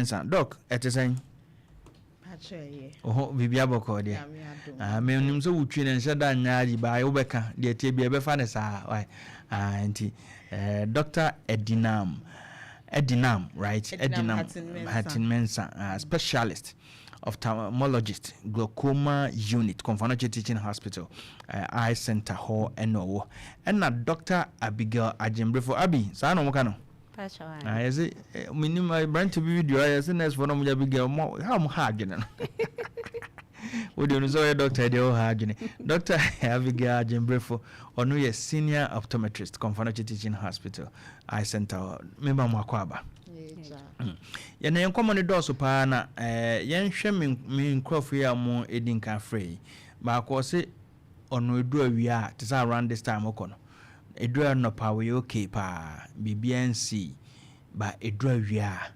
Mensah. Doc, ɛte sɛn? Oho, biribi abɔkɔɔ deɛ. Ah, menim sɛ wotwi no nhyɛ da nyɛ agye baa wobɛka deɛ tie bi ɛbɛfa ne saa. Why? Ah, nti Dr. Edinam Edinam, right? Edinam Hatin Mensah, specialist ophthalmologist, glaucoma unit, Komfo Anokye Teaching Hospital, eye center hɔ ɛna ɔwɔ. Ɛna Dr. Abigail Agyembrefo, Abi, saa na ɔmo ka no? Ah, yɛsɛ menim aberante bi video a yɛsɛ nurse foɔ no ɔmo gya Abigail ɔmo ha, ɔmo ha adwene no. Wode no sɛ ɔyɛ doctor deɛ, ɔha adwene. Dr. Abigail Agyembrefo, ɔno yɛ senior optometrist, Komfo Anokye Teaching Hospital, eye center hɔ. Mema mo akɔ aba. Yɛna yɛn nkɔmmɔ no dɔɔso paa na yɛnhwɛ me nkurɔfoɔ yi a mo ɛdi nka frɛ yi. Baako ɔse ɔno ɛdu awia a, te sɛ around this time wokɔ no, ɛdu anɔpa wɔyɛ okay paa, biribiara nsii ba, ɛdu awia a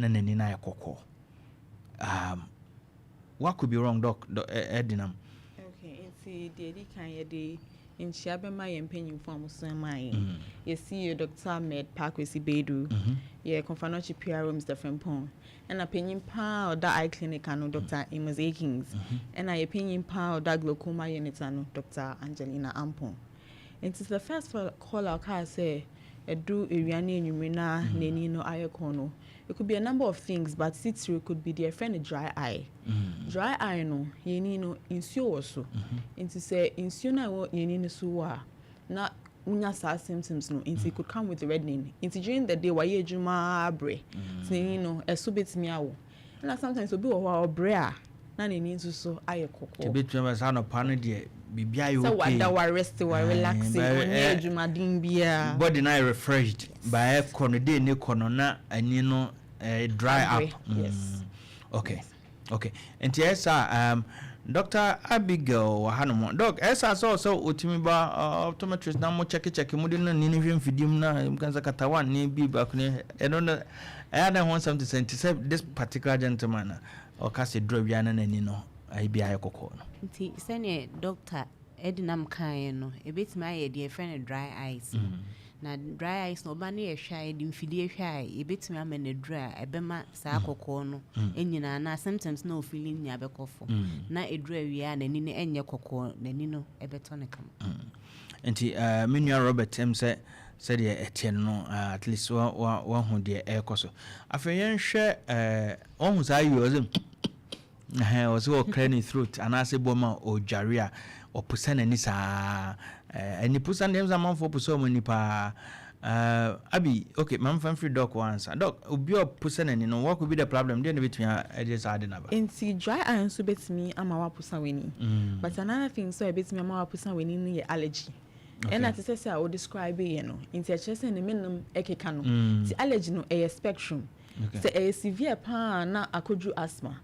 na n'ani no ayɛ kɔkɔɔ. What could be wrong, doc? Ɛdinam. Okay, nti deɛ ɛdi kan, yɛde nkyia bɛma yɛn mpanyinfoɔ a wɔso ma yɛn. Yɛsi yɛ Dr. Ahmed Parkwesi Bedu, yɛ Komfo Anokye PRO Mr. Frimpong, ɛna panyin paa a ɔda eye clinic ano, Dr. Amos Akins, ɛna yɛ panyin paa a ɔda glaucoma unit ano, Dr. Angelina Ampon. Nti the first call a ɔkaa sɛ ɛdu ewia ne enwumere na n'ani no ayɛ kɔn no, it could be a number of things, but titiri could be deɛ yɛfrɛ no dry eye. Dry eye no, yɛn ani no nsuo wɔ so, nti sɛ nsuo no a ɛwɔ yɛn ani no so wɔ a, na wonya saa symptoms no. Nti it could come with reddening. Nti during the day wayɛ adwuma abrɛ, nti n'ani no ɛso betumi awo. Ɛna sometimes obi wɔ hɔ a ɔbrɛ a na n'ani nso so ayɛ kɔkɔɔ. Ebetumi aba saa anɔpa no deɛ biribi ayɛ sɛ okay. Wada, wa rest, wa relax, ɔnyɛ adwumaden biara. Body na ayɛ refreshed, ba ɛkɔ no day ne kɔ no na ani no dry up. Yes. Okay, nti ɛsa Dr. Abigail wɔ hanom. Doc, ɛsa sɛ otumi ba optometrist na mo check check mo de no ni ne hwɛ mfidie mu na nka sɛ katawa ne bi baako ne ɛno no ɛyɛ adan ho nsɛm te sɛ, nti sɛ this particular gentleman na ɔka sɛ duro wia na n'ani no ayi bi ayɛ kɔkɔɔ no. Nti sɛneɛ doctor ɛde kaeɛ no, ɛbɛtumi ayɛ deɛ yɛfrɛ no dry eyes no. Na dry eyes no, ɔba no yɛhwɛ a, yɛde mfidie hwɛ a, yɛbɛtumi ama no aduru a ɛbɛma saa kɔkɔɔ no nyinaa na symptoms na ɔfili nyinaa bɛkɔ fam, na ɛduru awie a n'ani no ɛnyɛ kɔkɔɔ, n'ani no ɛbɛtɔ ne kama. Nti me nua Robert, sɛ sɛdeɛ ɛteɛ no, at least wahu deɛ ɛrekɔ so. Afei yɛnhwɛ ɔhu saa yi, ɔsɛ ɔsɛ ɔclear ne throat anaasɛ bɔ ma ɔdware a ɔposa n'ani saa. Ani posa deɛ, sɛ amanfoɔ posa ɔmo ani paa. Abi, okay, mamfa mfiri doc wɔ ansa. Doc, obi a ɔposa n'ani no, what could be the problem? Deɛ na bɛtumi ɛde saa de naba? Nti dry eye nso bɛtumi ama waposa w'ani, but another thing nso a ɛbɛtumi ama waposa w'ani no yɛ allergy. Ɛna te sɛ a wodescribe yɛ no, nti ɛkyerɛ sɛ ne menam ɛkeka no. Nti allergy no ɛyɛ spectrum. Sɛ ɛyɛ severe paa na akɔduru asthma,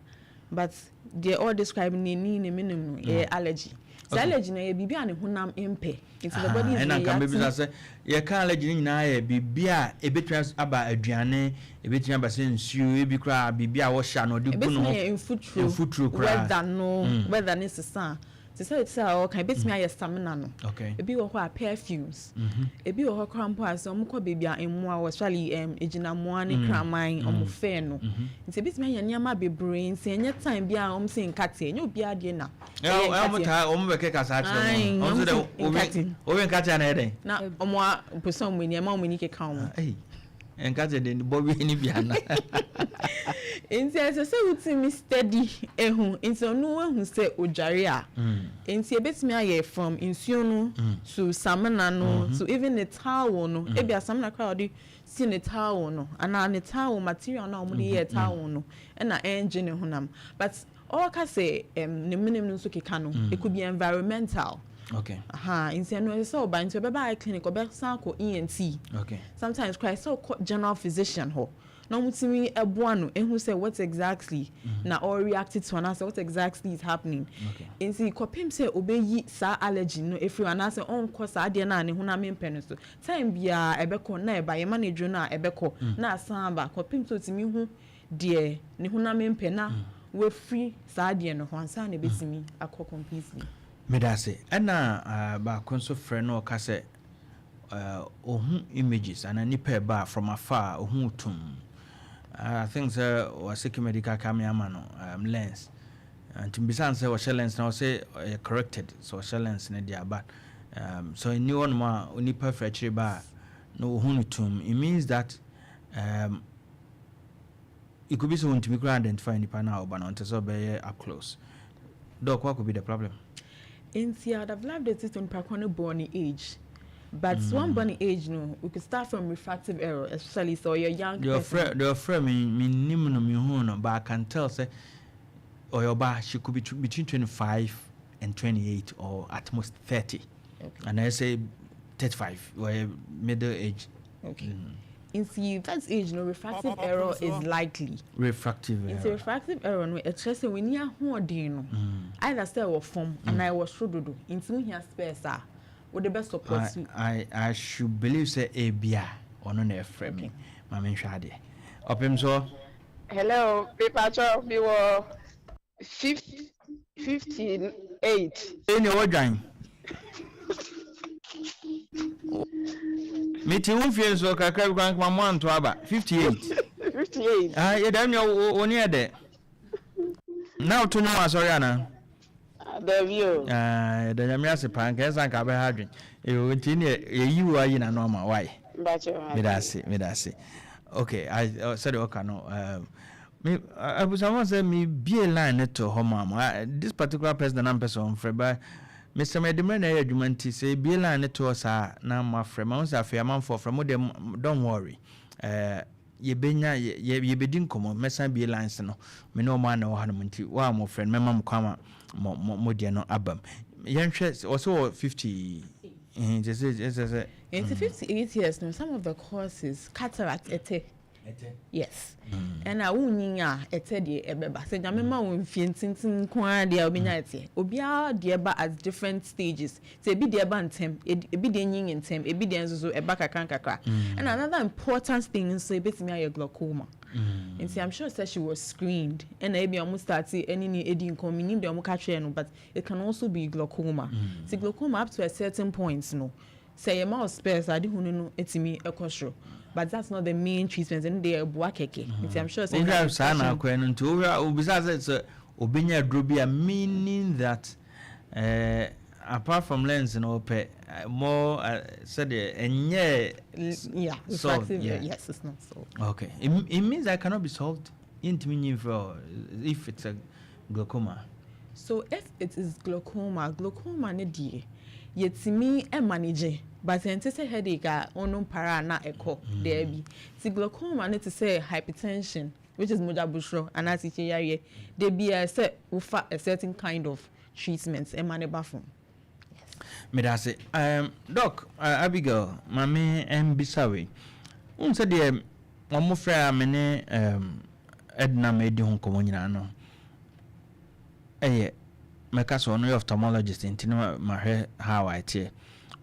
but deɛ ɔdescribe n'ani ne menem no ɛyɛ allergy. Sɛ allergy no ɛyɛ biribi a ne honam mpɛ, nti the body is ɛna nka reacting. Mbɛbisa sɛ yɛka allergy no nyinaa yɛ biribi a ɛbɛtumi aba aduane, ɛbɛtumi aba sɛ nsuo, ebi koraa biribi a wɔhyɛ a na ɔde gu ne Ebetumi ho. ayɛ mfuturo. Mfuturo koraa. Weather no, weather ne sesa te sɛ a ɔka, ebetumi ayɛ stamina no. Ebi wɔ hɔ a perfumes, ebi wɔ hɔ koraa mpo a sɛ ɔmo kɔ beebi a mmoa wɔ, especially egyinammoa ne kraman, ɔmo fɛɛ no. Nti ebetumi ayɛ nneɛma bebree. Nti ɛnyɛ time bi a ɔmo sɛ nkateɛ, ɛnyɛ obiara deɛ na ɛyɛ ɔmo taa ɔmo bɛkɛ kasa akyerɛ mo, ɔmo sɛ dɛ obi obi nkateɛ na ɛyɛ dɛn? Na ɔmo a mpɛ ɔmo ani ɛma ɔmo ani keka ɔmo. Ɛyi nkateɛ de bɔ bi ni bi ana? Nti ɛsɛ sɛ wotumi steady ehu, nti ɔno ehu sɛ odware a, nti ebetumi ayɛ from nsuo no to samina no to even ne towel no. Ebi asamina koraa ɔde si ne towel no anaa ne towel material na wɔde yɛ towel no ɛna ɛngye ne honam, but ɔka sɛ ne menem no nso keka no, it could be environmental. Aha, nti ɛno ɛsɛ sɛ ɔba, nti ɔbɛba eye clinic, ɔbɛsan akɔ ENT. Sometimes koraa ɛsɛ ɔkɔ general physician hɔ na wɔn tumi ɛboa no ehu sɛ what exactly na ɔreact to anaasɛ what exactly is happening. Nti kɔpem sɛ ɔbɛyi saa allergy no efiri hɔ anaasɛ ɔnkɔ saa adeɛ no a ne honam mpɛ no so, time biara ɛbɛkɔ na ɛba. Yɛma no aduro no a ɛbɛkɔ na asan aba, kɔpem sɛ ɔtumi hu deɛ ne honam mpɛ na wafiri saa adeɛ no ho ansa na ebɛtumi akɔ completely. Meda ase. Ɛna baako nso frɛ no, ɔka sɛ ɔhu images anaa nipa ɛba a from afar, ɔhu tum. I think sɛ wɔsɛ medical ka me ama no lens, nti mbisa sɛ wɔhyɛ lens na wɔsɛ ɔyɛ corrected sɛ ɔhyɛ lens no deɛ aba. So ɛni hɔnom a onipa firi akyire ba a na ohun no tum, it means that it could be sɛ wɔntumi koraa identify nipa no a ɔba no ɔnte sɛ ɔbɛyɛ up close. Doc, what could be the problem? Nti I would have loved it if nipa ko no born age, but one born age no, we could start from refractive error, especially so you're young deɛ person. Ɔfrɛ deɛ ɔfrɛ me, me nim no, me hu no, but I can tell sɛ ɔyɛ ɔbaa. She could be between 25 and 28 or at most 30 and I say 35, wɔyɛ middle age. Okay. Nti that age no, refractive error is likely. Refractive Nti error. Refractive error no, ɛkyerɛ sɛ w'ani ahoɔden no, either sɛ ɛwɔ fam anaa ɛwɔ soro dodo, nti wohia specs a wode bɛ support. I should believe sɛ ebia ɔno na ɛfrɛ me. Ma menhwɛ adeɛ, ɔpem so. Hello, Pipacho, mi wɔ 58. Ɛni ɛwɔ dwan mete wo fie nso kakra bi kwan ma mo anto aba 58. 58. Ah, yɛda nua wo ne yɛ dɛ na woto nwom asɔre anaa? Dabi o. Ah, yɛda Nyame ase paa, nka ɛsa nka bɛha adwen. Ɛyo, nti ne yɛyi wo ayi nano ama wae. Mbacho. Meda ase, meda ase. Okay, sɛdeɛ ɔka no, me abusuafo sɛ mebie line ne to hɔ ma mo. This particular person na mpɛ sɛ ɔmfrɛ ba mesɛ mɛde mmerɛ na ɛyɛ adwuma, nti sɛ ebie line ne to hɔ saa na moafrɛ ma wo sɛ afei amanfoɔ frɛ mo deɛ, don't worry, yɛbɛnya yɛbɛdi nkɔmmɔ. Mɛsan bie lines no, me ne ɔmo ana wɔ hanom, nti wo a mofrɛ no, mɛma mo kwan ma mo deɛ no aba m. Yɛnhwɛ, ɔsɛ wɔ 50 nti sɛ Nti 58 years no, some of the causes, cataract, ɛtɛ. Yes, ɛna wonyin a, ɛtɛ deɛ ɛbɛba sɛ Nyame ma wo mfie ntenten nko ara deɛ a, wobɛnya ɛtɛ. Obiara deɛ ba at different stages, sɛ ebi deɛ ba ntɛm, ebi deɛ nyin ntɛm, ebi deɛ nso so ɛba kakra nkakra. Ɛna another important thing nso ebetumi ayɛ glaucoma. Nti I'm sure sɛ she was screened, ɛna ebi a ɔmo start ɛne ne edi nkɔm, minim deɛ ɔmo ka kyerɛ no, but it can also be glaucoma. Nti glaucoma, up to a certain point no, sɛ yɛ ma wo specs, ade hunu no etumi ɛkɔ soro, but that's not the main treatment. Ɛno deɛ, ɛboa kɛkɛ. Nti I'm sure sɛ wohwɛ saa na akɔɛ no, nti wohwɛ obisa sɛ obɛnya aduro bi a, meaning that apart from lens no, ɔpɛ more sɛdeɛ ɛnyɛ Yeah, solved, refractive. Yeah. Yes, it's not solved. Okay, it means that cannot be solved. Yɛntumi nyi mfrɛ hɔ if it's a glaucoma? So if it is glaucoma, glaucoma ne deɛ, yɛtumi manage, but ɛnte sɛ headache a ɔno para a na ɛkɔ. Daabi, ti glaucoma ne te sɛ hypertension, which is mogya busoro anaasɛ kyɛ yareɛ de bia sɛ wofa a certain kind of treatment ɛma ne ba fam. Meda ase. Doc Abigail, maame mbisa wei, wohu sɛ deɛ ɔmo frɛ a me ne Edna ma ɛdi ho nkɔmmɔ nyinaa no, ɛyɛ mɛka sɛ ɔno yɛ ophthalmologist, nti no mahwɛ how ɛteɛ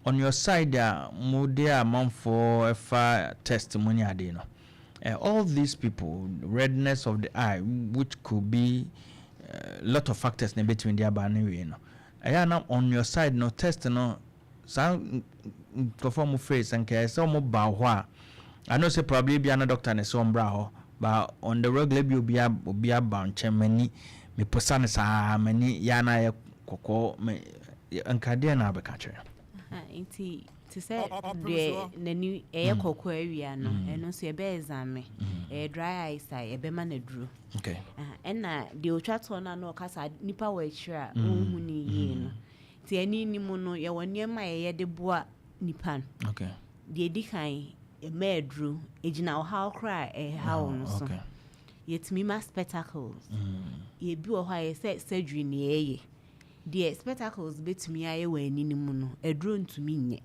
on your side a mode amanfoɔ ɛfa test mu ne adeɛ no. All these people, redness of the eye, which could be lot of factors na ɛbɛtumi de aba ne wei no, ɛyɛ na on your side no, test no saa nkurɔfoɔ a mo frɛ sɛ nka ɛsɛ ɔmo ba hɔ a, I know sɛ probably bia na doctor ne sɛ ɔmbra hɔ, but on the regular bi obi aba nkyɛn, m'ani meposa no saa, m'ani yɛ na ayɛ kɔkɔɔ me nkadeɛ na abɛka kyerɛ. Nti te sɛ deɛ n'ani ɛyɛ kɔkɔɔ awia no, ɛno nso yɛbɛ examine. Ɛyɛ dry eyes a, yɛbɛma no aduro. Ɛna deɛ otwa toɔ no a na ɔka nipa wɔ akyire a ɔnhu ne yie no, nti ɛni ni mu no, yɛwɔ nneɛma a yɛyɛ de boa nipa no. Deɛ edi kan, ɛma aduro egyina ɔhaw koraa a ɛhaw no so. Yɛtumi ma spectacles. Yɛbi wɔ hɔ a yɛsɛ surgery ne yɛyɛ. Deɛ spectacles bɛtumi ayɛ wɔ ani no mu no, aduro ntumi nyɛ.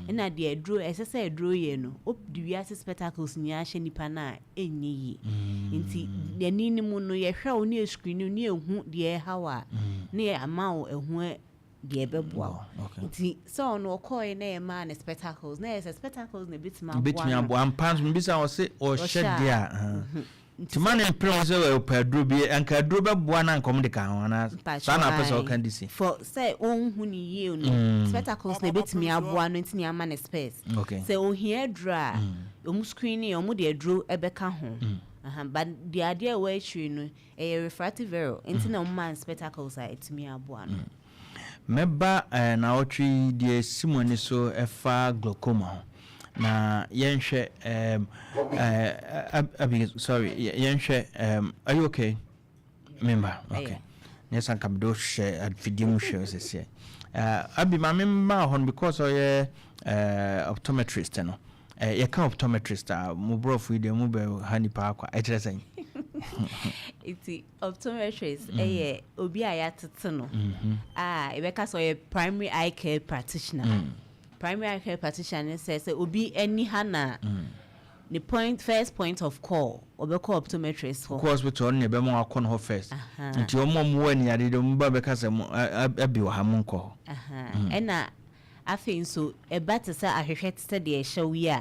Ɛna deɛ aduro ɛsɛ sɛ aduro yɛ no, wode wiase spectacles nyinaa hyɛ nipa no a, ɛnyɛ yie. Nti ani no mu no, yɛhwɛ wo ne yɛ screen ne yɛhu deɛ ɛhaw a, ne yɛ ama wo ɛho deɛ ɛbɛboa wo. Nti sɛ ɔno ɔkɔɔɛ na yɛmaa no spectacles, na yɛ sɛ spectacles na ɛbɛtumi aboa bɛtumi no. Aboa ampa nso mbisa wɔ se ɔhyɛ Ɔhyɛ a. Deɛ a nti ma ne mpere ho sɛ ɔpɛ aduro bi, anka aduro bɛboa na nkɔm de ka ho anaa saa na apɛ sɛ ɔka de si. For sɛ ɔnhu ne yie no, spectacles na ɛbɛtumi aboa no, nti ne ama ne specs. Sɛ ohia aduro a, ɔmo screen yɛ, ɔmo de aduro ɛbɛka ho. Aha, but deɛ adeɛ a ɛwɔ akyire no ɛyɛ refractive error, nti na ɔmo spectacles a ɛtumi aboa no. Mɛba naawɔtwe yi deɛ si mo ani so ɛfa glaucoma ho na yɛnhwɛ Abi, sorry, yɛnhwɛ, are you okay, member? Okay. Ne sɛ nka mede wohwɛ afidie mu hwɛ sɛseɛ. Abi, ma memma hɔ no because ɔyɛ optometrist no, yɛka optometrist a, mo borɔfo yi deɛ mu bɛ ha nipa akɔ, ɛkyerɛ sɛn? Nti optometrist ɛyɛ obi a yɛatete no a yɛbɛka sɛ ɔyɛ primary eye care practitioner. Primary eye care practitioner ne sɛ obi ani ha na ne point, first point of call, ɔbɛkɔ optometrist hɔ. Kɔ hospital no ne ɛbɛma wakɔ no hɔ first. Nti ɔmo a ɔmo wɔ aniade deɛ, ɔmo ba bɛka sɛ mo abi wɔ ha, mo nkɔ hɔ. Ɛna afei nso ɛba te sɛ ahwehwɛ te sɛ deɛ ɛhyɛ wo yi a,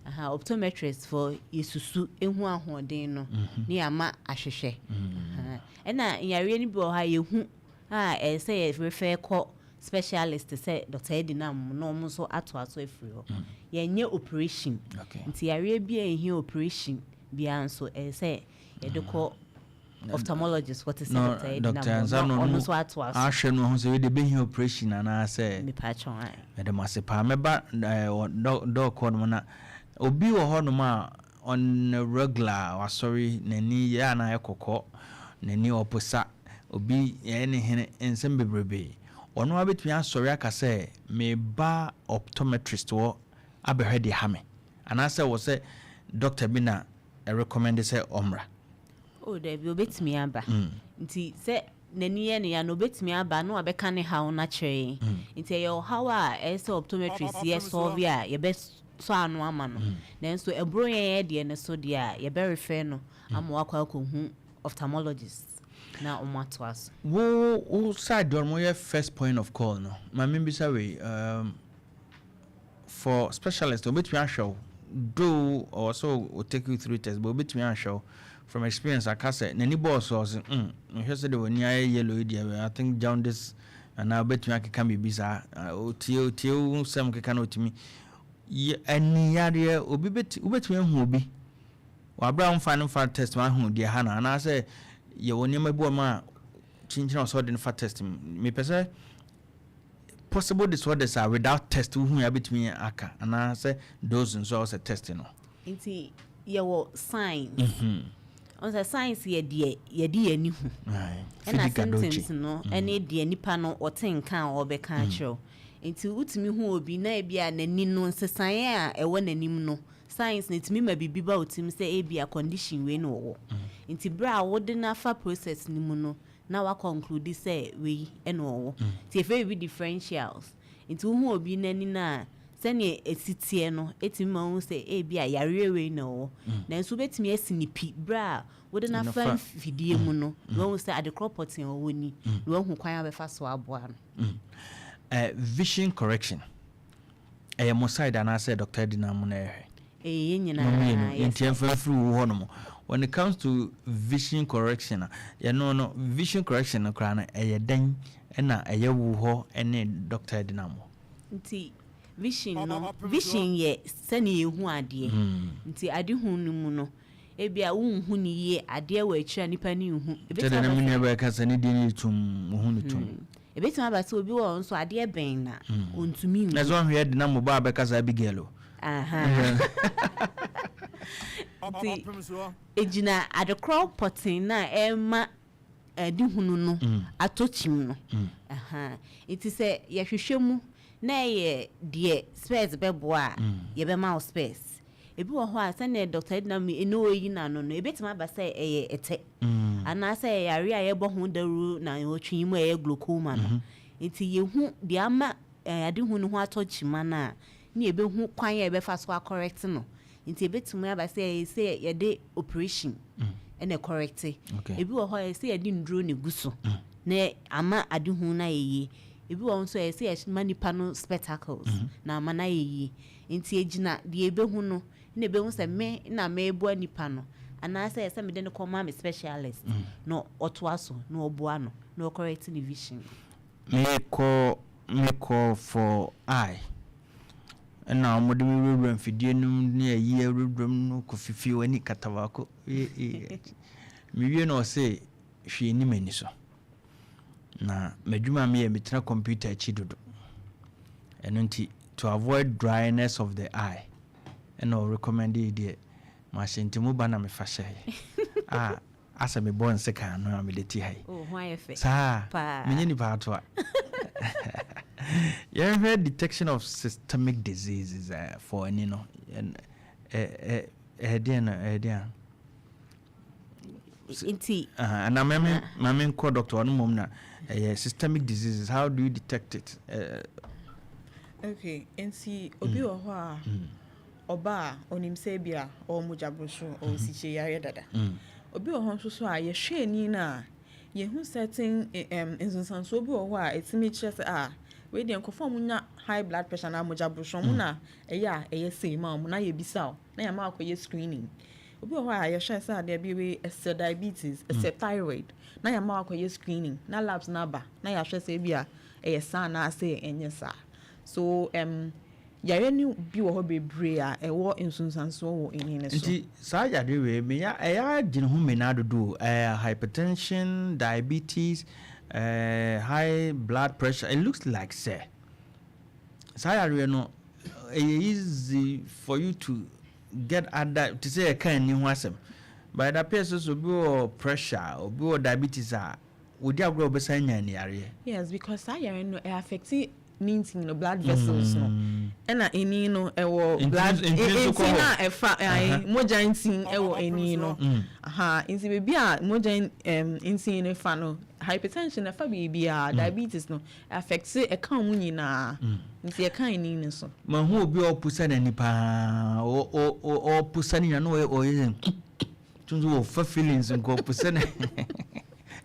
aha, optometrist fo yɛsusu ehu ahoɔden no ne yɛama ahwehwɛ. Ɛna nyareɛ no bi wɔ hɔ a yɛhu a ɛyɛ sɛ yɛrefer kɔ specialist sɛ Dr. Edinam na ɔmo nso atoa so afiri hɔ. Yɛnyɛ operation. Nti yareɛ bi a ɛhia operation biara nso, ɛyɛ sɛ yɛde kɔ ophthalmologist hɔ te sɛ No, Dr. Edinam Dr. Ansa na no ɔno nso atoa so. Ahwɛ no ho sɛ wede bɛhia operation anaasɛ Mepatwɔn ae. Mɛde mo ase paa. Mɛba wɔ doc hɔ nom na obi wɔ hɔ nom a on a regular wasɔre n'ani yɛ anaa ɛkɔkɔ n'ani ɔposa obi yɛyɛ ne hene nsɛm bebrebe, ɔno abɛtumi asɔre aka sɛ meba optometrist wɔ abɛhwɛ deɛ ha me, anaasɛ wɔ sɛ doctor bi na ɛrecommend sɛ ɔmmra? O dabi, obetumi aba. Nti sɛ n'ani yɛ ne ya no, obetumi aba na wabɛka ne haw no akyerɛ yɛn. Nti ɛyɛ ɔhaw a ɛyɛ sɛ optometrist yɛ solve a, yɛbɛsɔ ano ama no, nanso ɛboro yɛn yɛ deɛ no so deɛ a, yɛbɛrefer no ama wakɔ akɔhu ophthalmologist na ɔmo atoa so. Wo side deɛ ɔmo yɛ first point of call no, maame bisa wei, for specialist obetumi ahwɛ wo though ɔwɔ sɛ o take you through test, but obetumi ahwɛ wo from experience aka sɛ n'ani bɔɔ so, ɔsɛ nhwɛ sɛ de w'ani ayɛ yellow yi deɛ, I think jaundice, anaa obetumi akeka biribi saa. Otie wo nsɛm keka na otumi yɛ ani yareɛ. Obi bɛti wobɛtumi ahu obi wabere a mfa ne mfa test ma ahu deɛ ha no, anaasɛ yɛwɔ nneɛma bi wɔ mu a kyinkyini a ɔsɛ ɔde no fa test mu. Mepɛ sɛ possible disorders a without test wohu yɛ abɛtumi aka, anaasɛ those nso a wɔsɛ test no. Nti yɛwɔ signs. Ɔn sɛ signs yɛ deɛ yɛde yɛn ani hu. Ɛna Fidi Gadochi. Symptoms no ɛne deɛ nipa no ɔte nka a ɔbɛka akyerɛ wo. Nti wotumi hu obi na ebi a n'ani no nsesaeɛ a ɛwɔ n'anim no, signs no tumi ma biribi ba wo tirim sɛ ebi a condition wei na ɔwɔ. Nti berɛ a wode n'afa process no mu no na waconclude sɛ wei ɛna ɔwɔ, nti yɛfrɛ biribi differentials. Nti wohu obi n'ani no a, sɛnea esi teɛ no etumi ma wohu sɛ ebi a yareɛ wei na ɔwɔ, nanso wobɛtumi asi ne pi berɛ a wode n'afa mfidie mu no na wahu sɛ adekorɔ pɔtee a ɔwɔ ni, na wahu kwan a bɛfa so aboa no. Vision correction ɛyɛ mo side anaasɛ Dr. Edina mo na ɛhwɛ? Ɛyɛ yɛn Mo nyinaa. mmienu. Yɛ. Nti ɛmfa mfiri wo hɔ nom, when it comes to vision correction a, yɛno no vision correction no koraa no ɛyɛ dɛn, ɛna ɛyɛ wo hɔ ɛne Dr. Edina mo? Nti vision no, vision yɛ sɛnea yɛhu adeɛ. Nti adehu no mu no, ebi a wonhu ne yie, adeɛ wɔ akyire a nipa ne nhu. Ebɛtumi sɛdeɛ na aba me sɛ- nua bɛka sɛ ne deɛ no yɛ tum, wohu no tum. Ebɛtumi aba sɛ obi wɔ hɔ nso, adeɛ bɛn na ɔntumi Na nhu. sɛ ɔhwɛ Edina mo ba a bɛka sɛ Abigail o. Aha. Nti egyina adekorɔ pɔtee na ɛma adehunu no atɔ kyim no. Aha. Nti sɛ yɛhwehwɛ mu na ɛyɛ deɛ specs bɛboa a, yɛbɛma wo specs. Ebi wɔ hɔ a, sɛnea Dr. Edina mi ɛne oyi n'ano no, ebɛtumi aba sɛ ɛyɛ ɛtɛ anaasɛ ɛyɛ yare a yɛbɔ ho dawuro na wɔtwe yi mu a ɛyɛ glaucoma no. Nti yɛhu deɛ ama adehu no ho atɔ kyima no a, ne yɛbɛhu kwan a yɛbɛfa so acorrect no. Nti ebɛtumi aba sɛ ɛyɛ sɛ yɛde operation ɛna correct. Ebi wɔ hɔ a, ɛyɛ sɛ yɛde nduro na egu so na ama adehu no ayɛ yie. Ebi wɔ hɔ nso a, ɛyɛ sɛ yɛma nipa no spectacles na ama no ayɛ yie. Nti egyina deɛ ebehu no na ebehu sɛ me na meboa nipa no anaasɛ ɛsɛ mede no kɔma me specialist na ɔtoa so na ɔboa no na ɔcorrect ne vision. Mekɔ for eye. Ɛna wɔde me wurawura mfidie no mu ne ayi awurawura mu no kɔ fifi w'ani kata baako. Mewie na ɔse hwee nni m'ani so. Na m'adwuma a meyɛ, metena computer akyi dodo. Ɛno nti to avoid dryness of the eye, ɛna ɔrecommend yi deɛ mahyɛ, nti mo ba na mefa hyɛeɛ a asɛ mebɔ nsekan no a mede te ha yi. Oh, ho ayɛ fɛ. Saa. Paa. Menyɛ nipa atoa. Yɛnhwɛ detection of systemic diseases for ani no. Ɛdeɛn na ɛdeɛn a? Nti Na mame nkɔ doctor ɔno mmom na ɛyɛ systemic diseases, how do you detect it? Okay, nti obi wɔ hɔ a ɔba a onim sɛ bi a ɔwɔ mogya boro, ɔwɔ sikyire yareɛ dada. Obi wɔ hɔ nso so a yɛhwɛ ani no a, yɛhu certain nsonsansoɔ bi wɔ hɔ a ɛtumi kyerɛ sɛ a wei deɛ, nkurɔfoɔ a wɔnya high blood pressure na mogya boro so, ɔmo na ɛyɛ a ɛyɛ sei ma ɔmo, na yɛbisa wo na yɛama akɔyɛ screening. Obi wɔ hɔ a yɛhwɛ sɛ adeɛ bi wei ɛsɛ diabetes, ɛsɛ thyroid, na yɛama akɔyɛ screening na labs no aba na yɛahwɛ sɛ ebi a ɛyɛ saa anaasɛ ɛnyɛ saa. So yare no bi wɔ hɔ bebree a ɛwɔ nsunsuansoɔ wɔ ani no so. Nti saa yare wei meya ɛyɛ agyene ho mmenaa dodo, hypertension, diabetes, high blood pressure. It looks like sɛ saa yareɛ no ɛyɛ easy for you to get other, te sɛ yɛka ani ho asɛm, but it appears sɛ obi wɔ pressure, obi wɔ diabetes a wɔdi agorɔ a wɔbɛsan nya ani yareɛ. Yes, because saa yare no ɛ affect ne ntin no, blood vessels no, ɛna ani no ɛwɔ blood ntini nso kɔ ntin hɔ. A ɛfa ɛɛ mogya ntin ɛwɔ ani no aha. Nti beebi a mogya ntin no fa no, hypertension ɛfa beebi a diabetes no affect, ɛka wɔn nyinaa, nti ɛka ani no so. Mahu obi a ɔpusa n'ani paa, ɔpusa ne nyina na ɔyɛ tun so wɔfa feelings nka ɔpusa ne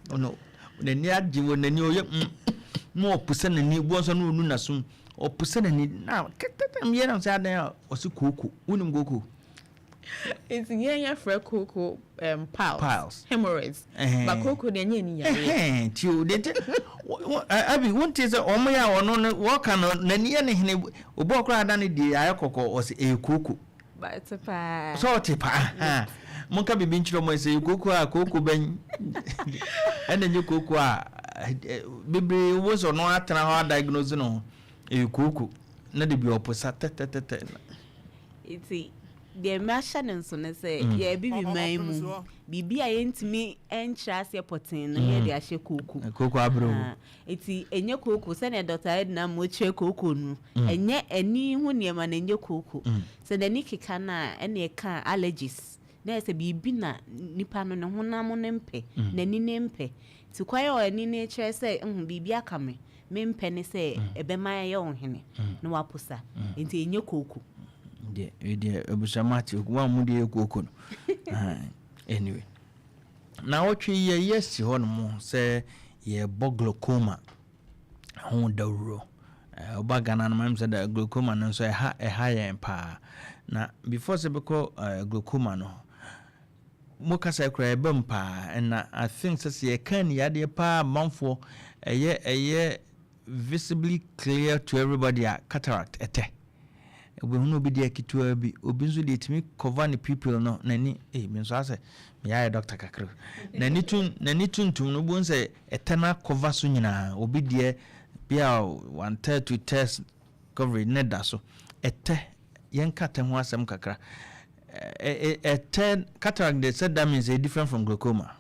ɔno n'ani agye wɔ n'ani, ɔyɛ na ɔpusa n'ani bu nso na ɔnu n'asom, ɔpusa n'ani na kɛtɛtɛ yɛ nam sɛ adan a ɔsi kooko, wonim kooko? Nti yɛn yɛfrɛ kooko piles, Piles. Hemorrhoids, but kooko deɛ, ɛnyɛ ani yareɛ. Ɛhɛn, ti o de te abi wonte sɛ ɔmo yɛ a ɔno no wɔka no n'ani yɛ ne hene, obi ɔkora ada ne deɛ ayɛ kɔkɔɔ, ɔsi ɛyɛ kooko. But paa. Sɛ ɔte paa, monka biribi nkyerɛ mo sɛ kooko a kooko bɛn ɛna nye kooko a bebree wo sɛ ɔno atena hɔ adiagnose no ɛyɛ kooko na de bi ɔposa tɛtɛtɛtɛ. Nti deɛ mahyɛ ne nso ne sɛ yɛ bibi man mu biribi a yɛntumi nkyerɛ aseɛ pɔtee no, yɛde ahyɛ kooko. Kooko abrɛ o. Ah, nti ɛnyɛ kooko sɛnea Dr. Edna mo kyerɛ kooko no. Ɛnyɛ ani ho nneɛma na ɛnyɛ kooko. Sɛ n'ani keka no a, ɛna ɛka allergies na yɛ sɛ biribi na nipa no ne honam ne mpɛ, n'ani ne mpɛ. Nti kwan a ɔani ne kyerɛ sɛ biribi aka me mempɛ ne sɛ ɛbɛma ɛyɛ wo hene na waposa. Nti ɛnyɛ kooko. Deɛ deɛ abusua mate wɔn a mo deɛ yɛ kooko no. Anyway, na wɔtwe yɛ si hɔ nom sɛ yɛbɔ glaucoma ho dawuro. Ɔba Ghana no mam sɛ da glaucoma no nso ɛha yɛn paa. Na before sɛ bɛkɔ glaucoma no, mo kasa koraa ɛba mu paa. Ɛna I think sɛ yɛka ne yadeɛ paa amanfoɔ ɛyɛ visibly clear to everybody a, cataract ɛtɛ. Obɛhunu obi deɛ ketewa bi, obi nso deɛ ɛtumi cover ne pupil no n'ani. Mi nso asɛ meyɛ ayɛ doctor kakra, n'ani tuntum no, wobɛhu sɛ ɛtɛ no acover so nyinaa. Obi deɛ bi a one third to third coverage ne da so ɛtɛ. Yɛnka tɛ ho asɛm kakra. Ɛtɛ, cataract de sɛ that means ɛyɛ different from glaucoma.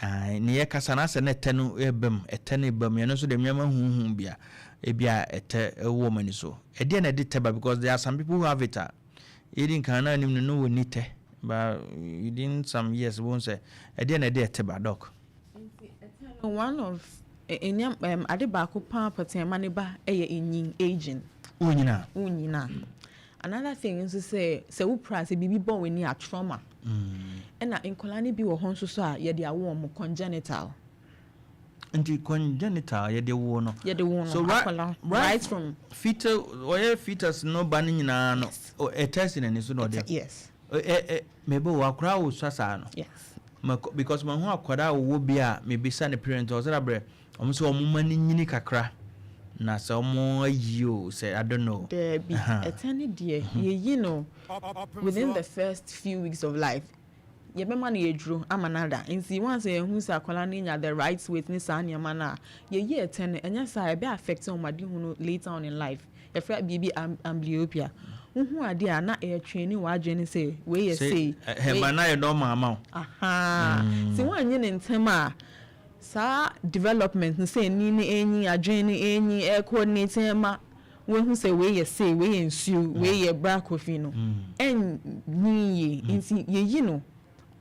Ne yɛ kasa na asɛ na ɛtɛ no ɛbam, ɛtɛ no ɛbam. Yɛno nso de nneɛma huhu bi a ebi a ɛtɛ ɛwɔ wɔn ani so. Ɛdeɛ na ɛde tɛ ba? Because there are some people who have it a yɛdi nkan na anim no no wɔ ni tɛ, but within some years wɔn sɛ ɛdeɛ na ɛde ɛtɛ ba, doc? One of nneɛma ade baako paa pɔtɛn ma ne ba ɛyɛ enyin, aging. Wonyina. Wonyina. Another thing nso sɛ wopra, sɛ biribi bɔ w'ani a, trauma. Ɛna nkwadaa no bi wɔ hɔ nso so a yɛde awo wɔn, congenital. Nti congenital, yɛde wo no? Yɛde wo no. So right, akwadaa right, right from fetal, ɔyɛ fetus no ba no nyinaa no ɛtɛ si n'ani so na ɔde ɛ ɛ mebe wɔ akwadaa wɔ sua saa no? Yes. Because ma ho akwadaa a wɔwɔ bi a mebisa ne parent, ɔsɛ dabrɛ ɔmo sɛ ɔmo ma ne nyini kakra. Na sɛ ɔmo ayi o, sɛ I don't know. Daabi, ɛtɛ ne deɛ, yɛyi no within the first few weeks of life. Yɛbɛma no yɛduro ama no ada. Nti once yɛhu sɛ akwadaa no nya the right weight ne saa nneɛma no a, yɛyi ɛtɛ no. Ɛnyɛ saa, ɛbɛ affect wɔn adehu no later on in life. Yɛfrɛ biribi amblyopia. Wohu adeɛ a, na ɛyɛ training w'adwene sɛ wei yɛ sei. Hɛma na yɛ normal ama wo. Aha, nti woanyɛ ne ntɛm a, saa development no sɛ ani no enyi, adwene no enyi, ɛcoordinate ma woehu sɛ wei yɛ sei, wei yɛ nsuo, wei yɛ bra kofi no, ɛnyi yie. Nti yɛyi no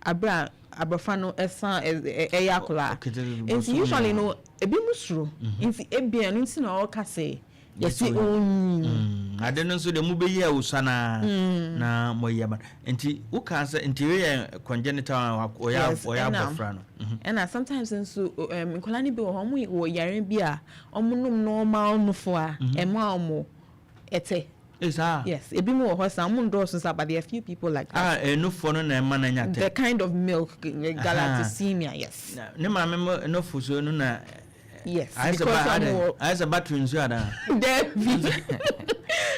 abere a abɔfra no ɛsan ɛyɛ akwadaa. Nti usually no, ebi mu suro, nti ebia no nti na ɔka sɛ yɛsi onyi. Ade no nso deɛ, mobɛyi a wosua naa na moyi ama. Nti woka sɛ nti wei yɛ congenital a ɔyɛ ɔyɛ abɔfra no. Ɛna sometimes nso nkwadaa no bi wɔ hɔ, ɔmo wɔ yare bi a ɔmo nom normal nofo a, ɛma ɔmo ɛtɛ. Ee, saa? Yes, ebi mu wɔ hɔ saa. Ɔmo ndɔɔso sa, but there are few people like that. Ah, ɛnufoɔ no na ɛma na nya tɛ? The kind of milk, galactosemia, yes. Ne maame mo nofo so no na. Yes. Because ɔmo wɔ ayɛ sɛ battery nsuo ada. Dɛbi,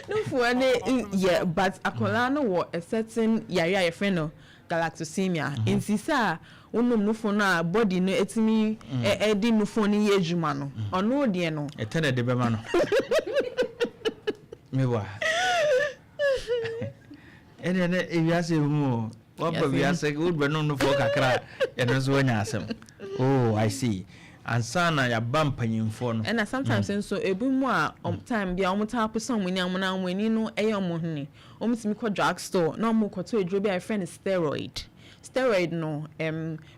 nufoɔ ne yɛ, but akwadaa no wɔ a certain yare a yɛfrɛ no galactosemia. Nti sɛ a wonom nufo no a, body no etumi ɛde nufo no yɛ adwuma no, ɔno deɛ no. Ɛtɛ na ɛde bɛma no mewa. Ɛnna ne ewiase mu o, waba wiase wobɛnom nufoɔ kakra, ɛno nso wanya asɛm. Oh, I see. Ansa na yaba mpanyinfoɔ no. Ɛna sometimes nso, ebi mu a time bi a wɔn taa posa wɔn ani amuna, wɔn ani no ɛyɛ wɔn hene, wɔn tumi kɔ drug store na wɔn kɔtɔ eduro bi a yɛfrɛ no steroid. Steroid no,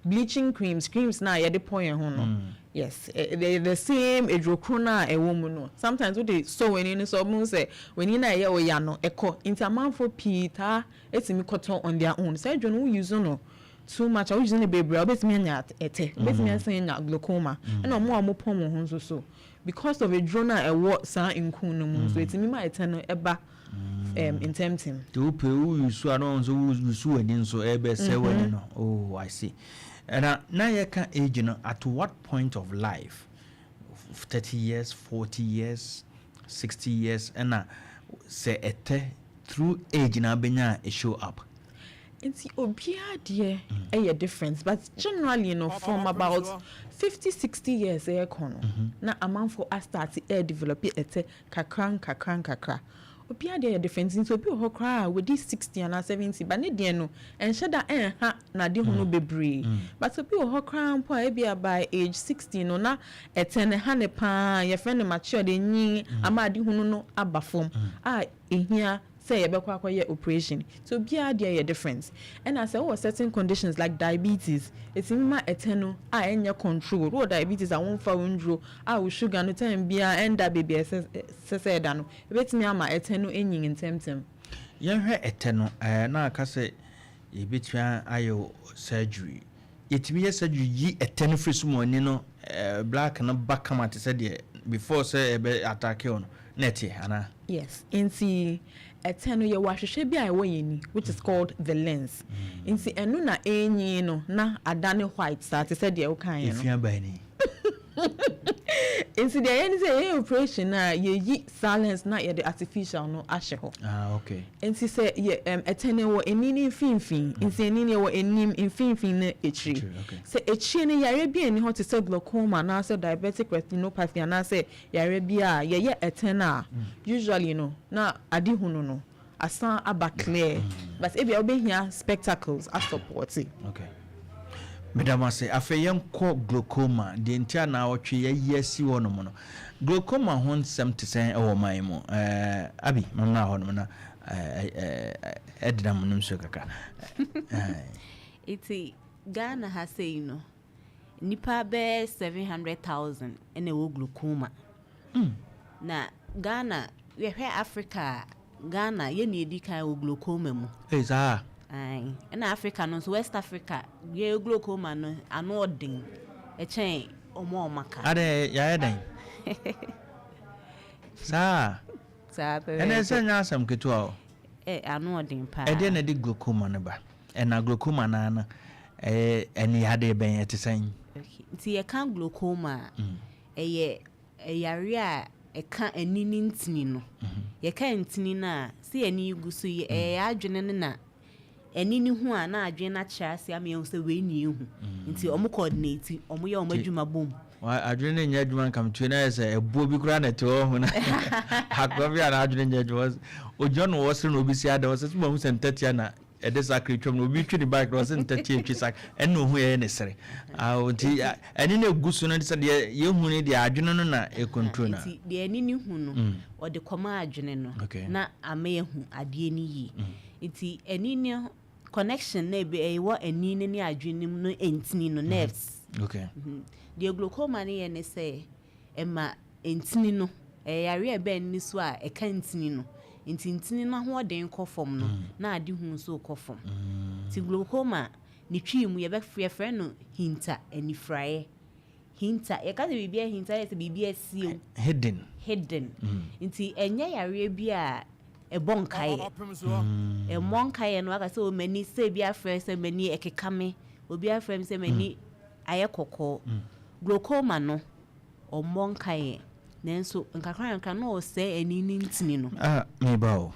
bleaching creams na yɛde pɔ yɛn ho no. Yes, the same eduro koro no a ɛwɔ mu no, sometimes wode sɔ wɔn ani no so, ɔmo sɛ wɔn ani na ɛyɛ ɔya no ɛkɔ. Nti amanfoɔ pii taa etumi kɔtɔ on their own. Sɛ eduro no, wo use no too much a, wo use no bebree a, wobɛtumi anya ɛtɛ, wobɛtumi asan anya glaucoma. Ɛna ɔmo a ɔmo pɔn wɔn ho nso so, because of eduro no a ɛwɔ saa nku no mu nso, etumi ma ɛtɛ no ɛba ntɛmtɛm. Nti wopɛ wo use a, na wɔn nso wo use w'ani nso ɛbɛsɛ w'ani no. Oh, I see. Ɛna na yɛka age no, at what point of life, 30 years, 40 years, 60 years, ɛna sɛ ɛtɛ through age na abɛnya a show up? Nti obiara deɛ ɛyɛ different, but generally no, from about 50, 60 years ɛyɛ no na amanfo astart ɛɛ develop ɛtɛ kakra nkakra nkakra. Obiara deɛ yɛ different. Nti obi wɔ hɔ koraa a wɔdi 60 anaa 70, but ne deɛ no ɛnhyɛ da ɛnha n'ade ho no bebree. But obi wɔ hɔ koraa mpo a, ebi by age 60 no na ɛtɛ ne ha ne paa. Yɛfrɛ no matured, enyin ama ade ho no aba fam a ehia sɛ yɛbɛkɔ akɔyɛ operation. So obiara deɛ yɛ different. Ɛna sɛ wowɔ certain conditions like diabetes, ɛtumi ma ɛtɛ no a ɛnyɛ control. Wowɔ diabetes a wɔmfa wo nduro a, wo sugar no time biara ɛnda baabi a ɛsɛ sɛ ɛda no, ɛbɛtumi ama ɛtɛ no ɛnyin ntɛmtɛm. Yɛhwɛ ɛtɛ no, na aka sɛ yɛbɛtumi ayɛ surgery. Yɛtumi yɛ surgery yi ɛtɛ no firi so ma ani no black no ba kama te sɛ deɛ before sɛ ɛbɛ attack no na ɛteɛ anaa? Yes, nti ɛtɛ no, yɛwɔ ahwehwɛ bi a ɛwɔ yɛn ni which is called the lens. Nti ɛno na ɛnyin no na adane white saa te sɛ deɛ woka yɛn no. Efi aba ni. Nti deɛ yɛn ni sɛ yɛyɛ operation a, yɛyi saa lens na yɛde artificial no ahyɛ hɔ. Ah, okay. Nti sɛ yɛ ɛtɛ no wɔ ani ne mfimfini. Nti ani no wɔ anim, mfimfini ne akyiri. Sɛ akyire no yare bi ani hɔ te sɛ glaucoma anaasɛ diabetic retinopathy anaasɛ yare bi a yɛyɛ ɛtɛ no a, usually no na ade hunu no asan aba clear, but ebi a wobɛhia spectacles asupport. Okay, medam ase. Afei yɛnkɔ glaucoma deɛ. Nti a na ɔtwe yɛyi asi hɔ nom no, glaucoma ho nsɛm te sɛn ɛwɔ man mu? Abi mamra hɔ nom na ɛdeda mo nom so kakra. Nti Ghana ha sei no, nipa bɛyɛ 700,000 ɛna ɛwɔ glaucoma. Na Ghana, yɛhwɛ Africa a, Ghana yɛne yɛdi kan wɔ glaucoma mu. Ee, saa? Ɛna Africa no nso, West Africa, yɛ glaucoma no ano ɔden ɛkyɛn ɔmo a ɔmo aka. Ade yɛayɛ dɛn saa? Saa. Ɛnɛ sɛ nyɛ asɛm ketewa o. Ɛ, ano ɔden paa. Ɛdeɛ na ɛde glaucoma no ba? Ɛna glaucoma naa no, ɛyɛ ɛne yadeɛ bɛn? Ɛte sɛn? Nti yɛka glaucoma a, ɛyɛ ɛyare a ɛka ani ne ntini no. Yɛka ntini no a, sɛ yɛn ani gu so yi, ɛyɛ yɛn adwene no na ani no hu a na adwene no akyerɛ ase ama yɛahu sɛ wei na yɛhu. Nti wɔn coordinate, wɔyɛ wɔn adwuma bom. Adwene no nyɛ adwuma nka metue na ayɛ sɛ ɛboɔ bi koraa na ɛte hɔ ho na akoa bi a n'adwene nyɛ adwuma ogyina no wɔsere na obi si ada ɔsɛ sɛ mahu sɛ ntatia na ɛde sakre twam na obi twe ne bike na ɔsɛ ntatia twe sakre ɛna ohu ɛyɛ ne sere nti ɛne no egu so no sɛ deɛ yɛhu ne deɛ adwene no na ɛcontrol na nti deɛ ɛne ne hu no ɔde kɔma adwene no na ama yɛhu adeɛ no yie. Nti ɛne ne connection na ebi ɛwɔ ani no ne adwene no mu no ntini no, nerves. Deɛ glaucoma no yɛ ne sɛ ɛma ntini no, ɛyɛ yareɛ a ɛbɛn ani so a ɛka ntini no. Nti ntini no ahoɔden kɔ fam no, na ade hu nso kɔ fam. Nti glaucoma ne Twi mu yɛfrɛ no hinta anifraeɛ. Hinta, yɛka sɛ biribi ahinta, yɛ sɛ biribi asie wo. Hidden. Hidden. Nti ɛnyɛ yareɛ bi a ɛbɔ nkaeɛ. Ɛmmɔ nkaeɛ no waka sɛ o m'ani sɛ ebi afrɛ sɛ m'ani ɛkeka me, obi afrɛ me sɛ m'ani ayɛ kɔkɔɔ. Glaucoma no, ɔmmɔ nkaeɛ. Nanso nkakra nkakra na ɔsɛe ani ne ntini no. Ah, meba o.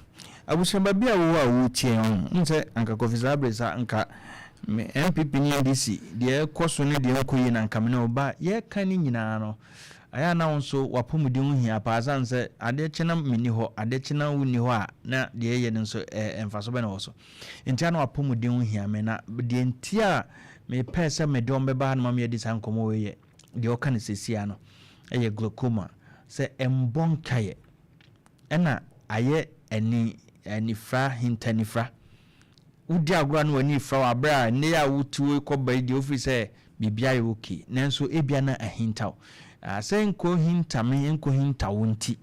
Abusua baabi a wowɔ a wotie ho, n sɛ anka Kofi saa bere saa nka me NPP ne NDC deɛ ɛkɔ so ne deɛ ɛnkɔ yie na nka me ne wo ba yɛka ne nyinaa no, ɛyɛ a na wo nso w'apɔmuden ho hia paa sane sɛ adeɛ kye na menni hɔ, adeɛ kye na wonni hɔ a na deɛ ɛyɛ no nso mfaso bɛ na wɔ so. Nti a na w'apɔmuden ho hia me na deɛ nti a mepɛɛ sɛ mede wɔn bɛba ha no ma me adi saa nkɔmmɔ wei yɛ deɛ ɔka no sesia no ɛyɛ glaucoma sɛ ɛmbɔ nkaeɛ ɛna ayɛ ani anifra hintanifra. Wodi agorɔ a na w'ani refra wɔ aberɛ a nnɛ yi a wote hɔ yi kɔba yi deɛ wofiri sɛ biribi ayɛ okay nanso ebia na ahinta wo. Sɛ nkɔhinta me nkɔhinta wo nti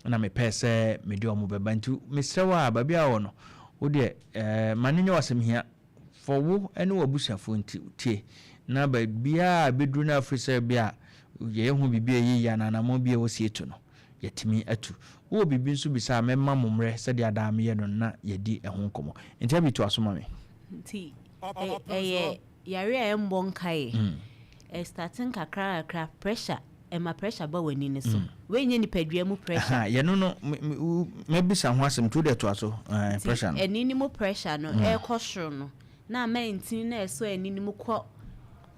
na mepɛɛ sɛ mede wɔn bɛba nti mesrɛ wo a baabi a wɔ no wo deɛ ma no nyɛ w'asɛm hia for wo ne w'abusuafoɔ nti tie na baabiara a bɛduru no afiri sɛ bi a yɛyɛ ho biribi a ɛyɛ yie anaa anammɔn bi a ɛwɔ sɛ yɛtu no yɛtumi atu. Wowɔ biribi nso bisa a mɛma mo mmerɛ sɛdeɛ adaa meyɛ no na yɛdi ɛho nkɔmmɔ. Nti Abi toa so ma me. Nti ɛyɛ yare a ɛmbɔ nkaeɛ. Ɛstart nkakra kakra, pressure, ɛma pressure ba w'ani no so. Wei nyɛ nipadua mu pressure. Yɛno no mɛbisa ho asɛm nti wode toa so. Pressure no. Ani no mu pressure no ɛrekɔ soro no na ama ntini na ɛsɔ ani no mu kɔ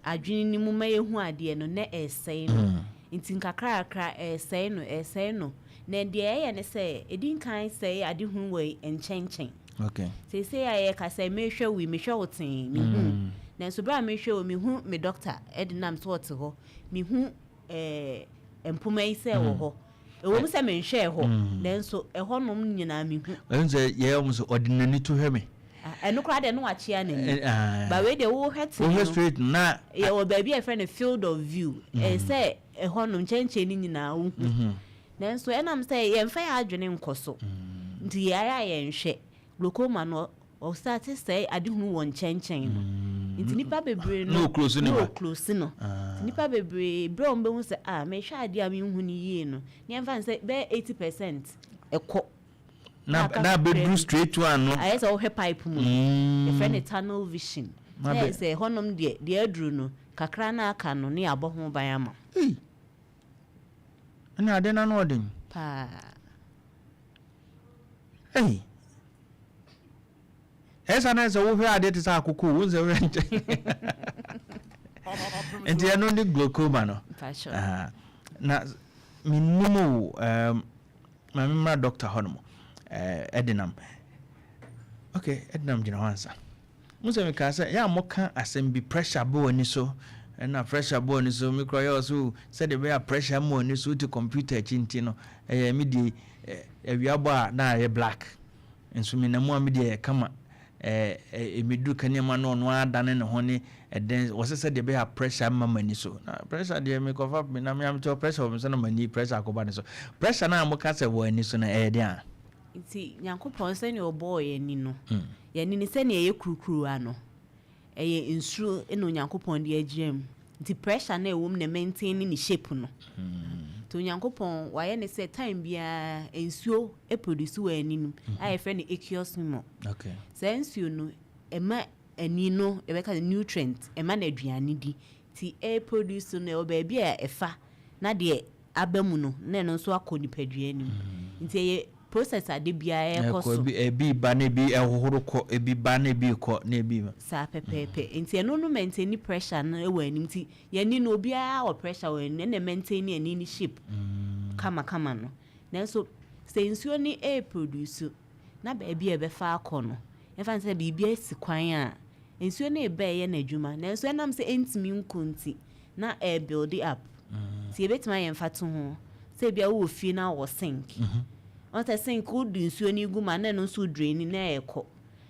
adwene no mu ma yɛhu adeɛ no na ɛresɛe no. Nti nkakra kakra ɛresɛe no, ɛresɛe no. Na deɛ ɛyɛ ne sɛ ɛdi nkan sɛe ade hu wɔ nkyɛnkyɛn. Seesei a yɛka sɛ mehwɛ wo yi, mehwɛ wo tee, mehu. Nanso berɛ a mehwɛ wo, mehu me doctor ɛde nam so ɔte hɔ. Mehu mpoma yi sɛ wɔ hɔ. Ɛwɔ mu sɛ menhwɛɛ hɔ, nanso ɛhɔnom nyinaa mehu. Ɛhu sɛ yɛyɛ wɔn sɛ ɔde n'ani to hwɛ me. Ɛno koraa deɛ no wakyea n'ani. Ba wei deɛ wohwɛ tee no. Wohwɛ straight na. Yɛwɔ baabi a yɛfrɛ no field of view. Ɛyɛ sɛ ɛhɔnom nkyɛnkyɛn no nyinaa wohu. Nanso ɛnam sɛ yɛmfa yɛn adwene nkɔ so. Nti yɛayɛ a yɛnhwɛ. Glaucoma no ɔstart sɛe adehunu wɔ nkyɛnkyɛn no. Nti nipa bebree no na ɔclose ne ba. Na ɔclose no. Nti nipa bebree berɛ a wɔn bɛhu sɛ ah mehwɛ adeɛ a menhu no yie no, ne yɛmfa no sɛ bɛyɛ 80% ɛkɔ. Na abɛduru straight one no. Ayɛ sɛ wohwɛ pipe mu no. Yɛfrɛ no tunnel vision. Na yɛ sɛ ɛhɔnom deɛ deɛ aduru no kakra na aka no ne yɛabɔ ho ban ama. Ei! Ɛna ade no ano ɔden. Paa. Ei! Ɛsa na sɛ wohwɛ adeɛ te sɛ akoko wo nsɛ wohwɛ nkyɛn. Nti ɛno ne glaucoma no. Na menim o, ma memmra doctor hɔ nom. Ɛdenam. Okay, ɛdenam gyina hɔ ansa. Mo sɛ mekaa sɛ yɛ a moka asɛm bi pressure bɔ w'ani so ɛna pressure bɔ w'ani so me kora yɛ wɔ so sɛdeɛ ɛbɛyɛ a pressure ma w'ani so wote computer akyi nti no ɛyɛ me deɛ awia bɔ a na ayɛ black nso menam a me deɛ ɛyɛ kama ɛɛ meduru ka nneɛma no ɔno adane ne ho ne ɛdɛn wɔsɛ sɛdeɛ ɛbɛyɛ a pressure ma m'ani so na pressure deɛ mekɔfa na me amekyɛ pressure wɔ me so na m'ani pressure akɔba ne so pressure no a moka sɛ wɔ ani so no ɛyɛ deɛ a. Nti Nyankopɔn sɛnea ɔbɔɔ yɛn ani no, yɛn ani no sɛnea ɛyɛ kurukuruwa no, ɛyɛ nsuo na Onyankopɔn de agyina mu. Nti pressure no a ɛwɔ mu na maintain ne shape no. Nti Onyankopɔn wayɛ ne sɛ time biara nsuo produce wɔ ani no a yɛfrɛ no aqueous humor. Saa nsuo no ɛma ani no yɛbɛka sɛ nutrient, ɛma no aduane di. Nti ɛproduce no ɛwɔ baabi a ɛfa na deɛ aba mu no, na ɛno nso akɔ nipadua no mu. Nti ɛyɛ process a da biara ɛrekɔ Ɛkɔ so. Ebi, ebi ba na ebi ɛhohoro kɔ, ebi ba na ebi kɔ na ebi ba. Saa pɛpɛɛpɛ. Nti ɛno no maintain pressure no wɔ anim. Nti yɛni no, obiara wɔ pressure wɔ anim, ɛna maintain ani no shape kamakama no. Nanso sɛ nsuo no ɛreproduce na baabi a ɛbɛfa akɔ no, ɛfa no sɛ biribi asi kwan a, nsuo no ɛba, ɛyɛ n'adwuma, nanso ɛnam sɛ ɛntumi nkɔ nti na ɛrebuild up. Nti yɛbɛtumi ayɛ mfatoho sɛ ebia wowɔ fie na wɔ sink. Wɔn sɛ sink, wode nsuo no gu mu a, na ɛno nso drain na ɛrekɔ.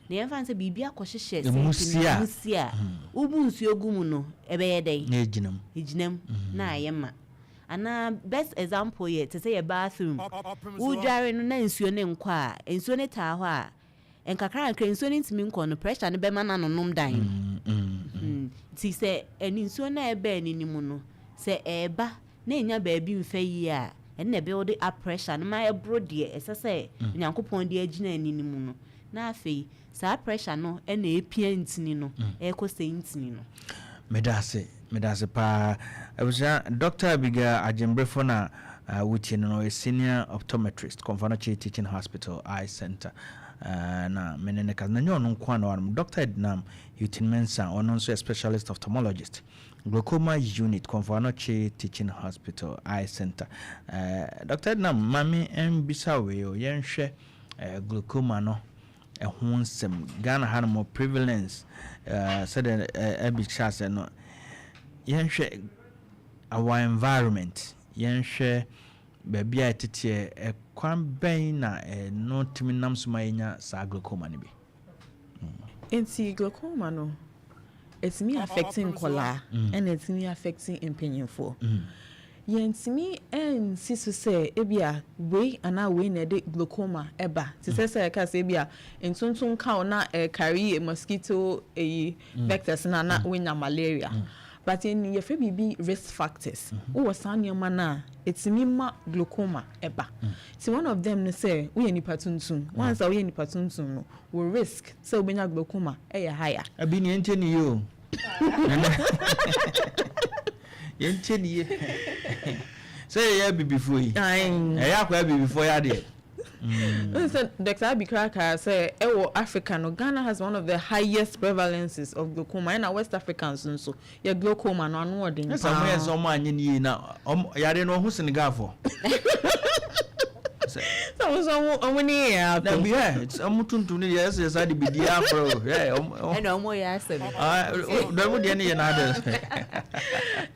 Na yɛmfa no sɛ biribi akɔhyehyɛ Emu sink si no a. mu si a, wobu nsuo gu mu no, ɛbɛyɛ dɛn? Na egyina mu. Egyina mu na ayɛ ma. Anaa best example yɛ te sɛ yɛ bathroom, wodware no na nsuo no nkɔ a, nsuo no taa hɔ a, nkakra nkakra nsuo no ntumi nkɔ no, pressure no bɛma no anonom dan no. Nti sɛ ɛne nsuo no a ɛbaa ani no mu no, sɛ ɛɛba na ɛnya baabi mfa yie a, ɛno na ɛbuild up pressure no ma ɛboro deɛ ɛsɛ sɛ Onyankopɔn de agyina ani no mu no. Na afei saa pressure no ɛna epia ntini no ɛrekɔ sɛ ntini no. Meda ase, meda ase paa. Abusua, Dr Abigail Agyembrefo na wotie no, ɔyɛ senior optometrist, Komfo Anokye Teaching Hospital Eye Center, na mene ne kasa. Na nyɛ ɔno nko a na wanom. Dr Ednam Houghton Mensah, ɔno nso yɛ specialist ophthalmologist, glaucoma unit, Komfo Anokye Teaching Hospital Eye Center. Dr Ednam, mame mbisa wei o. Yɛnhwɛ glaucoma no ɛho nsɛm. Ghana ha no mo prevalence, sɛdeɛ ɛbi hyɛ ase no, yɛnhwɛ our environment, yɛnhwɛ baabi a ɛteteɛ, ɛkwan bɛn na ɛno tumi nam so ma yɛnya saa glaucoma no bi? Nti glaucoma no, ɛtumi affect nkɔlaa ɛna ɛtumi affect mpanyinfoɔ. Yɛntumi nsi so sɛ ebia wei anaa wei na ɛde glaucoma ɛba, te sɛ ɛka sɛ ebia ntontom ka wo na ɛcarry mosquito eyi vectors na wonya malaria. But yɛn yɛfrɛ biribi risk factors. Wowɔ saa nneɛma no a, ɛtumi ma glaucoma ɛba. Ti one of them ne sɛ woyɛ nipa tuntum. Once a woyɛ nipa tuntum no, wo risk sɛ wobɛnya glaucoma ɛyɛ higher. Abi ne yɛntie ne yie o. Yɛntie ne yie sɛ yɛyɛ abibifoɔ yi, ɛyɛ akɔyɛ abibifoɔ yɛ adeɛ. N sɛ Dr. Abi krakra sɛ ɛwɔ Africa no, Ghana has one of the highest prevalences of glaucoma, ɛna West Africans nso yɛ glaucoma no ano ɔden. Ɛsɛ ɔmo yɛ sɛ ɔmo anyɛ ne yie na ɔmo yare no ɔho Senegalfoɔ. Sɛ ɔmo nso ɔmo ne yɛ Na apɛ. bi ɛ ɔmo tuntum ne deɛ, ɛsɛ sɛ de bi di afro ɛ ɔmo. Ɛna ɔmo yɛ asɛm. Dɔm deɛ ne yɛ n'adɛ.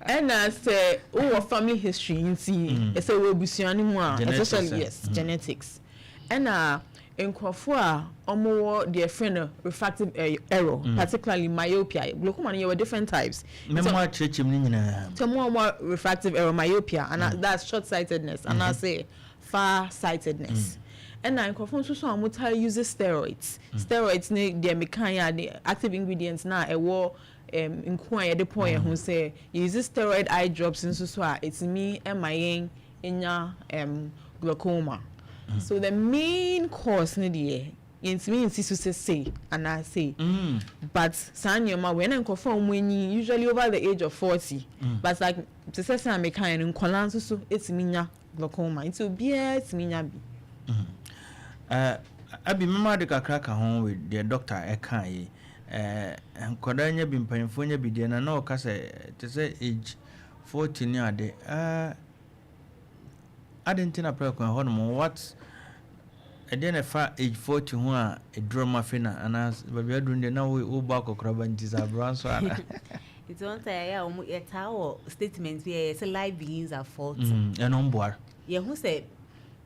Ɛna sɛ wowɔ family history, nti ɛsɛ wɔ abusua no mu a, Genetics, especially eh. Yes, genetics. Ɛna nkurɔfoɔ a ɔmowɔ deɛ frɛ no refractive error, particularly myopia. Glaucoma no, yɛwɔ different types. Mɛmo akyerɛkyerɛ mu ne nyinaa. Sɛ mo a wɔwɔ refractive error, myopia ana that's short sightedness anaasɛ far sightedness. Ɛna nkurɔfoɔ nso so a wɔtaa use steroids. Steroids ne deɛ meka yɛ a, the active ingredients na ɛwɔ nko a yɛde pɔn yɛn ho. Sɛ use steroid eye drops nso so a, ɛtumi ɛma yɛn nya glaucoma. So the main cause ne deɛ, yɛntumi nsi so sɛ sei anaa sei, but saa nneɛma wei na nkurɔfoɔ a wɔn anyi, usually over the age of 40. But like te sɛ a meka yɛn no, nkɔlaa nso so etumi nya glaucoma, nti obiara etumi nya bi. Abi mema de kakra ka ho wɔ deɛ doctor ɛka yi. Nkwadaa nya bi, mpanyinfoɔ nya bi deɛ, na ɔka sɛ te sɛ age 40 ne ade. Ade nti na prɛko ɛhɔ nom what ɛdeɛ na ɛfa age 40 ho a ɛduro ma afei na anaa baabi aduru deɛ na wobɔ akɔkoraba, nti sɛ aberewa nso ana? Nti wɔn sɛ ɛyɛ a wɔn yɛtaa wɔ statement bi a yɛ sɛ life begins at 40. Ɛno mboa. Yɛho sɛ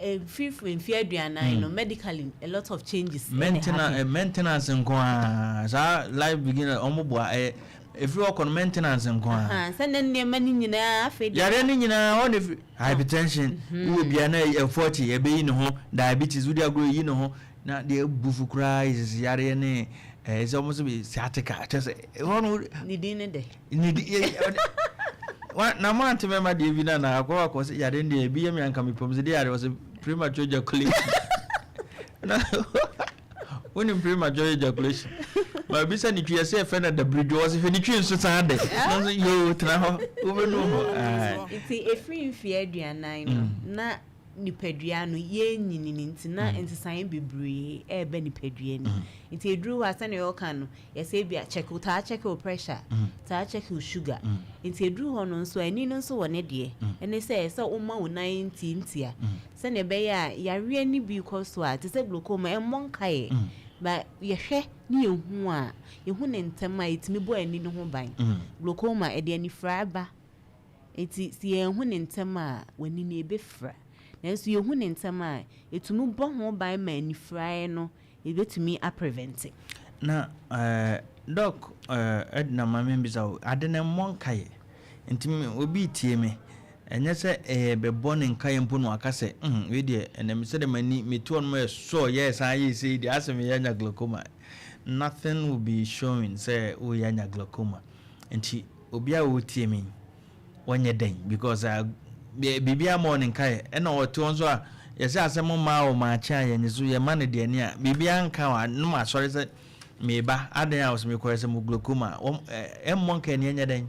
mfiri mfe 40 no, medically a lot of changes ɛna maintenance happen. Maintenance nko a saa life begin, ɔmo boa ɛyɛ ɛfiri hɔ kɔ no, maintenance nko a. Sɛ ne nneɛma no nyinaa afei deɛ. Yareɛ no nyinaa hɔ ne firi. Hypertension wowɔ bia na ɛ 40 ɛbɛyi ne ho, diabetes wode agorɔ yi ne ho, na deɛ ɛbufu koraa yɛ sisi yareɛ ne ɛɛ sɛ ɔmo sɛ bi sciatica, kyɛ sɛ ɛhɔ no. Ne din ne dɛ. Ne di na mo ante mɛma deɛ bi na akɔ sɛ yareɛ no deɛ ebi yɛ mi anka mi pɔm sɛ deɛ yareɛ wɔ sɛ premature ejaculation. Na wonim premature ejaculation? Mabisa ne twi, ɛsɛ yɛfrɛ no dabiridwo. Ɔsɛ hwɛ ne twi nso saa de nanso yoo, tena hɔ, wobɛnu hɔ. Nti ɛfiri mfeɛ 40 no na nipadua no yɛnyini no, nti na nsesaeɛ bebree ɛɛbɛ nipadua no. Nti ɛduru hɔ a, sɛnea ɔka no, yɛsɛ bi a check wo, taa check wo pressure, taa check wo sugar. Nti ɛduru hɔ no nso, ani no nso wɔ ne deɛ ɛne sɛ sɛ woma wo nan ntiantia sɛnea ɛbɛyɛ a yareɛ no bi kɔ so a, te sɛ glaucoma, ɛmmɔ nkaeɛ ba, yɛhwɛ ne yɛhu a, yɛhu ne ntɛm a, yɛtumi bɔ ani no ho ban. Glaucoma ɛde anifira ba, nti sɛ yɛnhu ne ntɛm a, w'ani no ɛbɛfira, nanso yɛhu ne ntɛm a, yɛtumi bɔ ho ban ma anifiraeɛ no yɛbɛtumi aprevent. Na Doc Edna, ma membisa wo ade no, mmɔ nkaeɛ nti obi tie me, ɛnyɛ sɛ ɛyɛ bɛbɔ ne nkaeɛ mpo no, aka sɛ wei deɛ ɛnɛ me sɛdeɛ m'ani metu ɔnom yɛ sɔ yɛ saa yɛ sei deɛ, asɛ meyɛ anya glaucoma. Nothing will be showing sɛ woyɛ anya glaucoma. Nti obi a wɔtie me, wɔnyɛ dɛn? Because biribiara ma ɔne nkaeɛ, ɛna ɔte hɔ nso a, yɛsɛ asɛm mmaa wɔ maakye a yɛnyɛ so yɛma no deɛ ne a biribiara nka wɔ nom asɔre sɛ meba adan a wɔsɛ mekɔyɛ sɛ mo glaucoma ɛmmɔ nkae ne ɛnyɛ dɛn?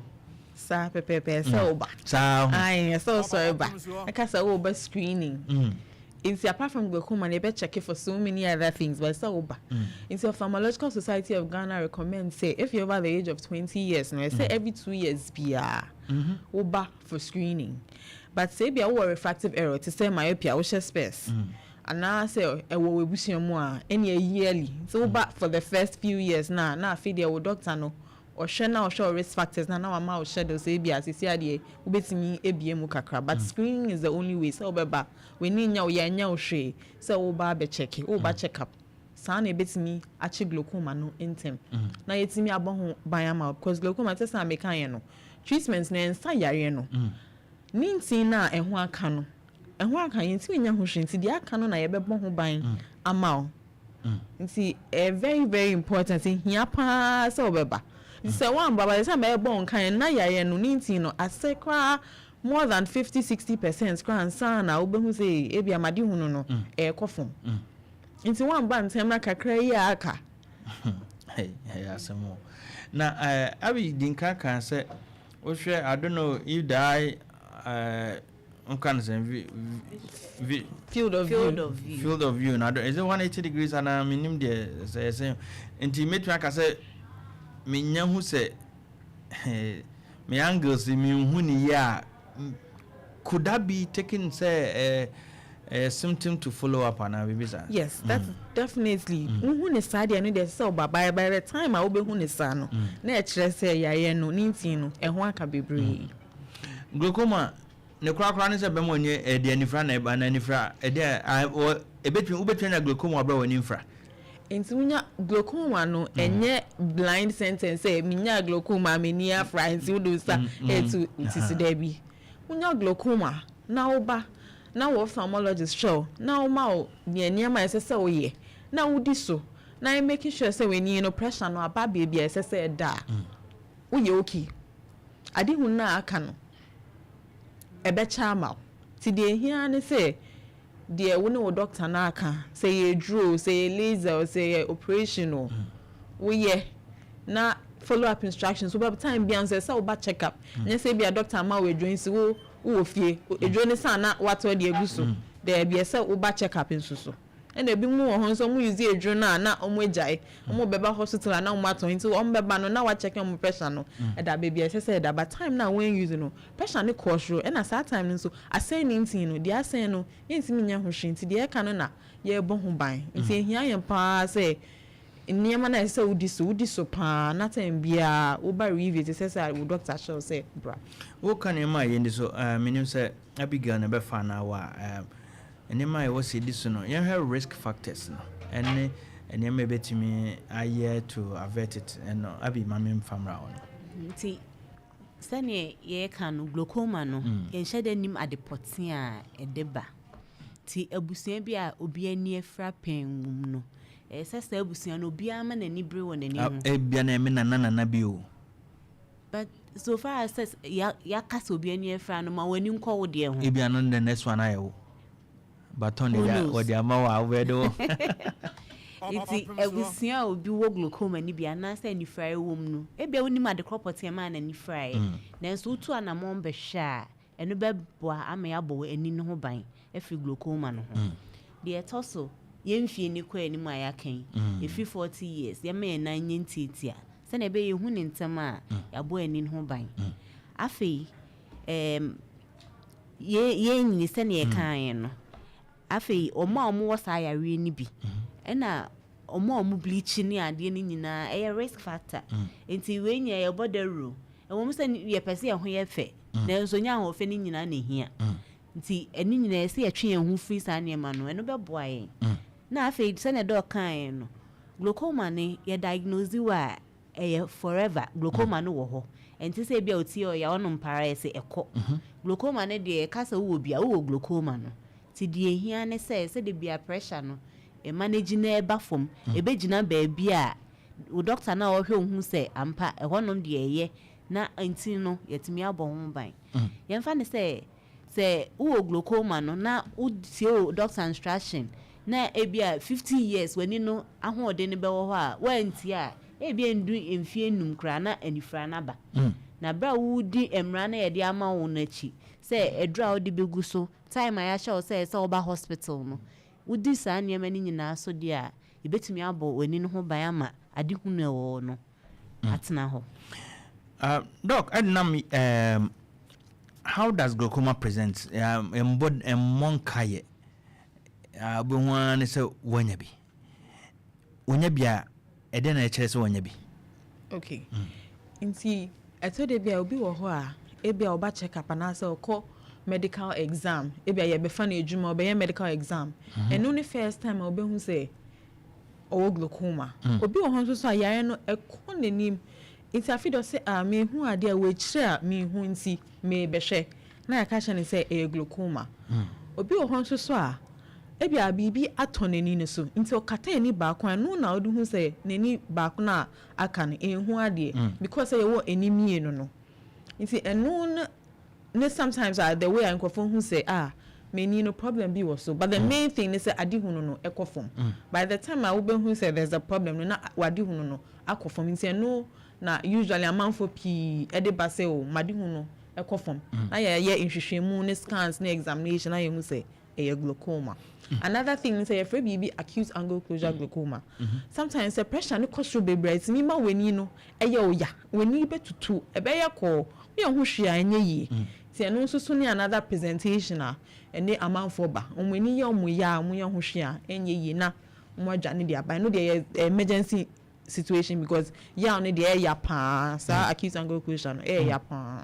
Saa pɛpɛɛpɛ, sɛ woba saa ho. Ae, sɛ wosɔre ba, ɛka sɛ woba screening. Nti apart from glaucoma no, yɛbɛcheck for so many other things, but sɛ woba. Nti Ophthalmological Society of Ghana recommend sɛ if you're over the age of 20 years no, ɛsɛ every 2 years biara woba for screening. But sɛ ebia wowɔ refractive error te sɛ myopia, wohyɛ specs, anaasɛ ɛwɔ w'abusua mu a, ɛne yearly. Nti woba for the first few years na afei deɛ, wo doctor no ɔhwɛ na ɔhwɛ wo risk factors na wama wo schedule sɛ ebi a sisi adeɛ wobɛtumi ebie mu kakra. But screening is the only way sɛ wobɛba, w'ani nya wo, yɛ nya wo hwee sɛ woba abɛcheck, woba check up. Saa na ebɛtumi akye glaucoma no ntɛm na yɛtumi abɔ ho ban ama wo, because glaucoma, te sɛ ameka yɛn no, treatment na ɛnsa yareɛ no ne ntin na ɛho aka no, ɛho aka, yɛntumi nya ho hwee. Nti deɛ aka no na yɛbɛbɔ ho ban ama wo. Nti ɛyɛ very very important, hia paa sɛ wobɛba. Nti sɛ woamba ba sɛ mɛbɔ nkan na yareɛ no ne ntin no asɛ koraa more than 50-60% koraa ansa na wobɛhu sɛ ebi amade hunu no ɛɛkɔ fam. Nti woamba ntɛm na kakra yi a aka. Ɛyɛ asɛm o. Na abi di nka kan sɛ wohwɛ, I don't know if the eye nka no sɛ v field of field view. Of view. Field of view na is it 180 degrees anaa? Menim deɛ sɛ ɛsɛ. Nti mɛtumi aka sɛ menya hu sɛ me angles menhu ne yie a, could that be taken sɛ symptom to follow up anaa biribi saa? Yes, that's definitely. Wohu ne saa deɛ no deɛ, sɛ ɔba by the time a wobɛhu ne saa no, na ɛkyerɛ sɛ yareɛ no ne ntin no ɛho aka bebree. Glaucoma ne korakora ne sɛ bɛma ɔnyɛ ɛde anifra na ɛba na anifra ɛde a ɛbɛtumi, wobɛtumi anya glaucoma ɔbrɛ wɔ ani mfra? Nti wonya glaucoma no, ɛnyɛ blind sentence sɛ menya glaucoma, m'ani afra, nti wode nsa ɛtu ti so. Daabi, wonya glaucoma na woba na wɔ ophthalmologist hwɛ wo na woma wo deɛ nneɛma a ɛsɛ sɛ woyɛ na wodi so na yɛ making sure sɛ w'ani no pressure no aba baabi a ɛsɛ sɛ ɛda a, woyɛ okay. Adehu no a aka no ɛbɛkyɛ ama wo. Nti deɛ ehia ne sɛ deɛ wo ne wo doctor no aka, sɛ yɛ aduro o, sɛ yɛ laser o, sɛ yɛ operation o, woyɛ na follow up instructions. Wobɛ time bia nso ɛsɛ woba check up. Nyɛ sɛ ebia doctor ama wo aduro nsi wo wowɔ fie, aduro ne sa na watɔ de agu so. Daabi, ɛsɛ woba check up nso so. Ɛna ebi mu wɔ hɔ nso, ɔmo use aduro no a na ɔmo agyae, ɔmo bɛba hospital a na ɔmo atɔ. Nti ɔmo bɛba no na wacheck ɔmo pressure no ɛda baabi a ɛsɛ sɛ ɛda, but time na wɔn use no, pressure no kɔɔ soro, ɛna saa time no nso asɛn ne ntin no deɛ asɛn no, yɛntumi nyɛ ho hwee. Nti deɛ ɛka no na yɛrebɔ ho ban. Nti ehia yɛn paa sɛ nneɛma na ɛsɛ sɛ wodi so, wodi so paa, na time biara woba review te sɛ wo doctor hyɛ wo sɛ bra. Woka nneɛma a yɛndi so, menim sɛ Abigail na ɛbɛfa anaa wɔ a nneɛma a ɛwɔ sɛ yɛdi so no, yɛnhwɛ risk factors no ɛne nneɛma a ɛbɛtumi ayɛ to avert it. Ɛno abi ma memfa mmra hɔ no. Nti sɛneɛ yɛreka no, glaucoma no, yɛnhyɛ da nim ade pɔte a ɛde ba. Nti abusua bi a obi ani afira pɛn wɔ mu no, ɛyɛ sɛ saa abusua no obiara ma n'ani bere wɔ n'ani ho. Ebia na ɛme nana bi o. But so far as sɛ yɛaka sɛ obi ani afira no, ma w'ani nkɔ wo deɛ ho. Ebia no the next one ayɛ wo baton de. Who knows? Wɔde ama wo a, wobɛyɛ de wɔ. Nti abusua a obi wɔ glaucoma no bi anaasɛ anifuraeɛ wɔ mu no, ebia wonim ade korɔ pɔtee a ɛmaa n'ani furaeɛ. Nanso wotu anammɔn bɛhwɛ a, ɛno bɛboa ama yɛabɔ w'ani no ho ban afiri glaucoma no ho. Deɛ ɛtɔ so, yɛn mfie ni kɔ anim a yɛaka yi, ɛfiri 40 years, yɛmma yɛn nan nyɛ ntiatia sɛnea ɛbɛyɛ yɛhu ne ntɛm a, yɛabɔ ani no ho ban. Afei, yɛnyini sɛnea yɛkaeɛ no, afei ɔmo a ɔmo wɔ saa yareɛ no bi, ɛna ɔmo a ɔmo bleach ne adeɛ no nyinaa ɛyɛ risk factor. Nti wei nyɛ yɛbɔ dawuro. Ɛwɔ mu sɛ yɛpɛ sɛ yɛn ho yɛ fɛ, nanso nyɛ ahoɔfɛ no nyinaa na ehia. Nti ɛno nyinaa yɛsɛ yɛtwe yɛn ho firi saa nneɛma no, ɛno bɛboa yɛn. Na afei sɛnea dɔɔ kaeɛ no, glaucoma ne yɛ diagnose wo a, ɛyɛ forever. Glaucoma no wɔ hɔ. Ɛnti sɛ ebi a otie ɔyɛ ɔnom para yɛ sɛ ɛkɔ. Glaucoma no deɛ, yɛka sɛ wowɔ bi a, wowɔ glaucoma no. Nti deɛ ehia ne sɛ sɛde bia pressure no ɛma no gyina ɛba fam, ɛbɛgyina baabi a wo doctor na ɔhwɛ wo hu sɛ ampa ɛhɔnom deɛ ɛyɛ na nti no yɛtumi abɔ ho ban. Yɛmfa ne sɛ wowɔ glaucoma no na wotie wo doctor instruction na ebi a 50 years w'ani no ahoɔden no bɛwɔ hɔ a, woantie a, ebi ndu mfie 5 koraa na anifira no aba. Na berɛ a wodi mmara no yɛde ama wo no akyi sɛ aduru a wode bɛgu so, time a yɛahyɛ wo sɛ woba hospital no, wodi saa nneɛma no nyinaa so deɛ a, yɛbɛtumi abɔ w'ani no ho ban ama ade hunu a ɛwɔ hɔ no atena hɔ. Doc, ɛnam how does glaucoma present? Mbɔ mmɔ nkayɛ wobɛhu ara ne sɛ woanya bi. Wonya bi a, ɛdɛn na ɛkyerɛ sɛ woanya bi? Okay, nti ɛtɔ de bi a, obi wɔ hɔ a ebi a ɔba check up anaasɛ ɔkɔ medical exam, ebi a yɛbɛfa no adwuma, ɔbɛyɛ medical exam, ɛno ne first time a ɔbɛhu sɛ ɔwɔ glaucoma. Obi wɔ hɔ nso so a yare no ɛkɔ n'anim, nti afi dɔ sɛ a mehu adeɛ a wɔakyerɛ a mehu, nti mebɛhwɛ na yɛka kyerɛ no sɛ ɛyɛ glaucoma. Obi wɔ hɔ nso so a ebi a biribi atɔ n'ani no so, nti ɔkata ani baako a, ɛno na ɔde hu sɛ n'ani baako no a aka no ɛnhu adeɛ, because sɛ yɛwɔ ani mmienu no. Nti ɛno no ne sometimes the way a nkurɔfoɔ hu sɛ ah, m'ani no problem bi wɔ so. But the main thing ne sɛ ade hunu no ɛkɔ fam. By the time a wobɛhu sɛ there's a problem no, na wade hunu no akɔ fam. Nti ɛno na usually amanfoɔ pii ɛde ba sɛ o, made hu no ɛkɔ fam, na yɛyɛ nhwehwɛmu ne scans ne examination na yɛhu sɛ ɛyɛ glaucoma. Another thing sɛ yɛfrɛ biribi acute angle closure glaucoma. Sometimes sɛ pressure ne kɔ soro bebree a, ɛtumi ma w'ani no ɛyɛ wo ya, w'ani bɛtutu, ɛbɛyɛ kɔɔ, woyɛ ho hwee a ɛnyɛ yie. Nti ɛno nso so ne another presentation a ɛne amanfoɔ ba, wɔn ani yɛ wɔn ya a, wɔn yɛ ho hwee a ɛnyɛ yie na wɔn adwane de aba. Ɛno deɛ yɛ emergency situation because yaw no deɛ ɛyɛ paa saa. Acute angle closure no ɛyɛ ya paa.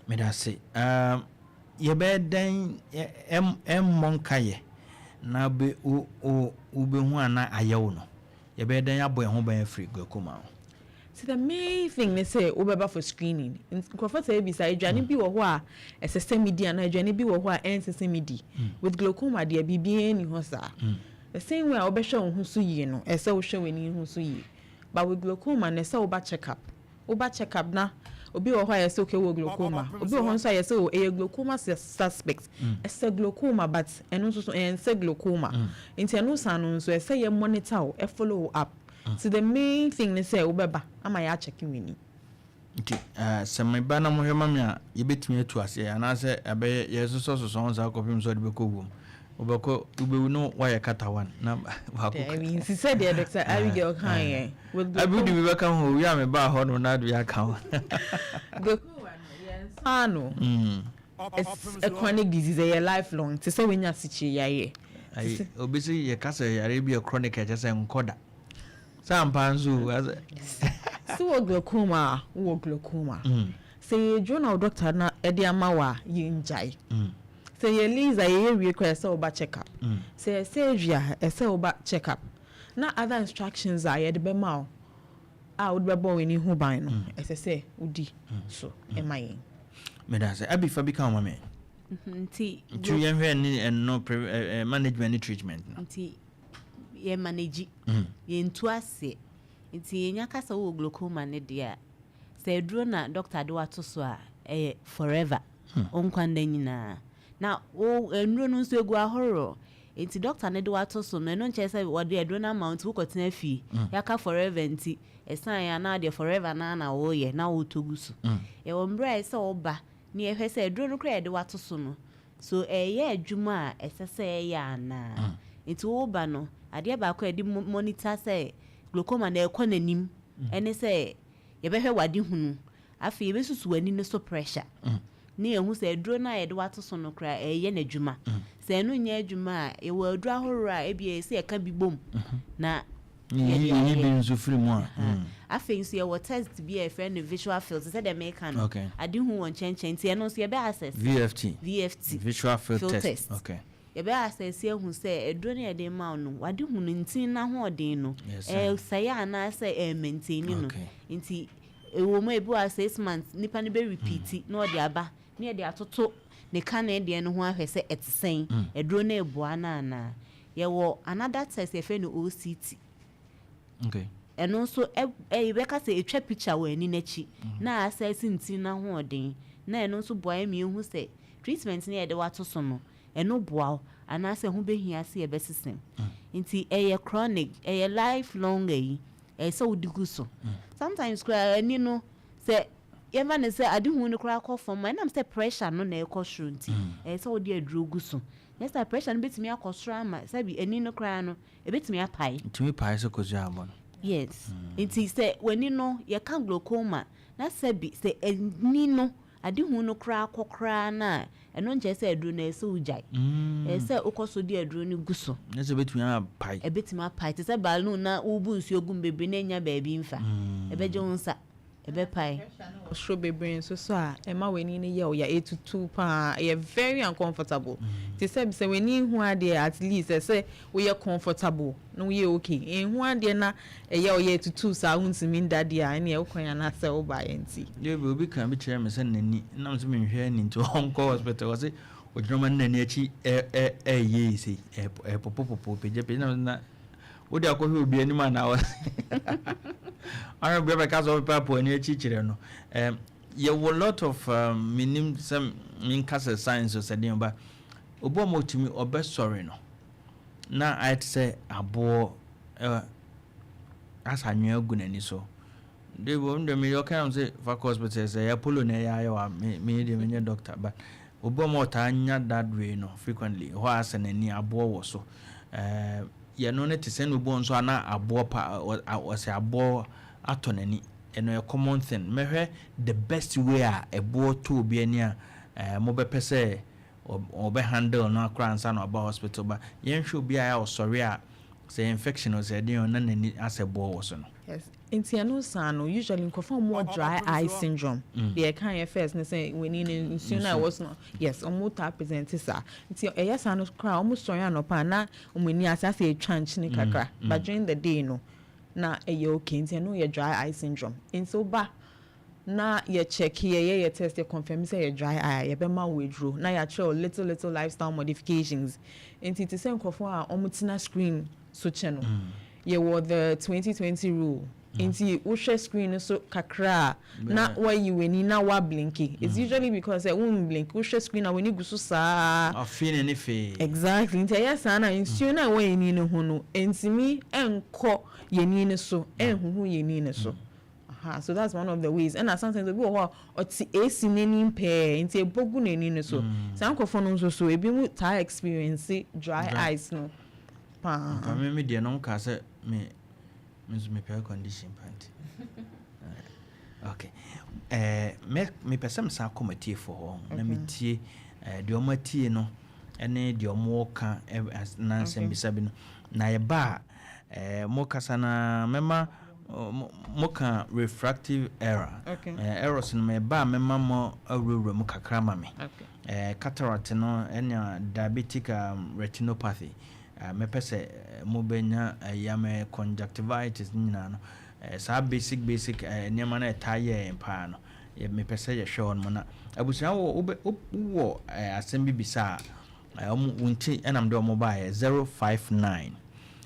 Meda ase. Yɛbɛyɛ dɛn ɛmmɔ nkayɛ na wobɛhu ana ayɛ wo no, yɛbɛyɛ dɛn abɔ yɛn ho ban afiri glaucoma ho? So the main thing ne sɛ wobɛba for screening. Nkurɔfoɔ sɛ ebisa aduane bi wɔ hɔ a ɛsɛ sɛ medi anaa aduane bi wɔ hɔ a ɛnsɛ sɛ medi. With glaucoma deɛ, biribiara nni hɔ saa. The same way a wobɛhwɛ wo ho so yie no, ɛsɛ wohwɛ w'ani ho so yie. But with glaucoma no, ɛsɛ woba check up. Woba check up na obi wɔ hɔ a yɛsɛ okay, wɔ glaucoma. Obi wɔ hɔ nso a yɛsɛ o, ɛyɛ glaucoma suspect. Ɛsɛ glaucoma, but ɛno nso so ɛnsɛ glaucoma. Nti ɛno saa no nso ɛsɛ yɛ monitor wo, ɛfollow wo up. So the main thing ne sɛ wobɛba ama yɛ acheck w'ani. Nti sɛ meba na mohwɛ ma me a, yɛbɛtumi atu aseɛ anaasɛ ɛbɛyɛ yɛsosɔsosɔ ho saa kɔpem sɛ ɔde bɛkɔ wuom, wobɛkɔ wobɛwu no woayɛ kata one na baako. Dabi, nti sɛdeɛ Dr. Abigail kan yɛ with abi wode bi bɛka ho owie a mebaa hɔ no na de aka ho. Glaucoma no, yɛnsa no. It's a chronic disease, ɛyɛ lifelong te sɛ woanya asikyire yareɛ. Ayi, obi sɛ yɛka sɛ yare bi yɛ chronic a, ɛkyɛ sɛ nkɔ da sɛ ampa nso o, sɛ wɔ glaucoma a, wowɔ glaucoma. Sɛ yɛ aduro na wo doctor na ɛde ama wo a, yɛngyae. Sɛ yɛ laser yɛyɛ wie koraa, ɛsɛ woba check up. Sɛ yɛ surgery a, ɛsɛ woba check up. Na other instructions a yɛde bɛma wo a wode bɛbɔ w'ani ho ban no, ɛsɛ sɛ wodi so ɛma yɛn. Meda sɛ abi fa bi ka ho ma me. Nti nti yɛnhwɛ ne ɛno management ne treatment no. Nti yɛ manage, yɛntu aseɛ. Nti yɛnya kasa wɔ glaucoma ne deɛ a, sɛ aduro na doctor de wato so a, ɛyɛ forever, wo nkwa nda nyinaa. Na wo nnuro no nso egu ahoroɔ. Nti doctor no de wato so no, ɛno nkyerɛ sɛ wɔde aduro no ama wo nti wokɔtena fie. Yɛaka forever nti ɛsan yɛ anaa deɛ forever naa na wɔreyɛ na wɔretɔ gu so. Yɛwɔ mmerɛ a ɛsɛ sɛ woba na yɛhwɛ sɛ aduro no koraa yɛde wato so no so ɛyɛ adwuma a ɛsɛ sɛ ɛyɛ anaa. Nti woba no, adeɛ baako a yɛde monitor sɛ glaucoma na ɛkɔ n'anim ɛne sɛ yɛbɛhwɛ wade hunu. Afei yɛbɛsusu w'ani no so pressure ne yɛhu sɛ aduro no a yɛde wato so no koraa ɛyɛ n'adwuma. Sɛ ɛno nyɛ adwuma a, yɛwɔ aduro ahoroɔ a ebi yɛ sɛ yɛka bi bom na yɛyi yɛde bi ayɛ. Nso firi mu a. Afei nso yɛwɔ test bi a yɛfrɛ no visual field, sɛ deɛ meka no, ade hu wɔ nkyɛnkyɛn, nti ɛno nso yɛbɛ assess. VFT. VFT. Visual field field test. Test. Yɛbɛ assess ahu sɛ aduro no yɛde ma wo no, wade hu no ntin n'ahoɔden no ɛsɛe anaasɛ ɛmaintain no. Nti ɛwɔ mu, ebi wɔ a 6 months nipa no bɛ repeat na ɔde aba na yɛde atoto ne kane deɛ no ho ahwɛ sɛ ɛte sɛn, aduro no ɛboa no anaa. Yɛwɔ another test yɛfrɛ no OCT. Ɛno nso ɛ ɛ yɛbɛka sɛ ɛtwa picture wɔ ani n'akyi na asɛse ntin n'ahoɔden, na ɛno nso boa yɛn ma yɛhu sɛ treatment no yɛde wato so no, ɛno boa wo anaasɛ ɛho bɛhia sɛ yɛbɛsesam. Nti ɛyɛ chronic, ɛyɛ life long ayi, ɛyɛ sɛ wode gu so. Sometimes koraa ani no, sɛ yɛmfa ne sɛ adehu no koraa kɔ fam a, ɛnam sɛ pressure no na ɛkɔ soro nti ɛyɛ sɛ wode aduro gu so. Nyɛ sɛ pressure no bɛtumi akɔ soro ama sɛbi ani no koraa no ɛbɛtumi apae. Ntumi pae sɛ kosua abɔ no. Yes, nti sɛ w'ani no, yɛka glaucoma na sɛbi sɛ ani no adehu no koraa kɔ koraa no a, ɛno nkyerɛ sɛ aduro no ɛsɛ sɛ wogyae. Ɛsɛ sɛ wokɔ so de aduro no gu so. Ne sɛ bɛtumi apae. Ɛbɛtumi apae te sɛ balloon na wobu nsuo gu mu bebree na ɛnya baabi mfa, ɛbɛgye wo nsa, ɛbɛpae. Ɔsoro bebree nso so a ɛma w'ani no yɛ ɔya, etutu paa, ɛyɛ very uncomfortable. Te sɛ w'ani hu adeɛ, at least ɛsɛ woyɛ comfortable na woyɛ okay. Ehu adeɛ na ɛyɛ ɔyɛ etutu saa, wontumi nda deɛ a, ɛnna ɛwokwan anaasɛ wobaeɛ nti. Deɛ obi ka bi kyerɛ me sɛ n'ani nam sɛ menhwɛ ani nti ɔnkɔ hospital, wɔ sɛ ogyina ma n'ani akyi ɛyɛ yi sei, ɛpopopopo, pagyapagya nam na wode akɔhwɛ obi anim anaa wɔ ɔno obi bɛka sɛ ɔpepa ani akyi kyerɛ no. Yɛwɔ lot of menim sɛ menka sɛ science o, sɛ deɛ ba obi a ma ɔtumi ɔbɛsɔre no na ayɛ te sɛ aboɔ asa anwea agu n'ani so de wɔn de mi ɔka nam sɛ fa kɔ hospital sɛ ɛyɛ polo na ɛyɛ ayɛ wa. Me deɛ menyɛ doctor, but obi a ma ɔtaa nya that way no frequently hɔ asɛ n'ani aboɔ wɔ so, yɛno ne te sɛ na obi wɔ nso ana aboɔ pa ɔsɛ aboɔ atɔ n'ani. Ɛno yɛ common thing. Mɛhwɛ the best way a ɛboɔ tɔ obi ani a mobɛpɛ sɛ ɔbɛ handle no akora ansa na ɔba hospital ba. Yɛnhwɛ obi a ɔsɔre a sɛ infection o, sɛ ɛdeɛn o, na n'ani asɛ boɔ wɔ so no. Yes, nti ɛno saa no, usually nkurɔfoɔ a wɔwɔ dry eye syndrome deɛ, ɛka yɛ first ne sɛ w'ani no nsuo no a ɛwɔ so no, yes, wɔn taa present saa. Nti ɛyɛ saa no koraa, wɔn sɔre anɔpa a na wɔn ani ase asɛ etwa nkyene kakra, but during the day no na ɛyɛ okay. Nti ɛno yɛ dry eye syndrome. Nti woba na yɛ check, yɛ test, yɛ confirm sɛ yɛ dry eye a, yɛbɛma wo aduro na yɛakyerɛ wo little little lifestyle modifications. Nti te sɛ nkurɔfoɔ a wɔn tena screen so kyɛ no, yɛwɔ the 20/20 rule. Nti wohwɛ screen no so kakra a na wayi w'ani na wablink. It's usually because ɛ won blink, wohwɛ screen a w'ani gu so saa. Afei n'ani fee. Exactly. Nti ɛyɛ saa na nsuo no a ɛwɔ yɛn ani no ho no ntumi nkɔ yɛn ani no so, ɛnhuhu yɛn ani no so. Aha, so that's one of the ways. Ɛna sometimes obi wɔ hɔ a ɔte AC n'anim pɛɛ, nti ebɔ gu n'ani no so. Saa nkurɔfoɔ no nso so, ebi mu taa experience dry eyes no paa. Nka me deɛ no nka sɛ me nso mepɛ air condition pa nti okay. Mepɛ sɛ mesan kɔ matiefoɔ hɔ na metie deɛ ɔmo atie no ɛne deɛ ɔmo ka na nsɛm bisa bi no na yɛba a mo kasa na mɛma moka refractive error. Errors no, mɛba a mɛma mo awurawura mu kakra ma me. Cataract no ɛne diabetic retinopathy, mɛpɛ sɛ mobɛnya yam conjunctivitis ne nyinaa no, saa basic basic nneɛma no ɛtaa yɛ yɛn paa no, mepɛ sɛ yɛhwɛ hɔ nom. Na abusua wɔ wowɔ asɛm bi bisa a, ɔmo wo nti ɛnam de ɔmo baeɛ 059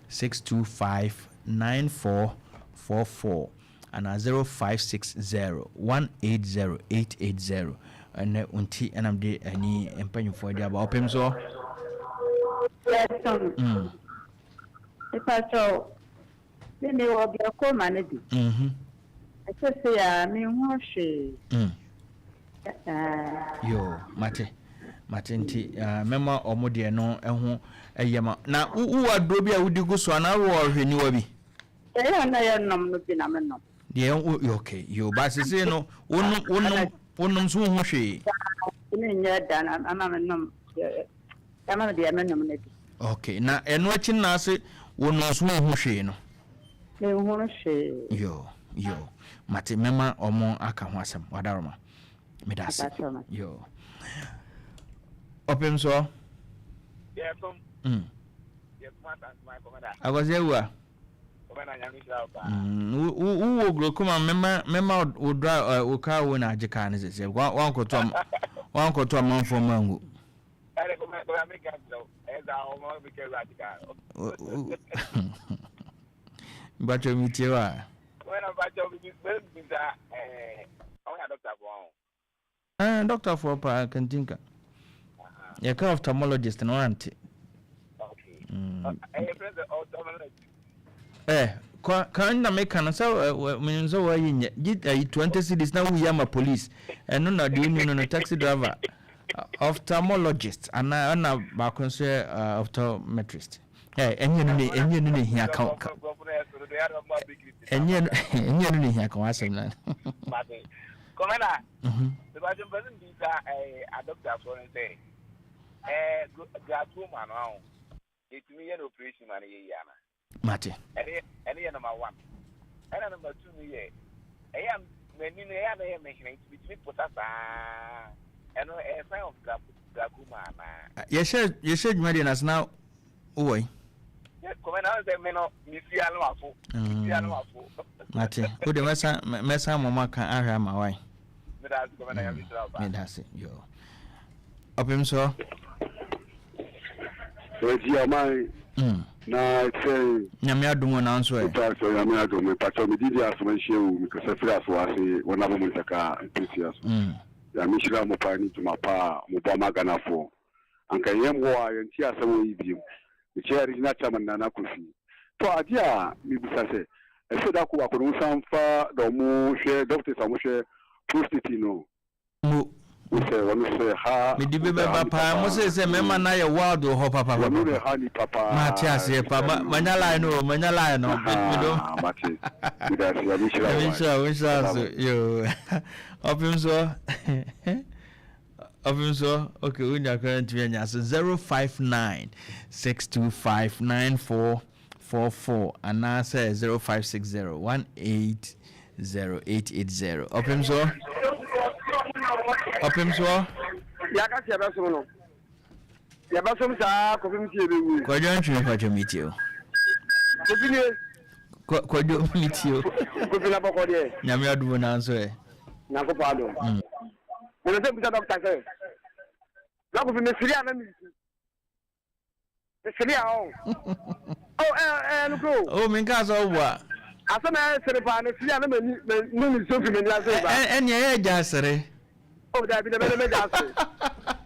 625 9444 anaa 0560 180 880. Ɛnɛ wo nti ɛnam de ani mpanyimfoɔ de aba ɔpem so. Yɛsom. Mepakyɛw, me mewɔ glaucoma no bi. Ɛsesei a menhu hwee. Yoo, mate. Mate nti mɛma ɔmo deɛ no ho ɛyɛ ma. Na wowɔ aduro bi a wodi gu so anaa wowɔ ɔhwɛniwa bi? Ɛyɛ a na yɛnom no bi na menom. Deɛ wo okay yoo ba sesei no wonom wonom wonom so wohu hwee. Menyɛ da na ama menom ama me deɛ menom no bi. Okay na ɛno akyi no na ase wonom so wohu hwee no. Menhunu hwee. Yoo yoo mate mɛma ɔmo aka ho asɛm wadaroma meda ase yoo ɔpem soɔ. Akwasi awua. Wowɔ glaucoma mɛma mɛma wo dra wo car wo na agye car no sɛsɛ wankɔto wankɔto amanfoɔ ma ngu. Mpakyɛ metie wa. Eh, doctor foɔ paa kantinka. Yɛka ophthalmologist no wante. Eh, kan na meka no sɛ menim sɛ wɔayi nyɛ gye ayi 20 cedis na woyi ama police ɛno na deɛ wonu no no taxi driver ophthalmologist anaa ɛna baako nso yɛ optometrist. Eh, ɛnyɛ no ne ɛnyɛ no ne hia ka ɛnyɛ no ɛnyɛ no ne hia ka wasɛm na. Kɔmɛna, bɛbɛdwe mpɛ sɛ mbisa adɔktafoɔ no sɛ glaucoma no aho yɛtumi yɛ no operation ma no yɛ yie ana? Mate. Ɛne yɛ number one. Ɛna number two no yɛ ɛyɛ a m'ani no ɛyɛ a na ɛyɛ me hene nti metumi posa saa, ɛno ɛyɛ sign of glaucoma anaa? Yɛhyɛ dwuma deɛ na sena wowɔ yi. Kɔmɛna ɔn sɛ me no mesia no wafo mesia no wafo. Mate wode mɛsa mɛsa mɔmɔ aka ahwɛ ama wae. Meda ase kɔmɛna, Nyame nhyira wo paa. Meda ase yo ɔpem soɔ. Eti ɔman na sɛn. Nyame adom o nanso ɛ. Nipa sɛ Nyame adom mepakyɛw me din de Asoma Nhyia wu mekasa firi Asowa ase wɔ Nabo Muntaka mpɛsua so. Nyame nhyira mo paa ne dwuma pa a mobɔ ama Ghanafoɔ. Anka yɛn mmoa a yɛnte asɛm wɔ yi biom. Mekyia Regional Chairman Nana Kofi. Tɔ adeɛ a mebisa sɛ ɛsɛ da ko baako no wosan fa da ɔmo hwɛ doctors a ɔmo hwɛ prostate no. Mo. Wosɛ wɔn sɛ ha. Mede bi bɛba paa mo se sɛ mɛma no ayɛ wild wɔ hɔ papapapa. Wɔn na ha nipa paa. Mate aseɛ pa ma manya line no o manya line no. Ahaa mate. Meda ase Nyame nhyira wo. Nyame nhyira wo nhyira so yoo ɔpem soɔ ɔpem soɔ okay wonya koraa ntumi anya so 059 625 94 44 anaasɛ 0560 180 880 ɔpem soɔ ɔpem soɔ. Yɛaka sɛ yɛbɛsom no, yɛbɛsom saa kɔpem sɛ yɛbɛwu. Kwadwo Antwi mpakyɛ metie o. Kofi nie. Kwadwo metie o. Kofi na bɔkɔ deɛ. Nyame adom nanso ɛ. Nyankopɔn adom. Mepɛ sɛ bisa dɔkta sɛ, na Kofi mesere a na mesu. Mesere a ɔn. Oh, ɛ ɛ no kuro. Oh, menka sɛ ɔboa. Asɛm a ɛyɛ sere paa, mesere a na m'ani m'ani nsuo firi m'ani ase ba. Ɛ ɛnea ɛyɛ agya sere. Oh, dabi na mɛdɛ mɛgya asere.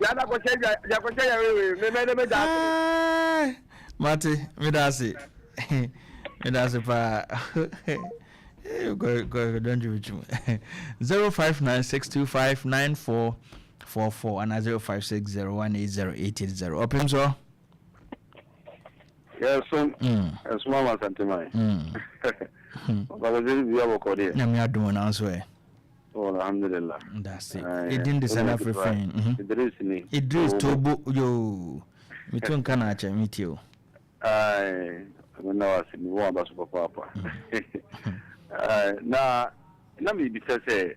Yàda kɔhyɛ yàkɔhyɛ yɛ wewe mɛ mɛdɛ mɛgya asere. Mate, meda ase. Meda ase paa. Don't you 0596259444 ana 0560180880. Ɔpem so. Yɛsom ɛsom ama Asanteman. Ɔbɛsɛ bi abɔkɔ deɛ. Nyame adom nanso ɛ. Oh, alhamdulillah. That's it. Edin de sɛ na frɛfrɛ. Idris ni. Idris Tobo yo. Meto nka na akyɛ metie o. Ai, mena wase mi wɔn aba so papaapa. Ai, na mebisa sɛ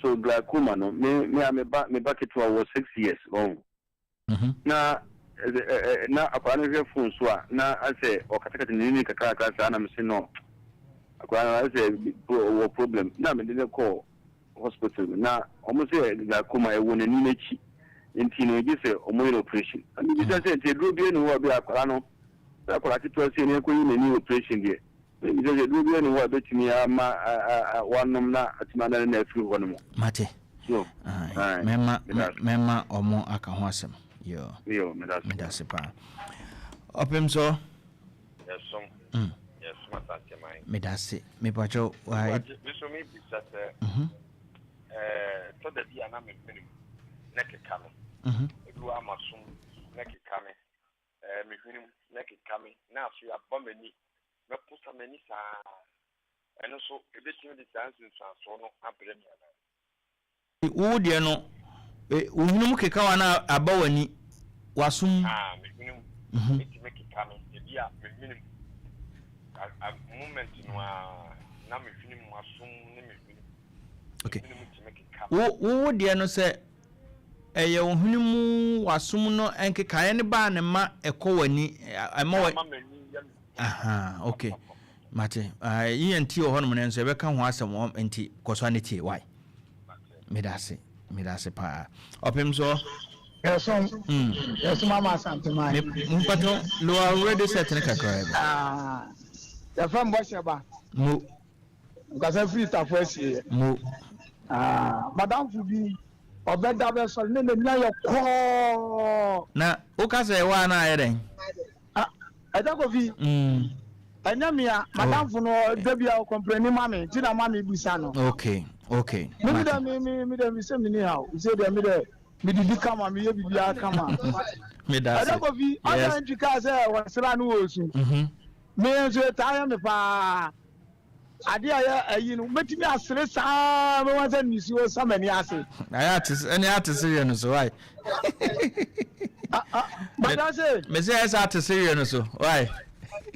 so glaucoma no me a me ba ketewa wɔ 6 years ɔn. Na na akwadaa no hwɛ phone so a na asɛ ɔkatakata n'anim kakrakra saa na mese no akwadaa no asɛ wɔ problem na mede no kɔɔ hospital na ɔmo sɛ glaucoma ɛwɔ n'anim akyi nti no gye sɛ ɔmo yɛ no operation. Na mebisa sɛ nti aduro bi ne hɔ a bi akwadaa no sɛ akwadaa ketewa sei ne ɛkɔyi n'ani operation deɛ, mebisa sɛ aduro bi ne hɔ a bɛtumi ama wanom na atumi adane na afiri hɔ no mu? Mate. So mɛma ɔmo aka ho asɛm. Yo, yo, medase paa. Ɔpem so. Yɛsom. Yɛsom Asanteman. Medase. Mepakyɛw. Me so me bisa sɛ. Ɛɛ tɔ da bi a na me mene mu na keka me. Ebi wɔ ama som na keka me. Ɛɛ me hwene mu na keka me na afei aba m'ani. Mɛposa m'ani saa. Ɛno nso ebetumi de saa nsunsuansoɔ no abrɛ me anaa? Wo deɛ no, wo hwene mu keka wo anaa aba w'ani, w'aso mu? Ah, me hwene mu etumi keka me. Ebi a me hwene mu, moment no ara na me hwene mu, m'aso mu ne me hwene mu. Okay. Wo wo deɛ no sɛ ɛyɛ wo hwene mu, w'aso mu no nkekaeɛ no baa ne ma ɛkɔ w'ani, ɛma wɔ. Ɛma m'ani yɛ me. Aha, okay. Mate. Ah, ENT wɔ hɔnom no nso yɛbɛka ho asɛm wɔn nti kɔ so ne tie. Why? Meda ase. Meda ase paa. Ɔpem so. Yɛsom. Yɛsom ama Asanteman. Me mpatɔ lower radio set ne kakra bi. Ah. Yɛfrɛ mbɔ hyɛ ba. Mo. Nkasa firi tafo asie. Mo. Ah, madamfo bi ɔbɛda bɛsɔre ne n'ani ayɛ kɔɔ. Na woka sɛ ɛwɔ a na ayɛ dɛn? Ah, Agya Kofi, ɛnyɛ me a, madamfo no da bi a ɔkɔmpleni ma me, nti na ma me bisa no. Okay, okay. Me mi dɛ me me me dɛ me sɛ me ni ha o, sɛ dɛ me dɛ me didi kama, me yɛ biribiara kama. Me da ase. Agya Kofi, ɔsɛ ntwi kaa sɛ wɔsra no wɔ osu. Me nso etaa yɛ me paa. Ade a ɛyɛ ayi no, mɛtumi asere saa ara bɛma sɛ nisuo sa m'ani ase. Ayɛ ate ɛne ate sereɛ no so why? Bada se. Me sɛ ɛsɛ ate sereɛ no so why?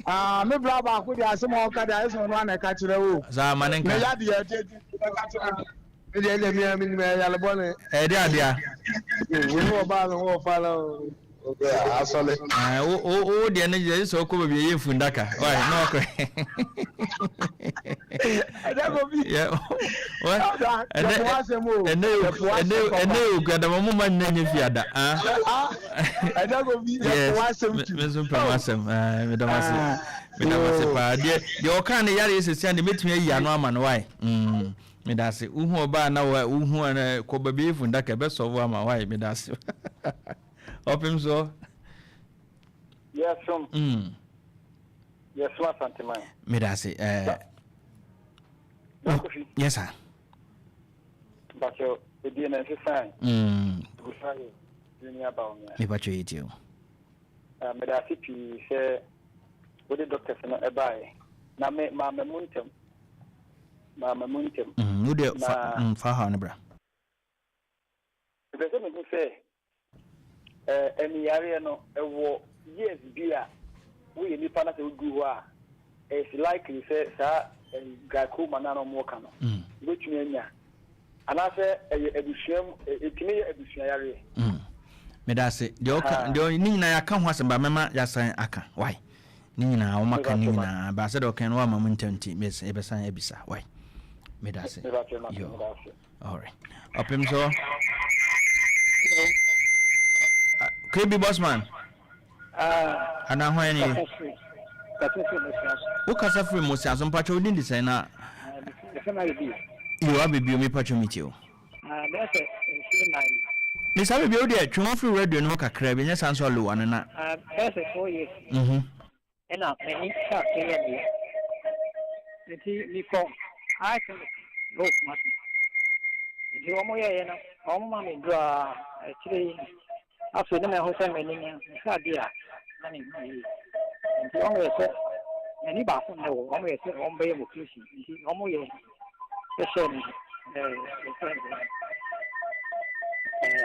Ah, me bra baako deɛ asɛm a ɔka deɛ ayɛ sɛ ɔno ana ɛka kyerɛ o. Saa ma ne nka. Me ya deɛ ɛdeɛ ɛka kyerɛ no. Me deɛ ɛdeɛ mea menim ɛyɛ yale bɔne. Ɛyɛ deɛ adeɛ a. Wo ne ɔbaa no ho ɔfa no asɔle. Wo wo deɛ no deɛ sɛ ɔkɔ baabi ɛyɛ fundaka why na ɔkɔ. Ɛdɛ kɔ bi. Ɛnɛ ɛnɛ ɛnɛ okuadama mo ma nyina nyɛ fiada. Ɛdɛ kɔ bi yɛ po asɛm tu. Me nso mpɛ mo asɛm meda mo ase meda mo ase paa deɛ deɛ ɔka ne yare sɛsia deɛ mɛtumi ayi ano ama no why. Medase. Wohu ɔbaa na wohu ana kɔ baabi efu ndaka ɛbɛ sɔvo ama why medase. Ɔpem so. Yɛsom. Yɛsom Asanteman. Medase. Eh. Kofi. Yes sir. Bacho edie na nsesan. Busa yɛ junior Bawumia. Me bacho yɛ tie o. Meda ase pii sɛ wode doctors no ɛbaeɛ na me maama mu ntɛm. Maama mu ntɛm. Wo deɛ fa mm, fa haw no bra. Mepɛ sɛ mehu sɛ aniyareɛ no ɛwɔ years bi a woyɛ nipa na sɛ woduru hɔ a it's likely sɛ saa glaucoma no a na wɔka no wobɛtumi anya anaasɛ ɛyɛ abusua mu ɛtumi yɛ abusua yareɛ. Meda ase deɛ ɔka deɛ ne nyinaa yɛaka ho asɛm ba mɛma yɛasan aka why. Ne nyinaa wɔn aka ne nyinaa ba sɛ deɛ ɔkan no wama mu ntɛm nti yɛbɛsan abisa wai meda ase yo alright ɔpem so KB Bossman anaa hwan ni wo kasa firi Mosia so mpakyɛ wodin de sɛn na yo abɛbio mepatwɛ metie o Bɛyɛ sɛ mfeɛ nnan ni. Ne saa baabi a wo deɛ twe ho firi radio no ho kakra bi nyɛ saa nso a lower no na. Bɛyɛ sɛ 4 years ni. Ɛna m'ani start yɛ me ya. Nti mekɔ eye clinic wɔ Kumasi. Nti wɔn yɛɛyɛ no wɔn ma me duro a akyire yi afei na mahu sɛ m'ani no mehwɛ adeɛ a na menhu yie. Nti wɔn yɛ sɛ m'ani baako nnɛ wɔ wɔn yɛ sɛ wɔn bɛyɛ me operation nti wɔn yɛ hyɛ no ɛɛ yɛfrɛ no sɛn ɛɛ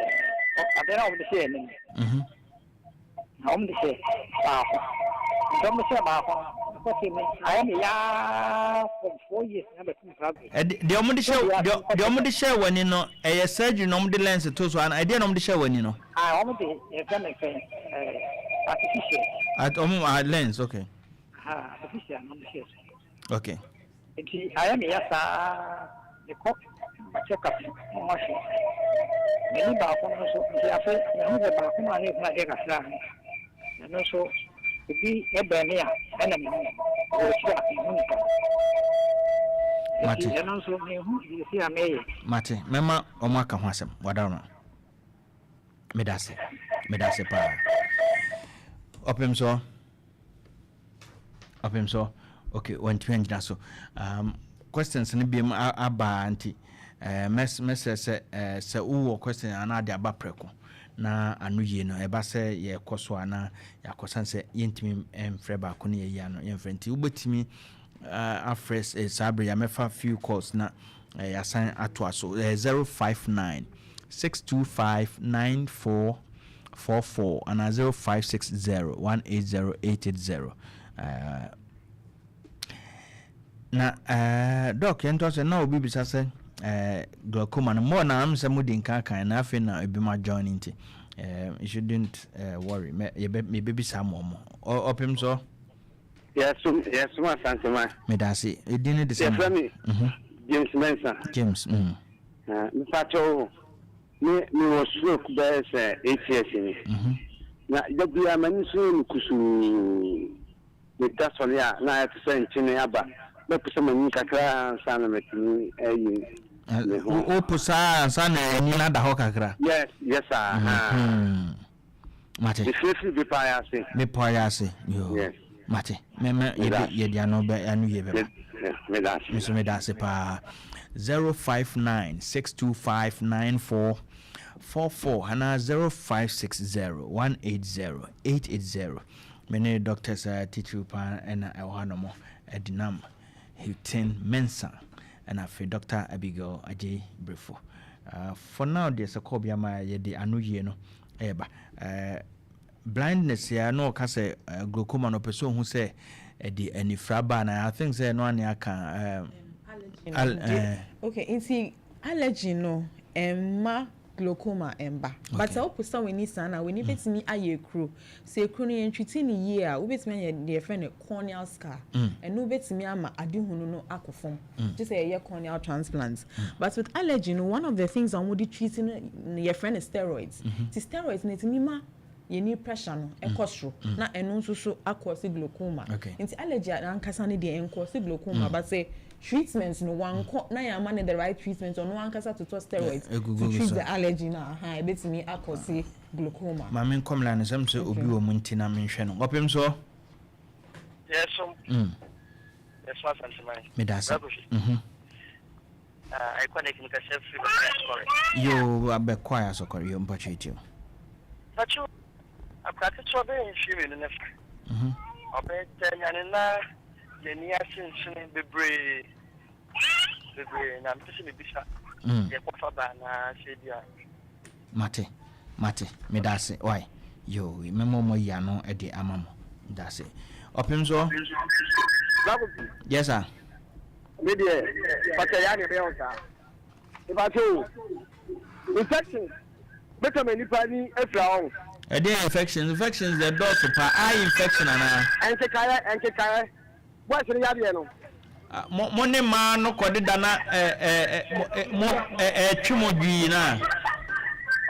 adeɛ no a wɔde hyɛ ani no na wɔde hyɛ baako nti wɔde hyɛ baako no ɛkɔ sɛ me ayɛ me yaa for 4 years na bɛtum saa bere. Deɛ wɔde hyɛ deɛ wɔde hyɛ w'ani no ɛyɛ surgery na wɔde lens to so ana ɛdeɛ na wɔde hyɛ w'ani no. Ah wɔde yɛfrɛ no sɛn ɛɛ artificial. At wɔn ah lens okay. Ah artificial na wɔde hyɛ so. Okay. Nti ayɛ me ya saa mekɔ check up na wɔn ahwɛ m'ani baako no nso nti afei mehu sɛ baako no a na ehunu adeɛ kakra no ɛno nso obi bɛn me a ɛna mehu wɔ akyiri a mehu nipa Mate. Nti ɛno nso mehu deɛ a mɛyɛ. Mate mɛma wɔn aka ho asɛm wadaroma medase medase paa ɔpem so. Ɔpem so. Okay, wantumi angyina so. Questions no biom aba nti mɛsrɛ sɛ sɛ wowɔ question anaa de aba prɛko na ano yie no ɛba sɛ yɛkɔ so a na yɛakɔ sane sɛ yɛntumi mfrɛ baako ne yɛyi ano yɛmfrɛ, nti wobɛtumi afrɛ saa bere yɛ mɛfa few calls na yɛasan atoa so. 059 625 9444 anaa 0560 180 880. Na Doc, yɛntɔ sɛ na obi bisa sɛ glaucoma no more na am sɛ mode nka kan na afei na ebi ma join, nti you shouldn't worry, yɛbɛbisa mo ɔmo ɔpem so. Yɛsom, yɛsom Asantema. Meda ase. Ɛdin no de sɛ? Yɛfrɛ me James Mensa. James. Mepakyɛw, me mewɔ stroke bɛyɛ sɛ 8 years ni. Na da biara m'ani so yɛ me kusuu. Meda sɔre a, na ayɛ te sɛ nkyene aba. Mɛpo sɛ m'ani kakra ansa na matumi ayi me ho. Wopo saa ansa na ani no ada hɔ kakra? Yes, sir. Mate. Mefirefiri bepɔ ayɛ ase. Bepɔ ayɛ ase. Yo. Yes. Mate. Mɛmɛ yɛde ano bɛ ano yie bɛba. Meda ase. Nso meda ase paa. 059 625 9444 anaa 0560 180 880. Me ne doctors titiriw paa ɛna ɛwɔ ha nom, Edinam Hilton Mensa ɛna afei Dr Abigail Agyei Brefo. For now deɛ, sɛ kɔɔ bi ama yɛde ano yie no ɛyɛba. Blindness ya na ɔka sɛ glaucoma no, ɔpɛ sɛ ɔhu sɛ ɛde anifra ba na I think sɛ ɛno ane aka. Okay, nti allergy no ɛmma glaucoma ɛmba, but sɛ woposa w'ani saa na w'ani bɛtumi ayɛ ekuro. Sɛ ekuro no yɛntwiti ne yie a, wobɛtumi ayɛ deɛ yɛfrɛ no corneal scar. Ɛno wobɛtumi ama adehunu no akɔ fam gye sɛ yɛyɛ corneal transplant. But with allergy no, one of the things a wɔde treat no, yɛfrɛ no steroids. Ti steroids no ɛtumi ma yɛni pressure no ɛkɔ soro na ɛno nso so akɔsi glaucoma. Nti allergy ankasa no deɛ, ɛnkɔsi glaucoma, but sɛ treatment no wankɔ na yɛn ama no the right treatment, ɔno ankasa totɔ steroids to treat the allergy na aha ebetumi akɔsi glaucoma. Maame nkɔmla no sɛm sɛ obi wɔ mu nti na menhwɛ no ɔpem so. Yɛsom. Yɛsom Asanteman. Meda ase. Ɛkɔ na ɛtumi kasa firi Bɛkɔ Asɔkɔre. Yo, abɛkɔ ayɛ Asɔkɔre. Yo, mpatwa eti o. Mpatwa, akora ketewa bɛyɛ mfie 2 ne fa. Ɔbɛyɛ tɛ nyane na n'ani ase nkyene bebree bebree na mpɛ sɛ mebisa yɛkɔfa ba anaa sɛ bi a. Mate, meda ase. Wai yo, mɛmɔ mɔ yi ano de ama mo. Meda ase. Ɔpem so. Yes sir. Me deɛ, pàtɛ yɛ adeɛ bɛyɛ wo saa. Ìpàtɛ o, infection bɛtɛ ma nipa ni efira wɔn. Ɛdeɛ infections? Infections deɛ dɔɔso pa. Eye infection anaa? Nkekaeɛ, nkekaeɛ, boys no yadeɛ no. Mo ne mmaa no kɔdeda na ɛ ɛ mo ɛ ɛtwe mo dwii na.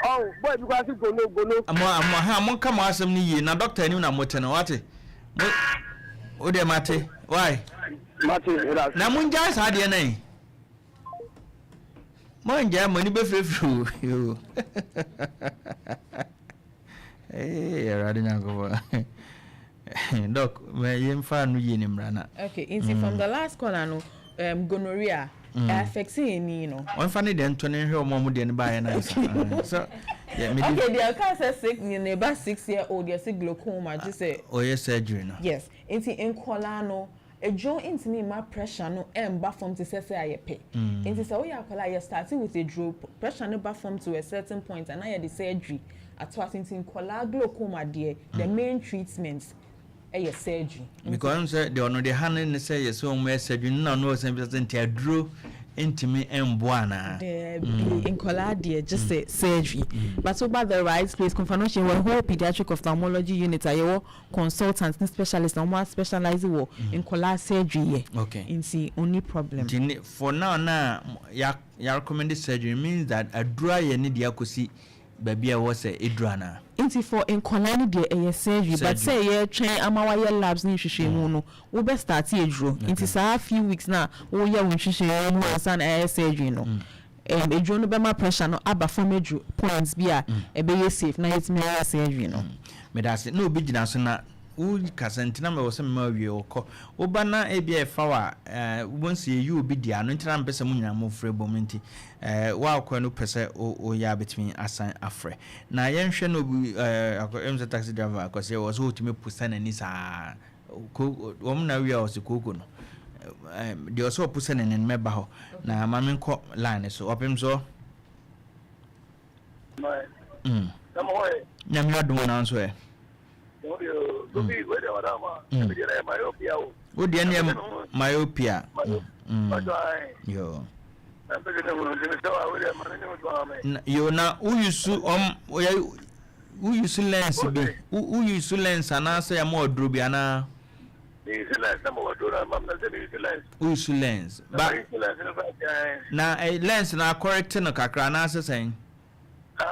Ɔn boy bi kɔ ase gono gono. Mo mo ha, mo nka mo asɛm no yie na doctor anim na mo te no, wate? Mo o deɛ, mate why. Mate. Na mo ngyae saa adeɛ no yi, mo ngyae, mo ani bɛfirafiri o. Ee, Awurade Nyankopɔn. Doc, yɛmfa no yie ne mmara na. Okay, nti from the last caller no, gonorrhea affect ani no. Wɔmfa ne deɛ nto ne nhwɛ ɔmo a ɔmo deɛ no baayɛ no ansa so. Okay, deɛ ɔka sɛ six ne ba, 6 year old, yɛsɛ glaucoma gye sɛ. Ɔyɛ surgery no. Yes, nti nkɔlaa no, eduro ntumi mma pressure no ɛmba fam te sɛ ayɛ pɛ. Nti sɛ woyɛ akwadaa, yɛ start with eduro, pressure no ba fam to a certain point ana yɛde surgery ato ase. Nti nkɔlaa glaucoma deɛ, the main treatment ɛyɛ surgery. Because sɛ deɛ ɔno deɛ ha ne ne sɛ yɛsɛ ɔmo yɛ surgery no na ɔno ɔsɛn bi sɛ nti aduro ntumi mboa anaa? Dɛbi, nkɔlaa deɛ, gye sɛ surgery. But woba the right place, Komfo Anokye wɔ whole pediatric ophthalmology unit a yɛwɔ consultant ne specialist na wɔn a specialize wɔ nkɔlaa surgery yɛ. Nti only problem. Nti for now na ya ya recommend surgery means that aduro ayɛ ne deɛ akɔsi baabi a ɛwɔ sɛ eduru anaa? Nti for nkɔlaa no deɛ, ɛyɛ surgery, but sɛ yɛtwɛn ama wayɛ labs ne nhwehwɛmu no, wobɛ start eduro. Nti saa few weeks na woyɛ wo nhwehwɛmu mu ansa na ɛyɛ surgery no, eduro no bɛma pressure no aba fam eduru points bi a ɛbɛyɛ safe na yɛtumi ayɛ surgery no. Meda ase. Na obi gyina so na. Wo kasa nti na mewɔ sɛ mema wo wie wokɔ. Woba na ebia ɛfa wo a, eh, wobɛhu sɛ yɛyi obi deɛ ano nti na mepɛ sɛ mo nyinaa mofrɛ bom nti, eh, wo a wokɔɛ no wopɛ sɛ woyɛ a bɛtumi asan afrɛ. Na yɛnhwɛ na obi, eh, akɔ, ɛmu sɛ taxi driver akɔsɛ wɔ sɛ ɔtumi posa n'ani saa. Ko, wɔn na awie a ɔsɛ kooko no. Eh, deɛ ɔsɛ ɔposa n'ani no mɛba hɔ. Na ma menkɔ line so. Ɔpem soɔ. Mm. Nyame adom nanso ɛ. Wo deɛ ne yɛ myopia. Mm. Yo. Yo na wo use um wo use lens bi. Wo use lens anaasɛ ya mo aduro bi anaa? Wo use lens. Ba na eh, lens na correct no kakra anaasɛ sɛn? Ae,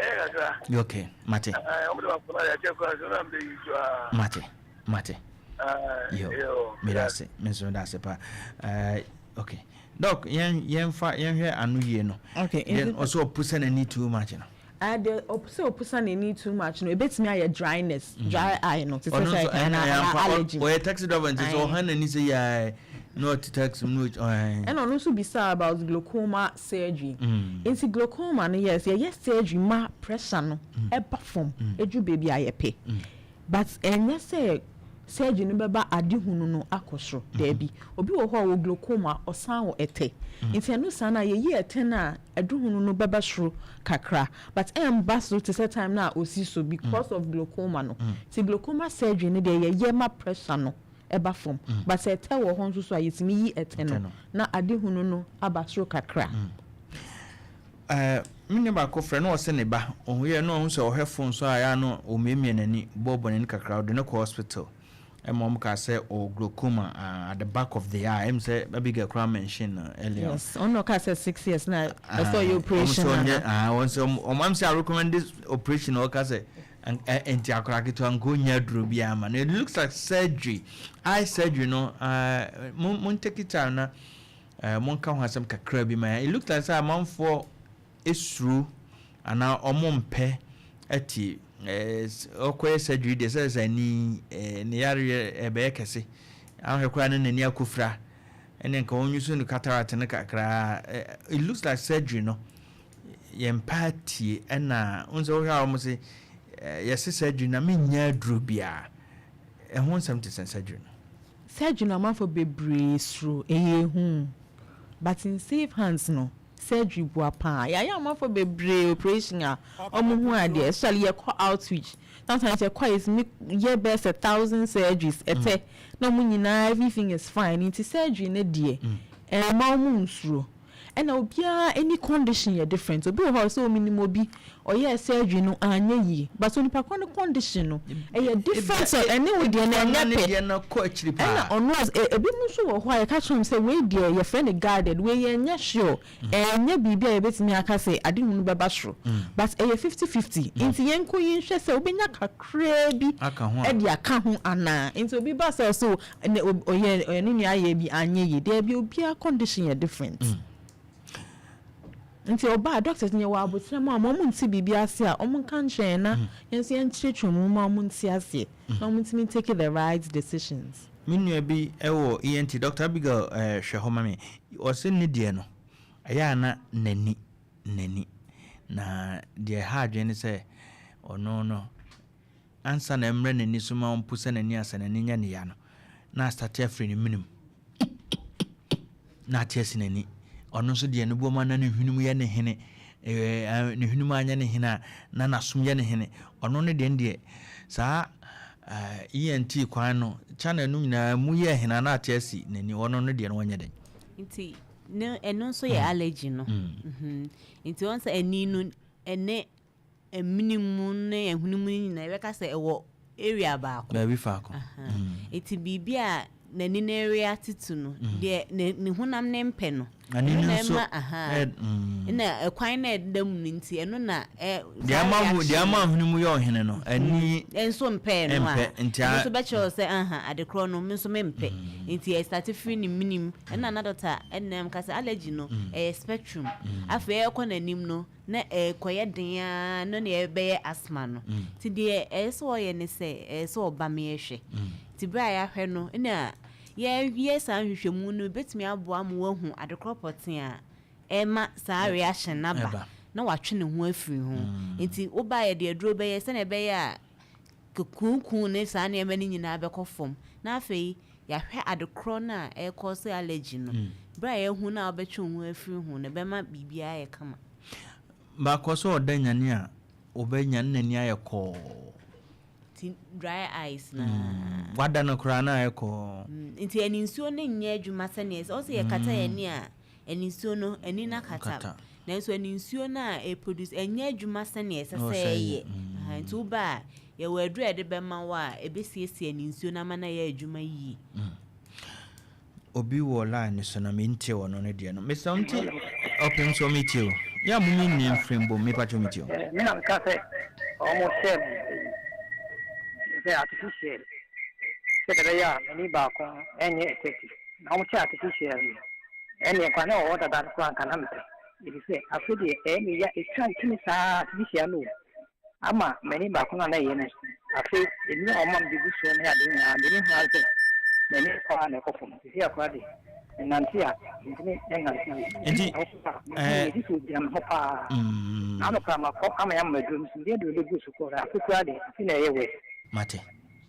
ɛyɛ kakra. Okay, mate. Ae, wɔn de ma fona yɛ akyɛ kura so na mbɛ yi so aa. Mate, mate. Ae, yo, meda ase, me nso meda ase pa. Uh, okay. Doc, yɛn yɛn fa yɛn hwɛ ano yie no. Okay. Then ɔsɛ ɔpusa n'ani too much no. Deɛ ɔsɛ ɔpusa n'ani too much no, ebetumi ayɛ dryness, mm. dry eye no. Te sɛ sɛ ɛna allergy. Ɔyɛ taxi driver nti sɛ ɔhan n'ani sɛ yaa na ɔte taxi mu na ɔhan. Ɛna ɔno nso bisa about glaucoma surgery. Nti glaucoma no yes yɛyɛ surgery ma pressure no ɛba fam ɛduru baabi a yɛpɛ but ɛnyɛ sɛ surgery no bɛba ade hunu no akɔ soro daabi. Obi wɔ hɔ a ɔwɔ glaucoma ɔsan wɔ ɛtɛ nti ɛno saa no a yɛyi ɛtɛ no a ade hunu no bɛba soro kakra but ɛmba soro te sɛ time no a ɔsi so because of glaucoma no. Nti glaucoma surgery no deɛ yɛyɛ ma pressure no ɛba fam. But sɛ ɛtɛ wɔ hɔ nso so a, yɛtumi yi ɛtɛ no na adehunu no aba soro kakra. Me nua baako frɛ na ɔse ne ba ɔhu yɛ na ɔhu sɛ ɔhwɛ phone so a ɛyɛ a na ɔmiamia n'ani bɔɔbɔ n'ani kakra ɔde no kɔ hospital ɛma wɔn kaa sɛ ɔwɔ glaucoma at the back of the eye ɛm sɛ Abigail koraa mention no earlier on. Yes, ɔno na ɔkaa sɛ 6 years na ɛsɛ ɔyɛ operation ana. Wɔn sɛ wɔn am sɛ I recommend this operation ɔka sɛ Nti akwadaa ketewa nka ɔnnya aduro biara ma no. It looks like surgery, eye surgery no, mo mo take time na mo nka ho asɛm kakra bi ma yɛn. It looks like sɛ amanfoɔ esuro anaa ɔmo mpɛ ɛte ɔkɔyɛ surgery deɛ sɛ sɛ ani ne yareɛ ɛbɛyɛ kɛse ahwɛ koraa ne n'ani akɔfira ɛne nka wɔn use no cataract no kakra. It looks like surgery no. Yɛn paa tie ɛna wohu sɛ wohwɛ a wɔn se yɛse surgery na mennya aduro biara. Ɛho nsɛm te sɛn surgery no? Surgery no amanfoɔ bebree suro, ɛyɛ ehu but in safe hands no surgery boa paa. Yɛayɛ amanfoɔ bebree operation a wɔn hu adeɛ especially yɛkɔ outreach sometimes yɛkɔ a yɛtumi yɛ bɛyɛ sɛ thousand surgeries ɛtɛ na wɔn nyinaa everything is fine nti surgery no deɛ ɛmma wɔn nsuro. Ɛna obiara ani condition yɛ different. Obi wɔ hɔ a ɔsɛ oh menim obi ɔyɛɛ surgery no anyɛ yie but onipa korɔ no condition no ɛyɛ different sɛ ɛne wo deɛ no ɛnyɛ pɛ. Ɛna ɔno as ebinom nso wɔ hɔ a yɛka kyerɛ wɔn sɛ wei deɛ yɛfrɛ no guarded, wei yɛnyɛ sure, ɛnyɛ biribi a yɛbɛtumi aka sɛ ade hunu bɛba soro but ɛyɛ 50-50 nti yɛnkɔ yi nhwɛ sɛ wobɛnya kakraa bi de aka ho anaa. Nti obi ba sɛ ɔsɛ Ɛnɛ ɔyɛ ɔyɛ ne nua ayɛ bi anyɛ yie daabi obiara condition yɛ different mm. Nti ɔbaa doctors nyɛ wɔ abotire mu a wɔn nte biribi ase a wɔn nka nkyerɛ yɛn na mm. yɛn nso yɛn kyerɛkyerɛ mu ma wɔn nte aseɛ mm. na wɔn ntumi take the right decisions. Me nua bi wɔ ENT Dr. Abigail eh, hwɛ hɔ ma me ɔsɛ ne deɛ no ɛyɛ a na n'ani n'ani na deɛ ɛha adwene ne sɛ ɔno no Ansa na ɛmmrɛ n'ani so ma ɔmpo sɛ n'ani asa n'ani nyɛ ne ya no, na astate afiri ne menem na ate asi n'ani. Ɔno nso deɛ ne boɔ ma na ne hwene mu yɛ ne hene, ne hwene mu anyɛ ne hene a, na n'asom yɛ ne hene. Ɔno ne deɛ deɛ saa ENT kwan no, channel no nyinaa mu yɛ hene a na ate asi n'ani. Ɔno ne deɛ no wɔnyɛ dɛn. Nti ne ɛno nso yɛ allergy no. Nti wɔn sɛ ani no ɛne Amene mu ne ahene mu no nyinaa yɛbɛka sɛ ɛwɔ area baako. Baabi faako. Nti biribi a n'ani no react to no, deɛ ne ne honam no mpɛ no, Ani ɛno no na nso ɛma ahaa, ɛ mm. ɛna ɛkwan no a ɛda mu no nti, ɛno na ɛ Deɛ saa ama ho deɛ reaction ama no hwene mu yɛ ɔhene no, ani nso mpɛɛ no a, mpɛ nti ɛno a. nso bɛkyerɛ wo sɛ aha, ade korɔ no me nso mempɛ. Nti ɛstarte firi ne menim. Ɛna na dɔkta ɛnam ka sɛ allergy no ɛyɛ spectrum. Afei ɛrekɔ n'anim no na ɛrekɔyɛ den ara no na ɛbɛyɛ asthma no. Nti deɛ ɛyɛ sɛ ɔyɛ ne sɛ ɛyɛ sɛ ɔba ma yɛhwɛ. Nti berɛ a yɛahwɛ no na yɛyɛ saa nhwehwɛmu no bɛtumi aboa ma woahu ade korɔ pɔtee a ɛrema saa reaction no aba na watwe ne ho afiri ho. Nti woba a yɛde aduro bɛyɛ sɛdeɛ ɛbɛyɛ a kuukuu ne saa nneɛma no nyinaa bɛkɔ fam. Na afei yɛahwɛ ade korɔ no a ɛrekɔɔse allergy no. Berɛ a yɛahu no a wobɛtwe wo ho afiri ho no, ɛbɛma biribiara ayɛ kama. Baako sɛ ɔda nyane a, ɔbɛnyane n'ani ayɛ kɔɔ. Nti dry eyes na. Wada no koraa na ayɛ kɔɔ. Nti ani nsuo no nyɛ adwuma sɛdeɛ ɛsɛ. Ɔsɛ yɛkata yɛn ani a, ani nsuo no, ani no akata. Nanso ani nsuo no a ɛproduce, ɛnyɛ adwuma sɛdeɛ ɛsɛ sɛ ɛyɛ. Nti woba a, yɛwɔ aduru a yɛde bɛma wo a, ɛbɛsiesie ani nsuo no ama no ayɛ adwuma yie. Obi wɔ line no so na mentie ɔno ne deɛ no. Mesrɛ wo nti ɔpem so metie o. Yɛ a mo nyi mfiri mbom mepa kyɛw metie o. Me na meka sɛ ɔmo hyɛɛ me eyi sɛ artificial sɛdeɛ ɛbɛyɛ a m'ani baako ɛnyɛ effective na ɔmo hyɛ artificial no ɛnneɛ nkwa na ɛwɔ hɔ dada no koraa nka na mepɛ efisɛ afei deɛ ɛyɛ me ya etwa ntini saa artificial no o. Ama m'ani baako no a na ɛyɛ no so. Afei nnuru a wɔma mede gu so ne ade nyinaa, deɛ mehu ara ne sɛ m'ani kɔ ara na ɛkɔ fam. Seesei ara koraa deɛ, menante a, mentumi nnante yie. Nti, Ɛhɔ koraa, mehu yɛ, gye sɛ ɔgyina me ho paa. Ano koraa makɔ ama yɛama me aduro no so, mede aduro no guu so kɔɔ no, afei koraa deɛ, afei na ɛyɛ worse. Mate,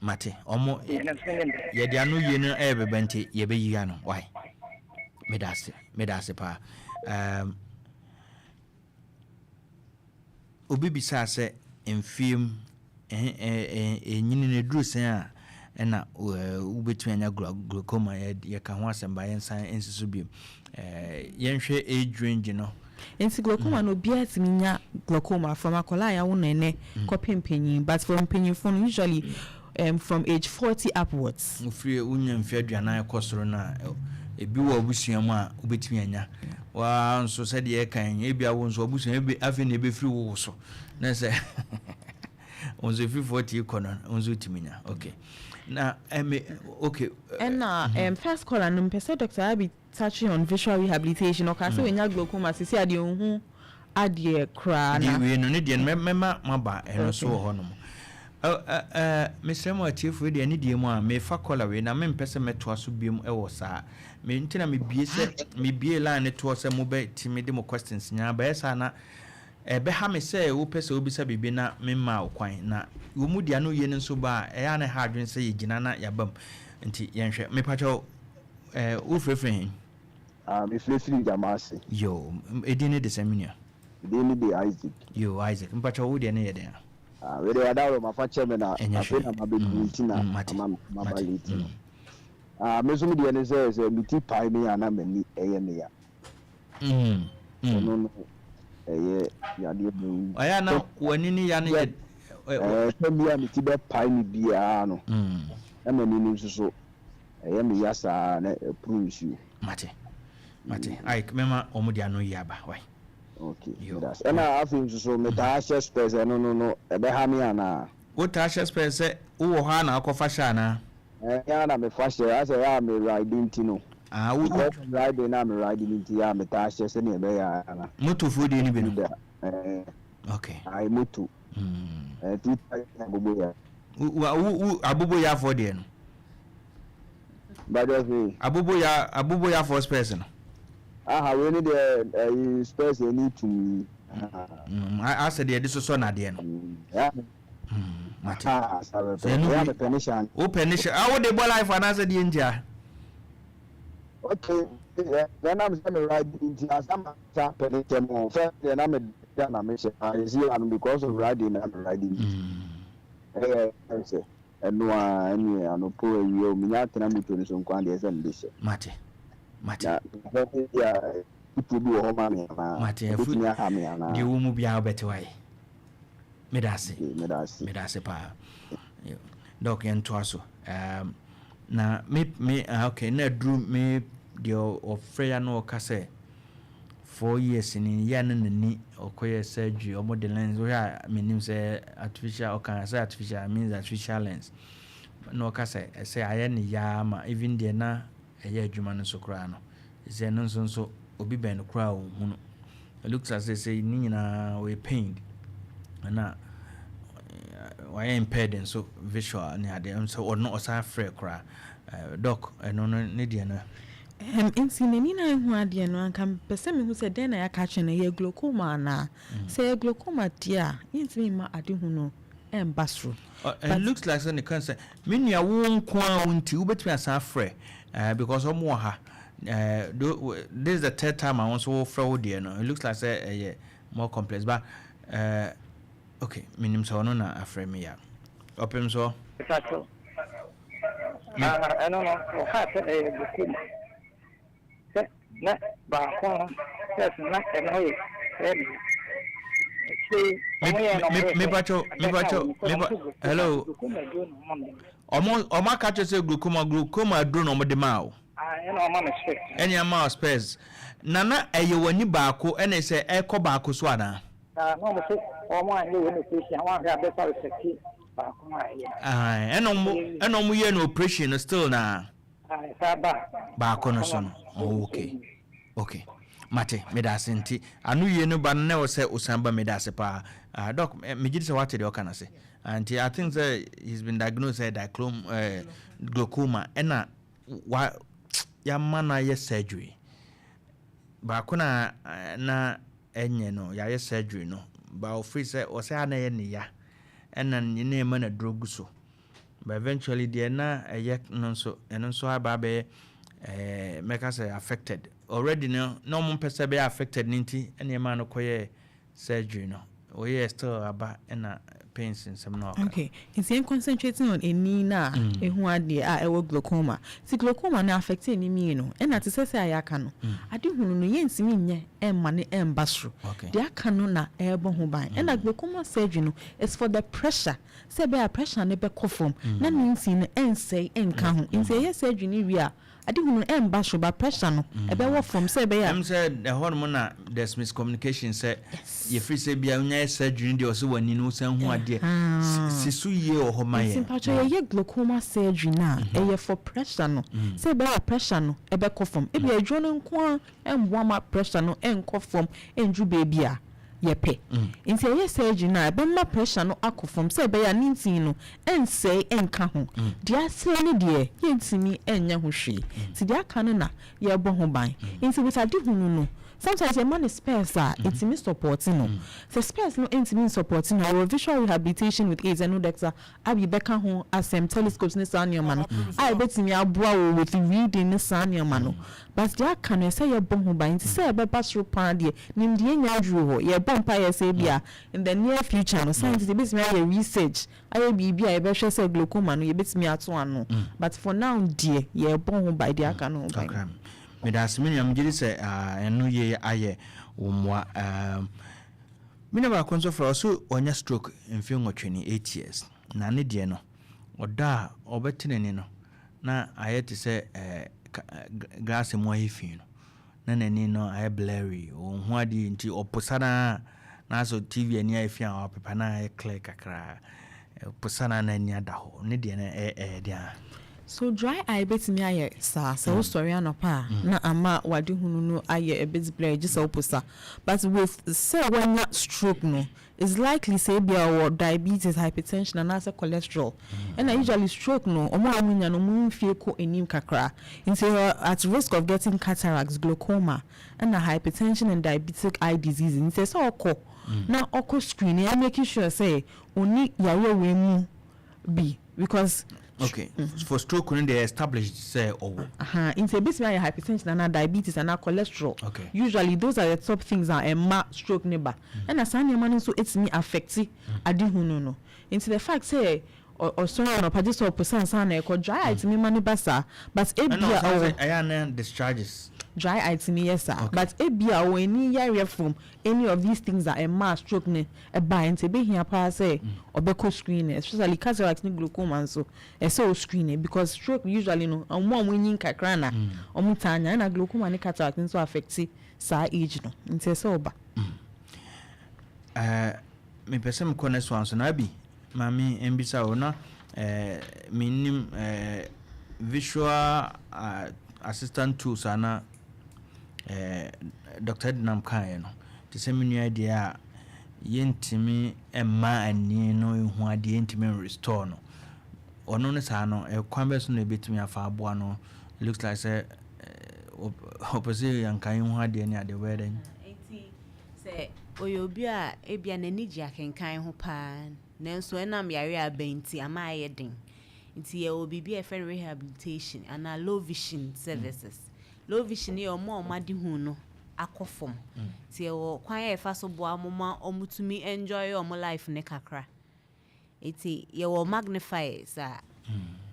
mate. Ɔmo, Nti ɛno nso ne mbrɛ. yɛde ano yie no ɛrebɛba nti yɛbɛyi ano, wai. Meda ase, meda ase paa. Um, Obi bisaa sɛ, Mfeɛ mu, ɛnyini no ɛduru sɛn a ɛna wobɛtumi anya glaucoma? Yɛka ho asɛm ba yɛnsan nsi so bio. Yɛnhwɛ age range no. Nti glaucoma no obiara tumi nya glaucoma from akwadaa a yɛawo no ɛnɛ kɔpem panyin, but for mpanyinfoɔ no usually from age 40 upwards. Wofiri wonya mfe 40 kɔ soro no a, ebi wɔ abusua mu a wobɛtumi anya. Waa nso sɛdeɛ ɛka yi, ebia wo nso abusua ebi afei na ebɛfiri wo so. Na sɛ wo nso ɛfiri 40 kɔ no, wo nso wotumi nya. Okay. Na ɛme okay. Ɛna first caller no mepɛ sɛ Doctor Abby touching on visual rehabilitation, ɔkaa sɛ wanya glaucoma seesei a deɛ ɔnhu adeɛ koraa na. Deɛ wei no ne deɛ no mɛma moaba ɛno so wɔ hɔ nom. Mesrɛ mo atiefoɔ deɛ ne deɛ mu a mefa kɔla wei na mempɛ sɛ mɛtoa so biom wɔ saa. Me nti na mebie sɛ mebie line no toɔ sɛ mobɛtumi de mo questions nyinaa bɛyɛ saa na ɛbɛha me sɛ wopɛ sɛ wobisa biribi na memmaa wo kwan na wɔ mu deɛ ano yie no nso ba a ɛyɛ a na ɛha adwene sɛ yɛgyina na yɛaba mu nti yɛnhwɛ. Mepakyɛw Eh, wo frɛfrɛ he? Ah, me frɛfiri Gyama ase. Yoo, edin ne de sɛn me nua? Edin ne de Isaac. Yoo, Isaac, mpakyɛw wo deɛ ne yɛ dɛn a? Ah, wei deɛ wadaworo ma fa kyɛ me na Ɛnyɛ afei hwee. na mabɛduru nti na Mate, ama maba mate. late no. Ah, me nso me deɛ ne sɛ sɛ me ti pae me a na m'ani ɛyɛ me ya. Ɛno no ɛyɛ yadeɛ bɛn? Ɔyɛ a na w'ani ne ya no yɛ. Ɛɛ, sɛ bi a me ti bɛpae me biara no, na m'ani no nso so Ɛyɛ me ya saa na ɛporo nsuo. Mate mate Ike mɛma wɔn de ano yi aba wai. Ok medase. Ɛna afei nso so metaa hyɛ spɛs ɛno no no ɛbɛha me anaa? Wotaa hyɛ spɛs sɛ wowɔ hɔ ara na akɔfa hyɛ anaa? Ɛɛ me ara na mefa hyɛ asɛ ɛyɛ a me ride nti no. Ah wo Because of riding na me ride no nti ɛyɛ a metaa hyɛ sɛnea ɛbɛyɛ a na. Motofoɔ deɛ no bi no? Ɛɛ. Ok. Ae moto. Ɛɛ 2000 aboboyaa. Wo wo aboboyaafoɔ deɛ no? Bajɔ hwee. Aboboya aboboyafoɔ spɛs no. Aha wei ne deɛ ɛyi spɛs ani tum yi. Mm, asɛ deɛ yɛde sosɔ nadeɛ no. Mate. Sɛ ɛno bi mepɛ ne hyɛ. Wopɛ ne hyɛ. Ah, wode bɔ life anaasɛ deɛ ntia? Okay, ɛnam sɛ me ride nti asa ma sa pɛ ne kyɛ mo. Fɛ deɛ na me da na me hyɛ. Ayɛ si ano because of riding na me riding. Ɛyɛ sɛ. Ɛno ara, ɛneɛ anɔpa o awia o, menya atena moto no so nko ara deɛ ɛsɛ sɛ mede hyɛ. Mate, mate. Na mehwɛ sɛ bi a afutuo bi wɔ hɔ ma me anaa, Mate, afu, ɛbɛtumi aha me anaa. deɛ ɛwɔ mu biara wobɛte wayɛ. Meda ase. Okay, meda ase. Meda ase paa. Yo, Doc, yɛntoa so. Um, Na me me ah okay na aduru me deɛ ɔfrɛ ya na ɔka sɛ 4 years ni yɛ na n'ani ɔkɔyɛ surgery, ɔmo de lens, wohwɛ a menim sɛ artificial, ɔka sɛ artificial means artificial lens, na ɔka sɛ ɛsɛ ayɛ ne yaa ma even deɛ na ɛyɛ adwuma no so koraa no sɛ ɛno nso obi bɛn no koraa a ɔnhu no. It looks as if sɛ ne nyinaa ɔyɛ pained ɛna wayɛ impaired nso visual ne adeɛ nso. Ɔno ɔsan frɛ koraa, doc, ɛno no ne deɛ no. Nti n'ani na ehu adeɛ no, anka mpɛ sɛ mehu sɛ dɛn na yɛaka kyerɛ no, ɛyɛ glaucoma anaa? Sɛ ɛyɛ glaucoma deɛ a, yɛntumi mma ade hu no ɛmba soro. It looks like sɛ ne kan sɛ me nua wo nko a wo nti wobɛtumi asan frɛ because ɔmo wɔ ha. This is the third time a wo nso wofrɛ wo deɛ no. It looks like sɛ ɛyɛ more complex, but okay, menim sɛ ɔno na afrɛ me ya ɔpem so. Ɛno no ɔkaa sɛ ɛyɛ glaucoma, sɛ na baako no sɛ na ɛno yɛ ɛne Mepakyɛw, mepakyɛw, hello, ɔmo aka kyerɛ sɛ glaucoma aduro na ɔmo de maa o. Ɛna ɔma me specs. Ɛne ama o specs nana, ɛyɛ w'ani baako ɛna sɛ ɛkɔ baako so anaa? Na ɔmo sɛ ɔmo anyɛ wɔ no operation, wɔn ahwɛ abɛfa reflect baako a ɛyɛ. Ɛna ɔmo yɛ no operation no still na saa ba baako no so no. Oh, okay, mate, meda ase. Nti ano yie no ba no na ɛwɔ sɛ osan ba. Meda ase paa. Doc, megye di sɛ wate deɛ ɔka no ase. Nti I think sɛ he's been diagnosed sɛ diclom glaucoma ɛna wa yɛama no ayɛ surgery baako na ɛnyɛ no, yɛayɛ surgery no ba ofiri sɛ ɔsɛ a na ɛyɛ ne ya ɛna ne ɛma no aduro gu so, but eventually deɛ na ɛyɛ no nso, ɛno nso aba abɛyɛ mɛka sɛ affected already no, na ɔmo mpɛ sɛ ɛbɛyɛ affected ne nti ɛna ɛma no kɔyɛ surgery no, ɔyɛ still aba ɛna pains nsɛm na ɔka. Okay, nti yɛn concentrating on ani na ehu adeɛ a ɛwɔ glaucoma. Ti glaucoma no affect ani mmienu, ɛna te sɛ a yɛaka no, ade hunu no yɛntumi nyɛ ɛmma ne ɛmba soro. Deɛ aka no na ɛrebɔ ho ban. Ɛna glaucoma surgery no is for the pressure, sɛ ɛbɛyɛ a pressure no bɛkɔ fam na ne nti no ɛnsɛe ɛnka ho. Nti ɛyɛ surgery no wie a, ade hunu no ɛmba soro ba pressure no ɛbɛwɔ fam sɛ ɛbɛyɛ a Ɛm sɛ ɛhɔ nom na there's miscommunication sɛ yɛfiri sɛ bia wonya yɛ surgery no deɛ, ɔsɛ w'ani no wosan hu adeɛ. Si so yie wɔ hɔ ma Nti yɛn. Mpatwa, yɛyɛ glaucoma surgery no a, ɛyɛ for pressure no, sɛ ɛbɛyɛ a pressure no ɛbɛkɔ fam. Ebi aduro no nko a ɛmboa ma pressure no ɛnkɔ fam ɛnduru baabi a yɛpɛ. Nti ɛyɛ surgery no a, ɛbɛma pressure no akɔ fam sɛ ɛbɛyɛ a ne ntin no ɛnsɛe ɛnka ho. Deɛ asɛe no deɛ, yɛntumi ɛnyɛ ho hwee. Nti deɛ aka no na yɛrebɔ ho ban. Nti with ade hunu no, sometimes yɛma no specs a ɛtumi support no. Sɛ specs no ɛntumi support no a, wɔwɔ visual rehabilitation with aids, ɛno Dr. Abi bɛka ho asɛm, telescopes ne saa nneɛma no a ɛbɛtumi aboa wo with reading ne saa nneɛma no. But deɛ aka no, ɛsɛ yɛbɔ ho ban. Nti sɛ ɛbɛba soro paa deɛ, nimdeɛ nya aduru hɔ. Yɛbɔ mpa yɛ sɛ bi a in the near future no, scientist yɛbɛtumi ayɛ research, ayɛ biribi a yɛbɛhwɛ sɛ glaucoma no yɛbɛtumi ato ano. But for now deɛ, yɛbɔ ho ban, deɛ aka no ho ban. Kakra, meda ase me nua. Megye di sɛ ɛno yie ayɛ wo mmoa. Me nua baako nso frɛ, ɔso ɔnya stroke mfe 8 ne 8 years, na ne deɛ no, ɔda a ɔbɛte n'ani no na ayɛ te sɛ glass mu ayɛ fi no, na n'ani no ayɛ blurry, ɔnhu adeɛ. Nti ɔposa no a, na asɛ TV ani ayɛ fi a ɔpepa na ayɛ clear kakra. Posa no a na ani ada hɔ. Ne deɛ no ɛyɛ deɛ a So dry eye bɛtumi ayɛ saa sɛ wosɔre anɔpa a na ama wade hunu no ayɛ a bit blurry gye sɛ woposa. But with sɛ wanya stroke no, it's likely sɛ ebia ɔwɔ diabetes, hypertension anaasɛ cholesterol. Ɛna usually stroke no, ɔmo a ɔmo nya no, ɔmo mfie kɔ anim kakra, nti you're at risk of getting cataracts, glaucoma ɛna hypertension and diabetic eye disease. Nti ɛsɛ ɔkɔ na ɔkɔ screen ɛ making sure sɛ ɔni yareɛ wei mu bi because Okay, for stroke no deɛ, established sɛ ɔwɔ. Nti ebetumi ayɛ hypertension anaa diabetes anaa cholesterol. Usually those are the top things a ɛma stroke ne ba. Ɛna saa nneɛma no nso etumi affect adehunu no. Nti the fact sɛ ɔsɔre anɔpa gye sɛ ɔposa ansa na ɛkɔ, dry eye tumi ma ne ba saa, but ebia Ɛna ɔsan ɔwɔ sɛ ɛyɛ ana discharges. Dry eye tumi yɛ saa but ebia ɔwɔ ani yareɛ from any of these things a ɛmaa stroke no baeɛ nti ɛbɛhia paa sɛ ɔbɛkɔ screening, especially cataract ne glaucoma nso ɛsɛ sɛ ɔ screen because stroke usually no wɔn a wɔanyin kakra na wɔtaa nya, ɛna glaucoma ne cataract nso affect saa age no nti ɛsɛ sɛ ɔba. Eh, mepɛ sɛ mekɔ next one so na Abi, ma me mbisa wo na eh, mennim eh, visual uh, assistant tools a na eh, Dr. Ednam kaeɛ no, te sɛ me nua deɛ a yɛntumi mma ani no nhu adeɛ, yɛntumi restore no. Ɔno no saa no, ɛkwan bɛ so na ɛbɛtumi afa aboa no? Looks like sɛ ɔpɛ sɛ yɛnka yɛnhu adeɛ ne adeɛ, ɔbɛyɛ dɛn? Nti sɛ ɔyɛ obi a ebia n'ani gye akenkan ho paa, nanso ɛnam yare a aba nti ama ayɛ den. Nti yɛwɔ biribi a yɛfrɛ no rehabilitation anaa low vision services. Low vision yɛ wɔn a wɔn adehu no akɔ fam. Nti yɛwɔ kwan a yɛfa so boa wɔn ma wɔtumi enjoy wɔn life ne kakra. Nti yɛwɔ magnifiers a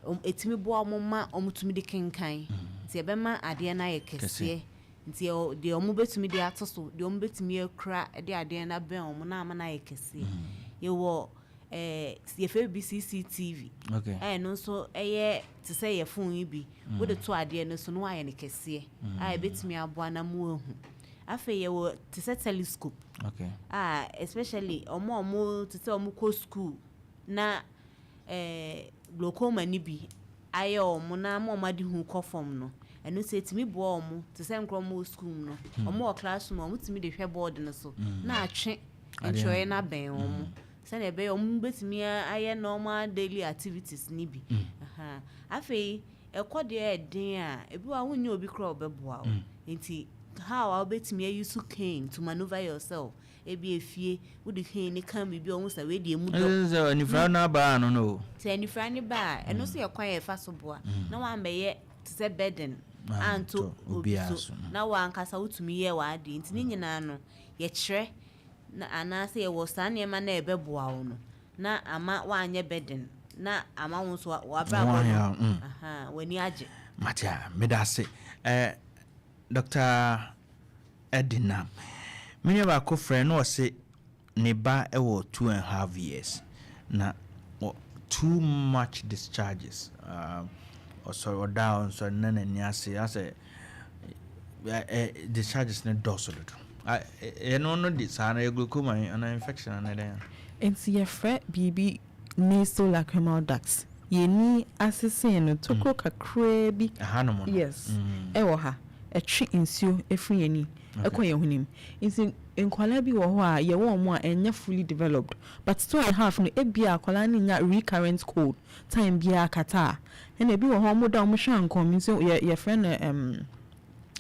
ɛtumi boa wɔn ma wɔtumi de kenkan. Nti ɛbɛma adeɛ no ayɛ kɛseɛ. Nti yɛwɔ deɛ wɔn bɛtumi de ato so, deɛ wɔn bɛtumi akura de adeɛ no abɛn wɔn na ama no ayɛ kɛseɛ. Yɛwɔ yɛfrɛ bi CCTV. Ɛno nso ɛyɛ te sɛ yɛ phone yi bi. Wode to adeɛ no so na wayɛ no kɛseɛ a ɛbɛtumi aboa na mo ahu. Afei yɛwɔ te sɛ telescope. A especially ɔmo a ɔmo te sɛ ɔmo kɔ school na glaucoma ni bi ayɛ ɔmo na ama ɔmo ade hu kɔ fam no, ɛno nso ɛtumi boa ɔmo te sɛ nkorɔ ɔmo wɔ school mu no, ɔmo wɔ classroom a ɔmo tumi de hwɛ board no so na atwe ntwerɛeɛ no abɛn ɔmo sɛnea ɛbɛyɛ ɔmo bɛtumi ayɛ normal daily activities ni bi. Afei ɛkɔ deɛ ɛden a, ebi wɔ a wonyɛ obi koraa ɔbɛboa wo, nti how a wobɛtumi ayi so cane to maneuver yourself, ebi efie wode cane ne ka biribi a ɔmo sɛ wei deɛ emu dɔ. Sɛ anifra no aba ano no o. Sɛ anifra no ba a, ɛno nso yɛ kwan a yɛfa so boa na wambɛyɛ te sɛ burden anto obi so na wankasa wotumi yɛ w'adeɛ. Nti ne nyinaa no yɛkyerɛ na anaasɛ yɛwɔ saa nneɛma na ɛbɛboa wo no na ama wanyɛ burden na ama wo nso w'abrabɔ no w'ani agye. Mate a, meda ase. Dr. Edinam, me nua baako frɛ na ɔse ne ba wɔ 2½ years na too much discharges. Ɔsɔre ɔda a ɔnsɔre na n'ani ase asɛ discharges ne dɔɔso dodo. Ɛno no de saa no yɛ glaucoma anaa infection anaa dɛn? Nti yɛfrɛ biribi nasolacrimal ducts. Yɛni asese no tokuro kakraa bi. Ɛhanom no? Yes, ɛwɔ ha. Ɛtwe nsuo efiri yɛn ni ɛkɔ yɛn hwenem. Nti nkwadaa bi wɔ hɔ a yɛwɔ wɔn a ɛnyɛ fully developed, but 2½ no ebia akwadaa no nya recurrent cold time biara kata a, ɛna ebi wɔ hɔ wɔn da wɔn hwɛ ankɔm nso yɛ yɛfrɛ no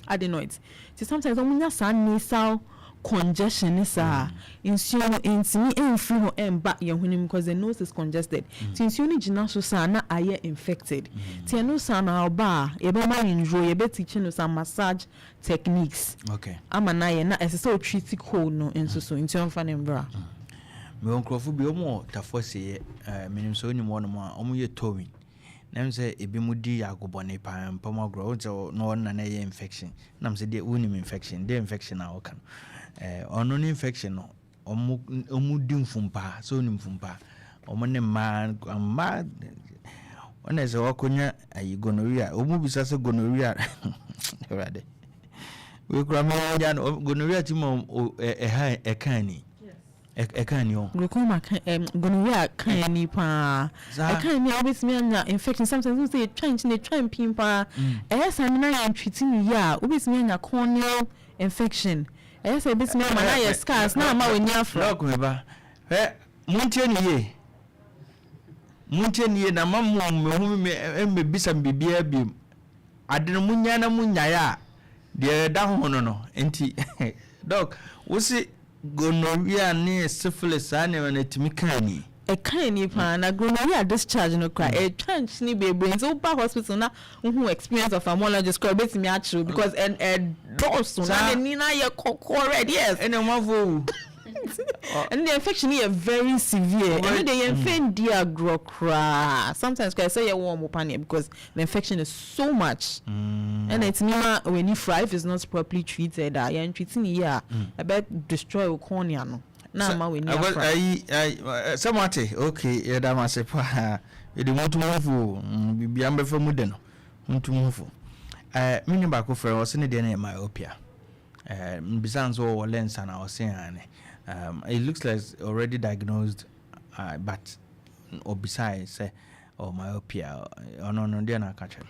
adenoids. Nti sometimes wɔn nya saa nasal congestion ne saa nsuo no ntumi mfiri hɔ ɛmba yɛn hwenem because the nose is congested. Nti nsuo no gyina so saa na ayɛ infected. Nti ɛno saa na ɔba a, yɛbɛma no nduro, yɛbɛtikyi no some massage techniques ama na yɛ na ɛsɛ sɛ ɔtreat cold no nso so, nti ɔmfa ne mbra. Mewɔ nkurɔfo bi, ɔmo wɔ Tafo Asieɛ, menim sɛ wonim hɔnom a ɔmo yɛ towing na ɛm sɛ ebi mu di agobɔne paa mpam agorɔ. Wohu sɛ na ɔno na na ɛyɛ infection nam sɛ deɛ wonim infection deɛ infection a wɔka no, ɔno ne infection no ɔmo di mfumpaa sɛ wonim mfumpaa, ɔmo ne mmaa ɔna sɛ wakɔnya ayi gonorrhea. Ɔmo bisa sɛ gonorrhea, Awurade, wei kura mi nya no gonorrhea ti ma ɛha ɛka ani, ɛka ani o. Glaucoma ka gonorrhea ka ani paa. Ɛka ani a, wobɛtumi anya infection. Sometimes wo sɛ yɛtwa nkyene, yɛtwa mpin paa, ɛyɛ saa no na yɛntreat no yie a, wobɛtumi anya corneal infection. Ɛyɛ sɛ ebɛtumi ama na ayɛ scars na ama w'ani afra. Doc, me ba hwɛ, montie ne yie, montie ne yie na ma mo mehu me mmɛbisa me biribiara biom. Ade no munya na munyaeɛ a deɛ ɛda ho no nti, Doc, wo se gonorrhea ne syphilis, saa nneɛma no ɛtumi ka ani? Ɛka ani paa. Na gonorrhea discharge no kora ɛtwa nkyene bebree, nti woba hospital na wohu experience ophthalmologist kora, wobɛtumi akyerɛw because ɛdɔɔso na n'ani no ayɛ kɔkɔɔ red, yes. Ɛna ɔmanfoɔ wu. Ɛno deɛ infection no yɛ very severe. Ɛno deɛ yɛn fɛ ndi agorɔ koraa. Sometimes koraa ɛsɛ yɛ wɔ wɔn paneɛ because the infection is so much. Ɛna ɛtumi ma w'ani fira if it's not properly treated a, yɛn treat ne yie a, ɛbɛ destroy wo cornea no na ama w'ani afra. Ayi sɛ mo ate, okay, yɛda mo ase paa. Yɛde mo nto mo ho fo o, biribiara mbɛfa mu de no mo nto mo ho fo. Ɛɛ me nua baako frɛ, ɔse ne deɛ no yɛ myopia. Ɛɛ mbisa no sɛ ɔwɔ lens ana, ɔse aane. It looks like already diagnosed uh, but ɔbisae sɛ ɔwɔ myopia, ɔno no deɛ na aka kyerɛ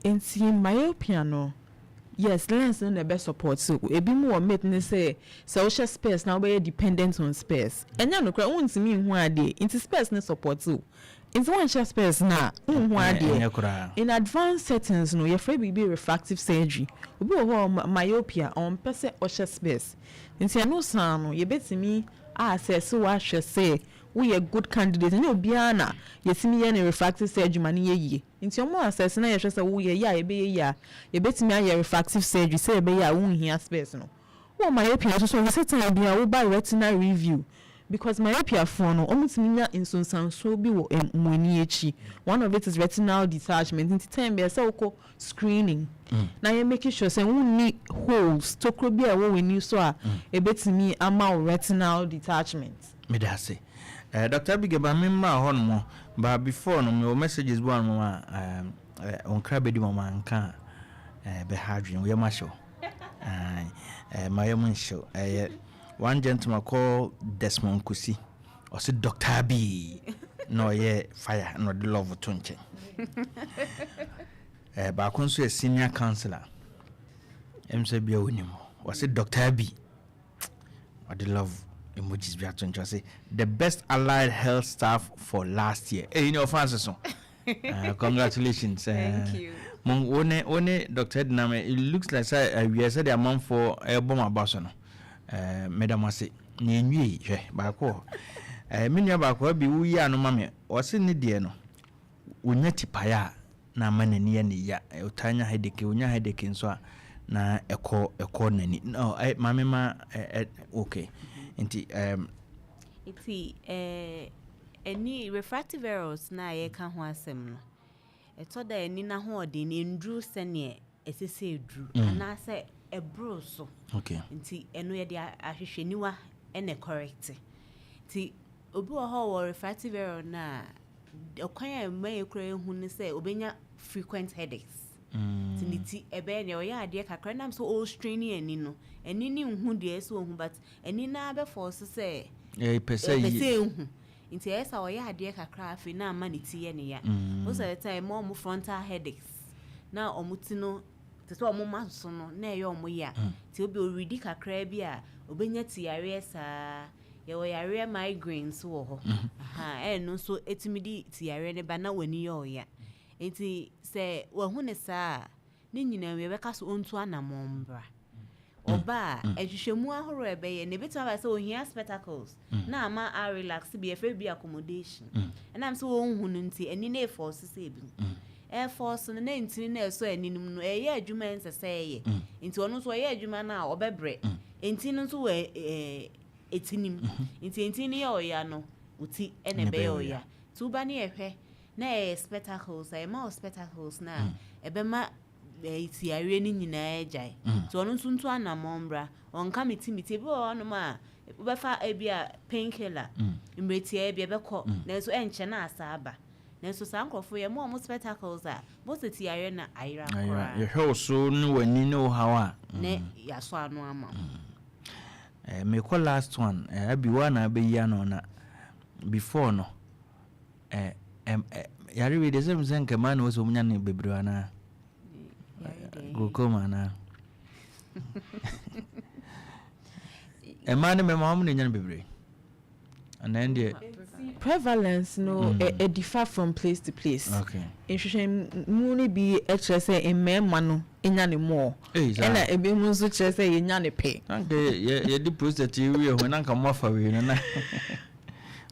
no. Nti myopia no, yes, lens no na ɛbɛ support wo. Ebinom wɔ myth ne sɛ, sɛ wohyɛ specs na wobɛyɛ dependent on specs. Ɛnyɛ nokorɛ, wontumi nhu adeɛ, nti specs no support wo. Nti woanhyɛ specs no a, wonhu adeɛ. Ɛnyɛ koraa. In advanced settings no, yɛfrɛ biribi refractive surgery. Obi wɔ hɔ a myopia, ɔmpɛ sɛ ɔhyɛ specs. Nti ɛno saa no, yɛbɛtumi a assess wo ahwɛ sɛ woyɛ good candidate. Ɛnyɛ obiara na yɛtumi yɛ no refractive surgery ma no yɛ yie. Nti ɔmo assess na yɛhwɛ sɛ woyɛ yie a, yɛbɛyɛ yie a, yɛbɛtumi ayɛ refractive surgery sɛ ɛbɛyɛ a wonhia specs no. Wɔ myopia nso so, ɛsɛ sɛ time biara woba retina review because myopia foɔ no, wɔn tumi nya nsonsansoɔ bi wɔ wɔn ani akyi. One of it is retinal detachment. Nti time biara ɛsɛ wokɔ screening na yɛ make sure sɛ wonni holes, tokuro bi a ɛwɔ w'ani so a ebetumi ama wo retinal detachment. Meda ase. Dr. Abigail, ba me mmra hɔ nom, ba before no mewɔ messages bi wɔ nom a ɔnkra bɛdi ma manka a ɛbɛha adwene, wo yam ahye wo. Aye, ma yam nhye wo. Ɛyɛ one gentleman called Desmond Kusi, ɔse Dr. Abi na ɔyɛ fire na ɔde love to nkyɛn. Baako nso yɛ senior counselor, ɛm sɛ bia wonim, ɔse Dr. Abi, ɔde love emojis bi ato nkyɛn, ɔse the best allied health staff for last year. Ɛyi ne ɔfa nso so. Congratulations. Thank you. Mo wo ne wo ne Dr. Edinam, it looks like sɛ awie sɛ de amanfoɔ ɛbɔ mo aba so no. Meda mo ase na enwie hwɛ baako hɔ. Me nua baako abi woyi ano ma me, ɔse ne deɛ no wonya tipaeɛ a na ama n'ani yɛ ne ya, ɔtaa nya headache, onya headache nso a na ɛkɔ ɛkɔ n'ani no. Maame ma ɛ okay, nti Nti ani refractive errors na yɛka ho asɛm no, ɛtɔ da ani n'ahoɔden no nduru sɛneɛ ɛsɛ sɛ ɛduru anaasɛ ɛboro so. Nti ɛno yɛde ahwehwɛniwa ɛna correct. Nti obi wɔ hɔ a ɔwɔ refractive error no a, ɔkwan a ɛma yɛ kura ehu ne sɛ obenya frequent headaches. Nti ne ti ɛbɛyɛ deɛ ɔyɛ adeɛ kakra nam sɛ ɔrestrain ani no, ani ne nhu deɛ ɛsɛ ohu, but ani naa bɛfɔ so sɛ ɛpɛ sɛ ɛpɛ sɛ ehu. Nti ɛyɛ sɛ ɔyɛ adeɛ kakra, afei na ama ne ti yɛ ne ya. Most of the time ɛma ɔmo frontal headaches na ɔmo ti no te sɛ ɔmo ma so no na ɛyɛ ɔmo ya. Nti obi oridi kakra bi a, obenya ti yareɛ saa. Yɛwɔ yareɛ migraine nso wɔ hɔ. Aha, ɛno nso etumi di ti yareɛ ne ba na w'ani yɛ ɔya. Nti sɛ wahu ne saa a, ne nyinaa mu yɛbɛka so ɔntu anammɔn mbra. Ɔba a, nhwehwɛmu ahorow a ɛbɛyɛ na ebɛtumi aba sɛ ohia spectacles na ama a relax bi, yɛfrɛ bi accommodation. Ɛnam sɛ wɔnhu no nti, ani no efɔɔso sɛ ebi ɛfɔɔso no na ntini na ɛsɔ ani no mu no ɛyɛ adwuma a ɛnsɛ sɛ ɛyɛ. Nti ɔno nso ɔyɛ adwuma no a, ɔbɛbrɛ. Ntini no nso wɔ eti nim, nti ntini no yɛ ɔya no, wo ti ɛna ɛbɛyɛ ɔya. Nti woba ne yɛhwɛ na ɛyɛ spectacles a, ɛma wo spectacles na ɛbɛma ti yareɛ no nyinaa agyae. Nti ɔno nso nto anammɔn mbra, ɔnka me ti me ti. Ebi wɔ hɔnom a wobɛfa ebi a painkiller mmerɛ tiaa bi ɛbɛkɔ, nanso ɛnkyɛ na asa aba. Nanso saa nkurɔfoɔ yɛ mo a ɔmo spectacles a bɔsɛ ti yareɛ no ayera koraa. Yɛhwɛ wo so ne w'ani ne wo haw a ne yɛasɔ ano ama wo. Mekɔ last one. Abi wo na abɛyi ano na before no yare wei deɛ sɛ nkɛmaa na wɔ sɛ ɔmunya no bebree anaa glaucoma anaa mmaa ne mmarima wɔn na nya no bebree anaa deɛ? Prevalence no ɛ differ from place to place. Nhwehwɛmu no bi kyerɛ sɛ mmarima no nya ne more, ɛna ebi mu nso kyerɛ sɛ yɛnya ne pɛ. Anka yɛde prostate yi wie ho na nka mo afa wei no na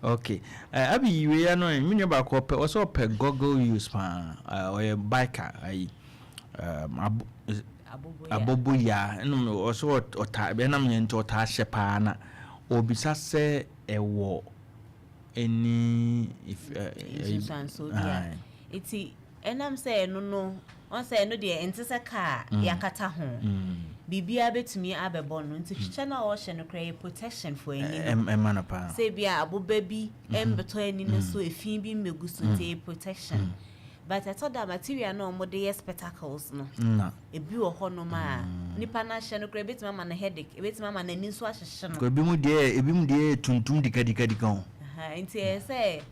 okay. Abi yi wei ano, me nua baako ɔpɛ, ɔsɛ ɔpɛ goggle use paa. Ɔyɛ biker ayi aboboyaa, ɛnum ɔsɛ ɔtaa ɛnam yɛn nti ɔtaa hyɛ paa na. Ɔbisa sɛ ɛwɔ any if Nsunsuansoɔ bi a. Nti ɛnam sɛ ɛno no, wɔn sɛ ɛno deɛ ɛnte sɛ kaa a yɛakata ho. Biribiara bɛtumi abɛbɔ no. Nti kyɛ no a ɔhyɛ no koraa yɛ protection for ani no. Ɛma no paa. Sɛ ebi a aboba bi mmɛtɔ ani no so, efi bi mmɛgu so, nti ɛyɛ protection. But ɛtɔ da a material no a wɔde yɛ spectacles no, ebi wɔ hɔnom a nipa no ahyɛ no koraa ebetumi ama no headache, ebetumi ama n'ani nso ahyehye no. Ebi mu deɛ ebi mu deɛ yɛ tuntum dikadikadika o. Nti ɛyɛ sɛ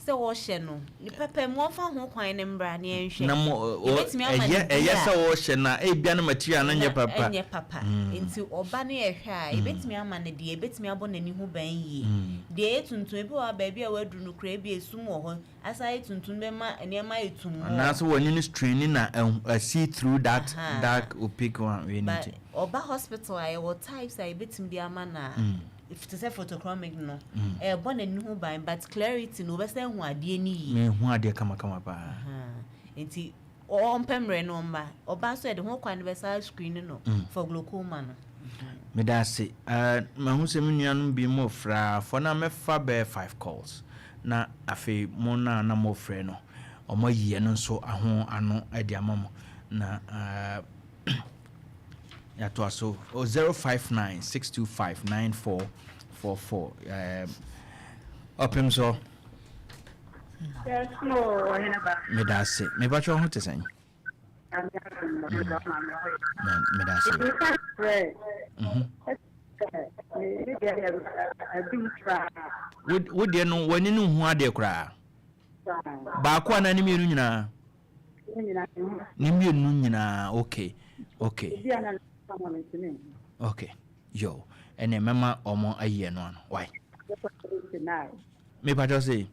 sɛ wɔhyɛ no ne pɛpɛ mu wɔmfa ho kwan no mbra na yɛnhwɛ. Na mo Yɛbɛtumi ama no ɛyɛ bi ɛyɛ a sɛ wɔhyɛ na ebia no material no nyɛ papa. Ɛnyɛ papa. Nti ɔba no yɛhwɛ a yɛbɛtumi ama no deɛ ebetumi abɔ n'ani ho ban yie. Deɛ ɛyɛ tuntum ebi wɔ hɔ a baabi a waduru no koraa ebi esum wɔ hɔ. Asa ayɛ tuntum bɛma nneɛma ayɛ tumm more. Anaasɛ w'ani no straini na a see through that dark opaque one wei no But nti. ɔba hospital a yɛwɔ types a yɛbɛtumi de ama no a te sɛ photochromic no ɛbɔ n'ani ho ban but clarity no wobɛsan ahu adeɛ no yie. Mehu adeɛ kamakama paa. Nti ɔmpɛ mmerɛ no ɔmma. Ɔba nso yɛde ho kwan no bɛsan screen no for glaucoma no. Meda ase. Uh, mahu sɛ me nuanom bi mo frɛ a, for now mɛfa bɛyɛ five calls. Na afei mo no a na mofrɛ no, wɔn ayi ɛno nso ho ano de ama mo. Na uh, yɛatoa so 059 625 9444. Uh, ɔpem so. Yes, no, ɔhene ba. Meda ase. Mebatwa ho te sɛn? Meda ase. Wo deɛ no w'ani no nhu adeɛ koraa. Baako anaa ne mmienu nyinaa? Ne mmienu nyinaa okay okay. Okay yo ɛnna mɛma wɔn ayi ɛno ano why? Mepa kyɛw se.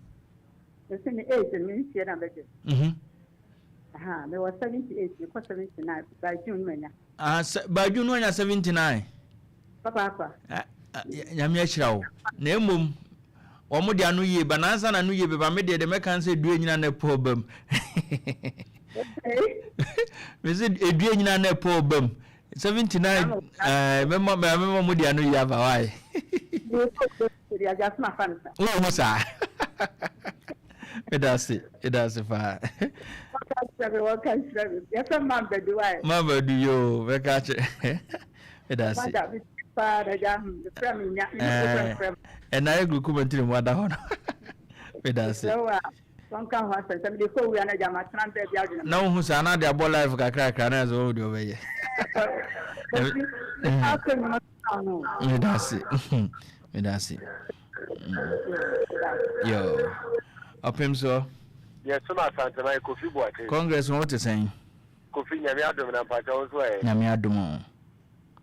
Mese me age no me nsie na bɛgye. Mhm. Aha, me wɔ 78, me kɔ 79 by June manya. Ah, by June no anya 79. Papaapa. Ah, ah, Nyame ahyira wo. Na mmom wɔn de ano yie ba nansa na ano yie bɛba me deɛ deɛ mɛka sɛ dua nyina na ɛpɔ ɔba mu. Mese edua nyina na ɛpɔ ɔba mu. 79 ɛɛ mɛma mɛma mo de ano yie aba wae. Wohu saa. Meda ase, meda ase paa. Mambadu yoo, bɛka akyerɛ. Meda ase. Ɛna ayɛ glaucoma nti na mu ada hɔ no. Meda ase. Na wohu saa na de abɔ life kakrakra na ɛsɛ wɔn deɛ ɔbɛyɛ. Meda ase. Meda ase. Yo. Ɔpem so. Yɛsom Asanteman Kofi Boakye. Congress ho te sɛn? Kofi Nyame adom na mpakyɛ wo nso ɛ? Nyame adom o.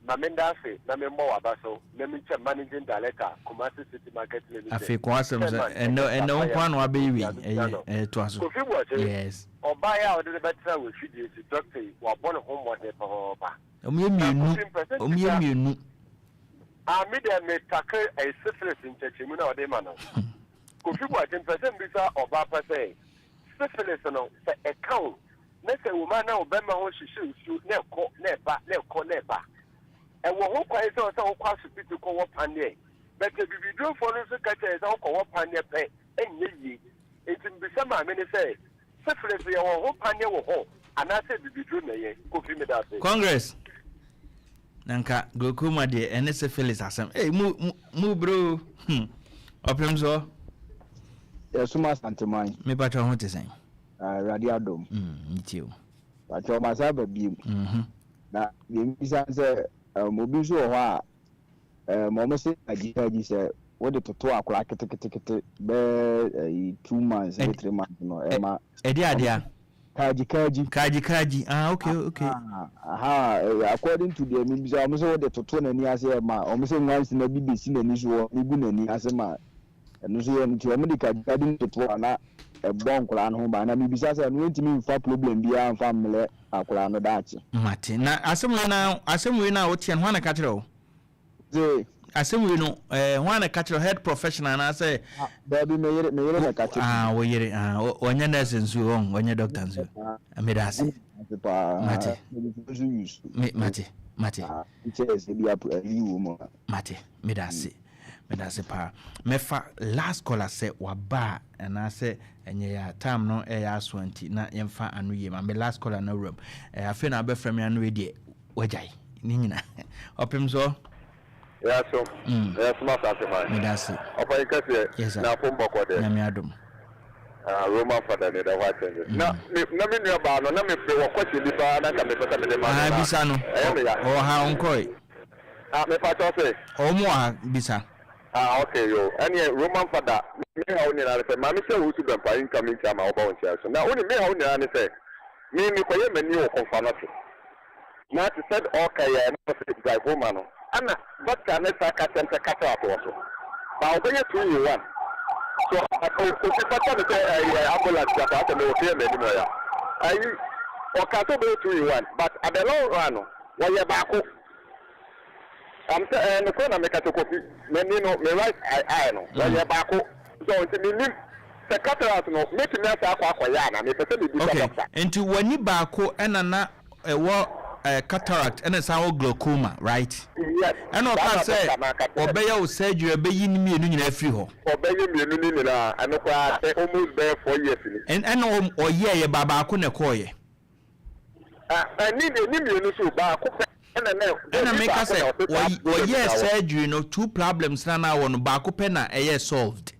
Ma me nda ase na me mmɔ w'aba so na me nkyɛ Managing Director Kumasi City Market Limited. Afei kɔ asɛm sɛ Chairman ɛnɛ ɛnɛ wo Ɛkɛse nko ara na wabɛyi wei Apaya ɛyɛ Obiano. ɛyɛ toa so. Kofi Boakye, Yes. ɔbaa yi a wode no bɛtena w'afidie so doctor yi wabɔ ne ho mmɔden papaapa. Ɔmo yɛ Na mmienu Kofi mpɛ sɛ ɔmo yɛ mbisa mmienu. Ah me deɛ me takre ɛyɛ syphilis nkyɛkyɛmu na ɔde ma no. Kofi Boakye mpɛ sɛ mbisa ɔbaa pa sɛ syphilis no sɛ ɛka wo na sɛ wom a na wo bɛma ho hyehyɛ nsuo na ɛkɔ na ɛba na ɛkɔ na ɛba. Ɛwɔ ho kwan sɛ ɔsɛ wokɔ asopiti kɔ wɔ paneɛ but abibidurofoɔ no nso ka kyerɛ yɛ sɛ wokɔ wɔ paneɛ pɛ ɛnyɛ yie. Nti mbisa maame no sɛ syphilis yɛwɔ ho paneɛ wɔ hɔ anaasɛ abibiduro na ɛyɛ? Kofi medase. Congress Na nka glaucoma deɛ ɛne syphilis asɛm. Ei mu mu mu bro hmm. Ɔpem soɔ. Yɛsom Asanteman. Me patrɔ ho te sɛn? Ah, Awurade adom. Mm, me tie o. Patrɔ masa aba biem. Mm-hmm. Na deɛ mbisa ne sɛ um, obi nso wɔ hɔ a um, wɔn se agyikagyi sɛ wode toto akwadaa ketekete bɛɛ ɛyi 2 months ne 3 months no ɛma. Ɛde adeɛ a. Kaagyi kaagyi. Kaagyi kaagyi ah okay okay. Aha according to deɛ mebisa wɔn sɛ wɔde toto n'ani ase ɛma wɔn sɛ nwansena bi besi n'ani so wɔn gu n'ani ase ma ɛno nso yɛ nti wɔn de kaagyi kaagyi no toto a na ɛbɔ nkwadaa no ho ban na mebisa sɛ ɛno ntumi nfa problem biara nfa mmerɛ akwadaa no daakye. Mate na asɛm wei na asɛm wei na woteɛ no hwan na ɛka kyerɛ wo? Dze. Asɛm wei no eh, hwan na ɛka kyerɛ head professional anaasɛ. Ah, daabi me yere me yere na ɛka kyerɛ. Ah, wo yere ah, ɔnyɛ nurse nso ɔn ɔnyɛ doctor nso. Meda ase. Mate. Me mate mate. Nkyɛ sɛ bi ayi wɔ mu. Mate meda ase. Meda ase paa. Mɛfa last caller sɛ waba a, anaasɛ ɛnyɛ yɛ a time no ɛyɛ aso nti na yɛmfa ano yie ma me last caller no awuram. Afei na abɛfrɛ me ano deɛ wagyae ne nyina. Ɔpem so. Yɛasom. Yɛasom asase man. Meda ase. Ɔpanyin kɛseɛ. Yes sir. Na afom bɔkɔ deɛ. Nyame adom. Ah, Roman fada ni da hɔ akyɛn de. Na me na me nua baa no na me me wɔ question bi paa na nka mepɛ sɛ mede ma no Ah, na bisa no. ɛyɛ me ya. Ɔwɔ ha ɔnkɔe. Ah, me pa kyɛw sɛ. Ɔwɔ mu wɔ ha bisa. Ah, okay yo. Ɛneɛ Roman fada me haw nyinaa ne sɛ maame sɛ wo su bɛmpa incoming chairman wɔba wo nkyɛn so. Na wonim me haw nyinaa ne sɛ me mekɔyɛ m'ani wɔ Komfo-Anokye. Na te sɛ ɔɔka yi a na ɔse glaucoma no ɛna doctor no san ka kyerɛ no sɛ cataract wɔ so but ɔbɛyɛ 2 in 1 so Kofi fa kyɛ me sɛ ɛyɛ ambulance bi aba asɛ mewɔ fie m'anim hɔ ya ayi ɔka sɛ ɔbɛyɛ 2 in 1 but at the long run no wɔyɛ baako am sɛ ɛyɛ nokorɛ na meka sɛ Kofi m'ani no me right eye no wɔyɛ baako so nti menim sɛ cataract no mɛtumi asa akɔ akɔyɛ ana mepɛ sɛ mebisa Okay, doctor. nti w'ani baako ɛna na ɛwɔ cataract ɛna san wɔ glaucoma, right? Yes. Ɛna ɔka Saa na sɛ doctor no aka kyerɛ me. ɔbɛyɛ wo surgery ɛbɛyi ne mmienu nyinaa afiri hɔ. Ɔbɛyɛ mmienu no nyinaa, ɛno koraa sɛ almost bɛyɛ 4 years ni. Ɛna ɔyɛɛyɛ ba baako na ɛkɔɔyɛ. Ah, ɛni ɛni mmienu so baako pɛ ɛna na Ɛna ɛni meka baako sɛ na ɔsɛ saa problem wɔyɛɛ na wɔ. surgery no, two problems na na wɔ no baako pɛ na ɛyɛ solved.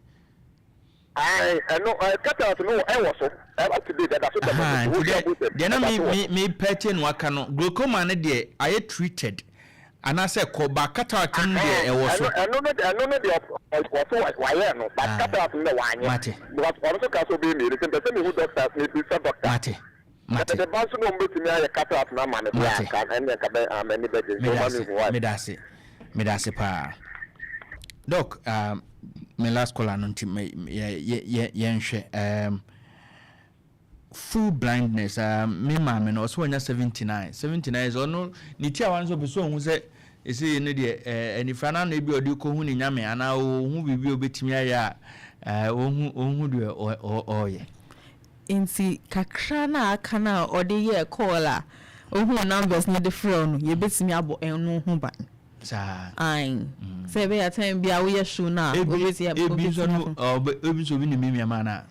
Ayi, ɛno cataract no ɛwɔ so up to date ɛda so tɛ Aha, mɔ nti so deɛ wohwɛ deɛ na ɛda me so wɔ me so. me pɛkyɛ no aka no, glaucoma no deɛ ayɛ treated anaasɛ kɔ ba cataract no deɛ ɛwɔ so. Ɛno no deɛ ɔso wayɛ no, but Ah. cataract no deɛ wanyɛ. Mate. Because ɔno nso ka sɛ ɔbɛyɛ mmienu nti mpɛ sɛ mehu doctor, mebisa doctor. Mate, mate. Ɛde ba nso na ɔmo bɛtumi ayɛ cataract no ama me deɛ Mate. anka ɛne nka bɛ ah, m'ani bɛgye nti Meda ɔma ase, mehu why. Meda ase, meda ase paa. Doc, me last caller no nti me yɛ yɛnhwɛ full blindness. Me maame no ɔsɛ wɔnya 79 79 years, ɔno ne ti a wa nso pɛ sɛ ɔhu sɛ ɛsɛ no deɛ anifra no ano ebi a ɔde kɔhu ne nyame anaa ɔhu biribi a ɔbɛtumi ayɛ a ɔhu deɛ ɔreyɛ. Nti kakra na aka na ɔde yɛ call a ohun numbers no de frɛ no, yɛbɛtumi abɔ ɛno ho ban. Saa. Ae, sɛ ɛbɛyɛ time bi a woyɛ show no a ebi wobɛtumi ebi nso no wobɛtumi ɔbɛ ebi nso obi ne mi miama na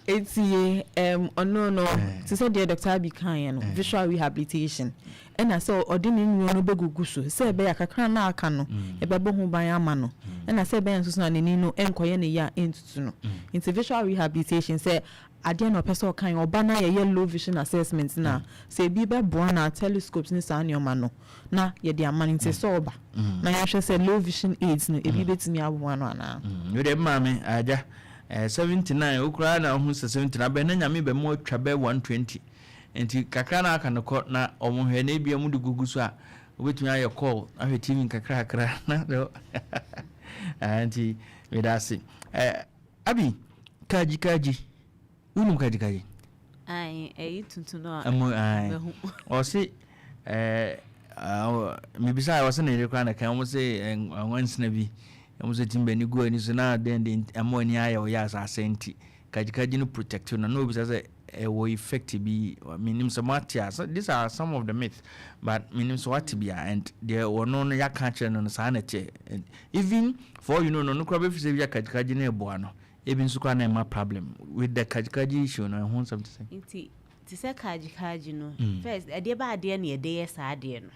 Eti ɔno no te sɛ deɛ Dr. Abi kaeɛ no, visual rehabilitation ɛna sɛ ɔde ne nnuro no bɛgugu so sɛ ɛbɛyɛ a kakra na aka no ɛbɛbɔ ho ban ama no, ɛna sɛ ɛbɛyɛ nso so na n'ani no ɛnkɔyɛ ne yɛ a ɛntutu no. Nti visual rehabilitation sɛ adeɛ na ɔpɛ sɛ ɔkan ɔba na yɛyɛ low vision assessment na sɛ ebi bɛboa na telescopes ne saa nneɛma no na yɛde ama no. Nti sɛ ɔba na yɛahwɛ sɛ low vision aids no ebi bɛtumi aboa no anaa. Wode maame agya 79 wokora na wohu sɛ 79 bɛ na Nyame bɛ mu atwa bɛ 120 nti kakra na aka no kɔ na ɔmo hwɛ na ebia mu de gugu so a wobɛtumi ayɛ call ahwɛ TV nkakrakra na nti meda ase. Abi kaagyi kaagyi, wonim kaagyi kaagyi? Ae, ɛyi tuntum no a. Ɛmo ae. Bɛhu. Ɔse mebisa a ɔse ne yere koraa na ka ɔmo se nwansena bi ɔmo sɛ tim bɛni gu ani so na den de ɛmo ani ayɛ ɔyɛ asase nti kagyikagyi no protect no na obisa sɛ ɛwɔ effect bi. Menim sɛ moate a, so these are some of the myths, but menim sɛ wate bi a and deɛ ɔno no yɛaka kyerɛ no saa na ɛteɛ. And even for all you know no koraa bɛfiri sɛ bi a kagyikagyi no ɛboa no, ebi nso koraa na ɛma problem with the kagyikagyi issue no. Ɛho nsɛm te sɛ Nti te sɛ kagyekagye no, first ɛdeɛ ba adeɛ na yɛde yɛ saa adeɛ no.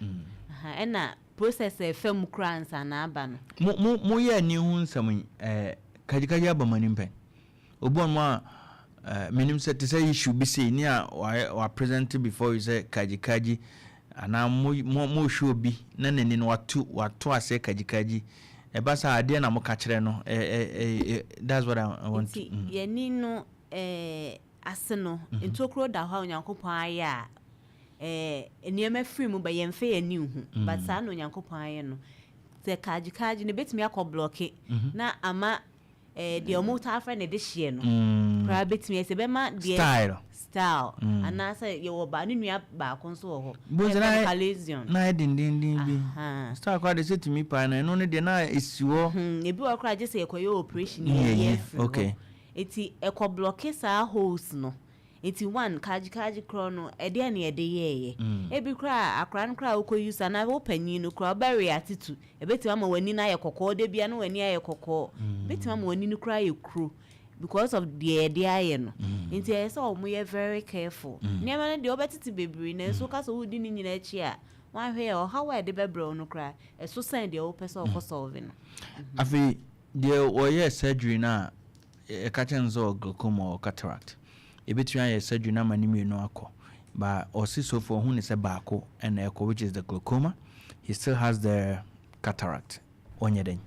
Aha, ɛna process a ɛfa mu koraa ansa na aba no. Mo moyɛ ani ho nsɛm yi, kagyikagyi aba mo anim pɛn? Obi wɔ mo a menim sɛ te sɛ issue bi sei ne a wa present before you sɛ kagyikagyi anaa mo mo mohwɛ obi na n'ani no wato aseɛ kagyikagyi ɛba saa adeɛ na moka kyerɛ no? ɛ ɛ ɛ that's what I want to Nti yɛni no ase no, ntokuro da hɔ a Onyankopɔn ayɛ a nneɛma firi mu ba yɛmfa yɛn ani nhu, but saa na Onyankopɔn ayɛ no sɛ kagyekagye no ebɛtumi akɔ block na ama deɛ ɔmo taa frɛ no de hyeɛ no koraa bɛtumi ayɛ sɛ bɛma deɛ Style. Style anaasɛ yɛwɔ ba ne nua baako nso wɔ hɔ. Bonsa yɛfrɛ no na chalazion. Na ayɛ dendenden bi. Aha. Style koraa de sɛ tumi paa no, ɛno no deɛ na ɛsi hɔ. Ebi wɔ hɔ koraa gye sɛ yɛkɔyɛ operation Ne yɛyi yɛyi, afiri hɔ. Eti ɛkɔ block saa holes no. Nti one, kaagye kaagye korɔ no, ɛdeɛn na yɛde yɛeɛ? Ebi koraa a, akwadaa no koraa a wokɔ use anaa wo panin no koraa, wobɛwe atetu. Ɛbɛtumi ama w'ani no ayɛ kɔkɔɔ, da biara na w'ani ayɛ kɔkɔɔ. Ɛbɛtumi ama w'ani no koraa ayɛ kuro because of deɛ yɛde ayɛ no. Nti ɛyɛ sɛ wɔyɛ very careful. Nneɛma no deɛ wobɛtete bebree nanso woka sɛ woredi ne nyinaa akyi a, woanhwɛ a ɔhaw a ɛde bɛbrɛ wo no koraa, ɛso sɛn deɛ wopɛ sɛ wokɔ solve no. Afei deɛ wɔyɛɛ surgery no a, yɛka kyerɛ no sɛ ɔwɔ glaucoma or cataract. Yɛbɛtumi ayɛ surgery no ama ne mmienu akɔ. But ɔse so far ɔhu ne sɛ baako na ɛkɔ, which is the glaucoma. He still has the cataract. Ɔnyɛ dɛn?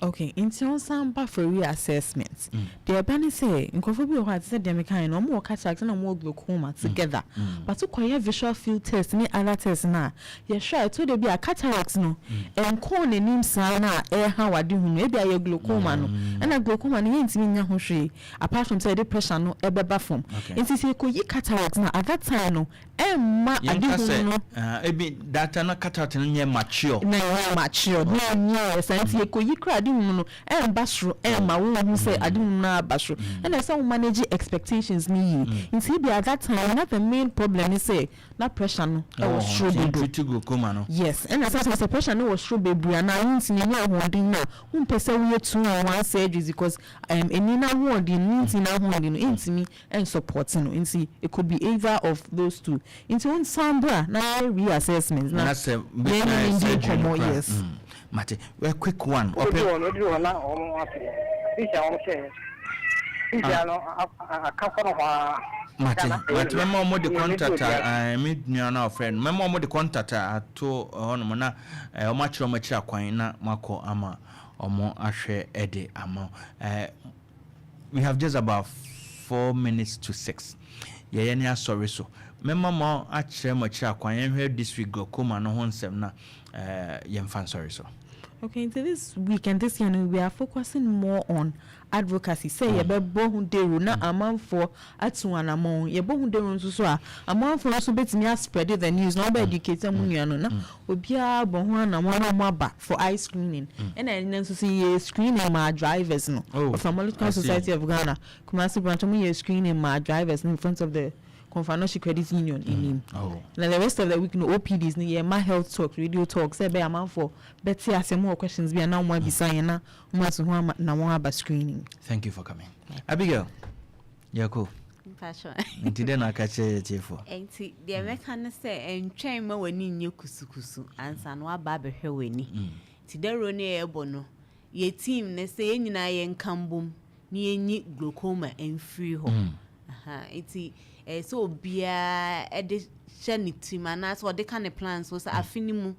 Okay, nti ɔnsan ba for reassessment. Deɛ ɛba ne sɛ, nkurɔfoɔ bi wɔ hɔ a, te sɛ deɛ mekaeɛ no, wɔwɔ cataract na wɔwɔ glaucoma together. But wokɔyɛ visual field test ne other test no a, yɛhwɛ a, ɛtɔ da bi a cataract no, ɛnkɔɔ n'anim saa no a ɛreha w'adehu no. Ebia ɛyɛ glaucoma no. Ɛna glaucoma no, yɛntumi nnya ho hwee apart from sɛ yɛde pressure no ɛbɛba fam. Nti sɛ yɛkɔyi cataract no a, at that time no, ɛmma Yɛnka adehunu sɛ no. ebi data na cataract no nyɛ mature. Na ɛnyɛ mature, na ɛnyɛɛ saa nti yɛkɔyi koraa adehunu no ɛmba soro ɛmma wonhu sɛ adehunu no aba soro. Ɛna ɛsɛ sɛ wo manage expectations no yie. Nti ebia at that time no na the main problem ne sɛ na pressure no Ɛwɔ ɛwɔ hɔ soro nti dodo. yɛntreat glaucoma no. Yes, ɛna ɛsɛ sɛ pressure no wɔ soro bebree anaa wontumi nya ahoɔden no a, wompɛ sɛ woyɛ two in one surgeries because ani no ahoɔden no, ne ntini no ahoɔden no ɛntumi ɛnsupporte no nti it could be either of those two nti wonsan bra na yɛnyɛ reassessment na Na sɛ yɛne bɛtumi no ayɛ ndi surgery no nkɔmmɔ koraa. yes. Mate. A quick one. Woduru Ɔpɛ. hɔ no, woduru hɔ na wɔn ase no, fisia wɔn hyɛɛ fisia no aka kɔ no hɔ ara. Mate, mate, mɛma wɔn de Ɛna contact ɛdu a obiara. me nua no a ɔfrɛ no, mɛma wɔn de contact a ato hɔnom na wɔn akyerɛ wɔn akyiri akwan na moakɔ ama wɔn ahwɛ de ama wo. We have just about 5:54. Yɛyɛ ne asɔre so. Mɛma mo akyerɛ mo akyiri akwan. Yɛnhwɛ this week glaucoma no ho nsɛm na yɛmfa nsɔre so. Okay, nti this week and this year no, we are focusing more on advocacy sɛ yɛbɛbɔ ho dawuro na amanfoɔ atu anammɔn. Yɛbɔ ho dawuro nso so a, amanfoɔ nso bɛtumi aspread the news na wɔbɛ educate wɔn nua no na obiara bɔ ho anammɔn na wɔn aba for eye screening. Ɛna ɛnɛ nso so yɛ screening ma drivers no. Oh, Ophthalmological I see. Society of Ghana, Kumasi branch, wɔn yɛ screening ma drivers no in front of the Komfo Anokye Credit Union anim. Na the rest of the week no, OPDs no, yɛ ma health talk, radio talk sɛ ɛbɛyɛ amanfoɔ bɛte ase mo wɔ questions bi a na wɔn abisa yɛn na wɔn ato ho ama na wɔn aba screening. Thank you for coming. Abigail, yɛkɔ. Mpacho. Nti dɛn na aka kyerɛ yɛ tiefoɔ? Nti deɛ mɛka ne sɛ ɛntwɛn ma w'ani nyɛ kusukusu ansa na waba abɛhwɛ w'ani. Nti dawuro no yɛrebɔ no, yɛ team ne sɛ yɛn nyinaa yɛnka mbom na yɛnyi glaucoma mfiri hɔ. Aha, nti ɛyɛ sɛ obiara ɛde hyɛ ne tirim anaasɛ ɔde ka ne plan so sɛ afe no mu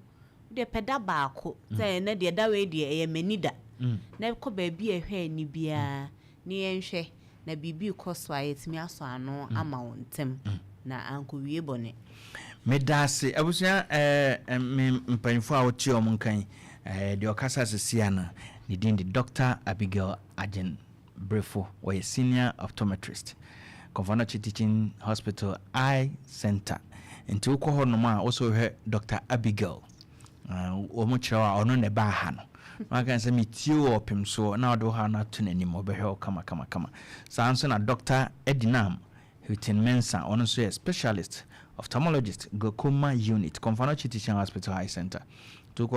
deɛ pɛ da baako sɛ ɛnɛ deɛ da wei deɛ ɛyɛ m'ani da na ɛkɔ baabi a ɛhwɛ ani biara ne yɛnhwɛ na biribi kɔ so a yɛtumi asɔ ano ama wo ntɛm na ankɔwie bɔne. Meda ase abusua. Me mpanyinfoɔ a wɔte wɔn nkan, deɛ ɔkasa sisi ano ne din de Dr Abigail Agyen Brefo. Wɔyɛ senior optometrist, Komfo Anokye Teaching Hospital Eye Center. Nti wokɔ hɔ nom a, wosɛ wohwɛ Dr Abigail, wɔn kyerɛ wo a ɔno na ɛbaa ha no na waka sɛ metie wɔ ɔpem soɔ na ɔde wo ha no ato n'anim, ɔbɛhwɛ wo kama kama kama. Saa nso na Dr Edinam Hilton Mensah, ɔno nso yɛ specialist ophthalmologist, glaucoma unit, Komfo Anokye Teaching Hospital Eye Center. Nti wokɔ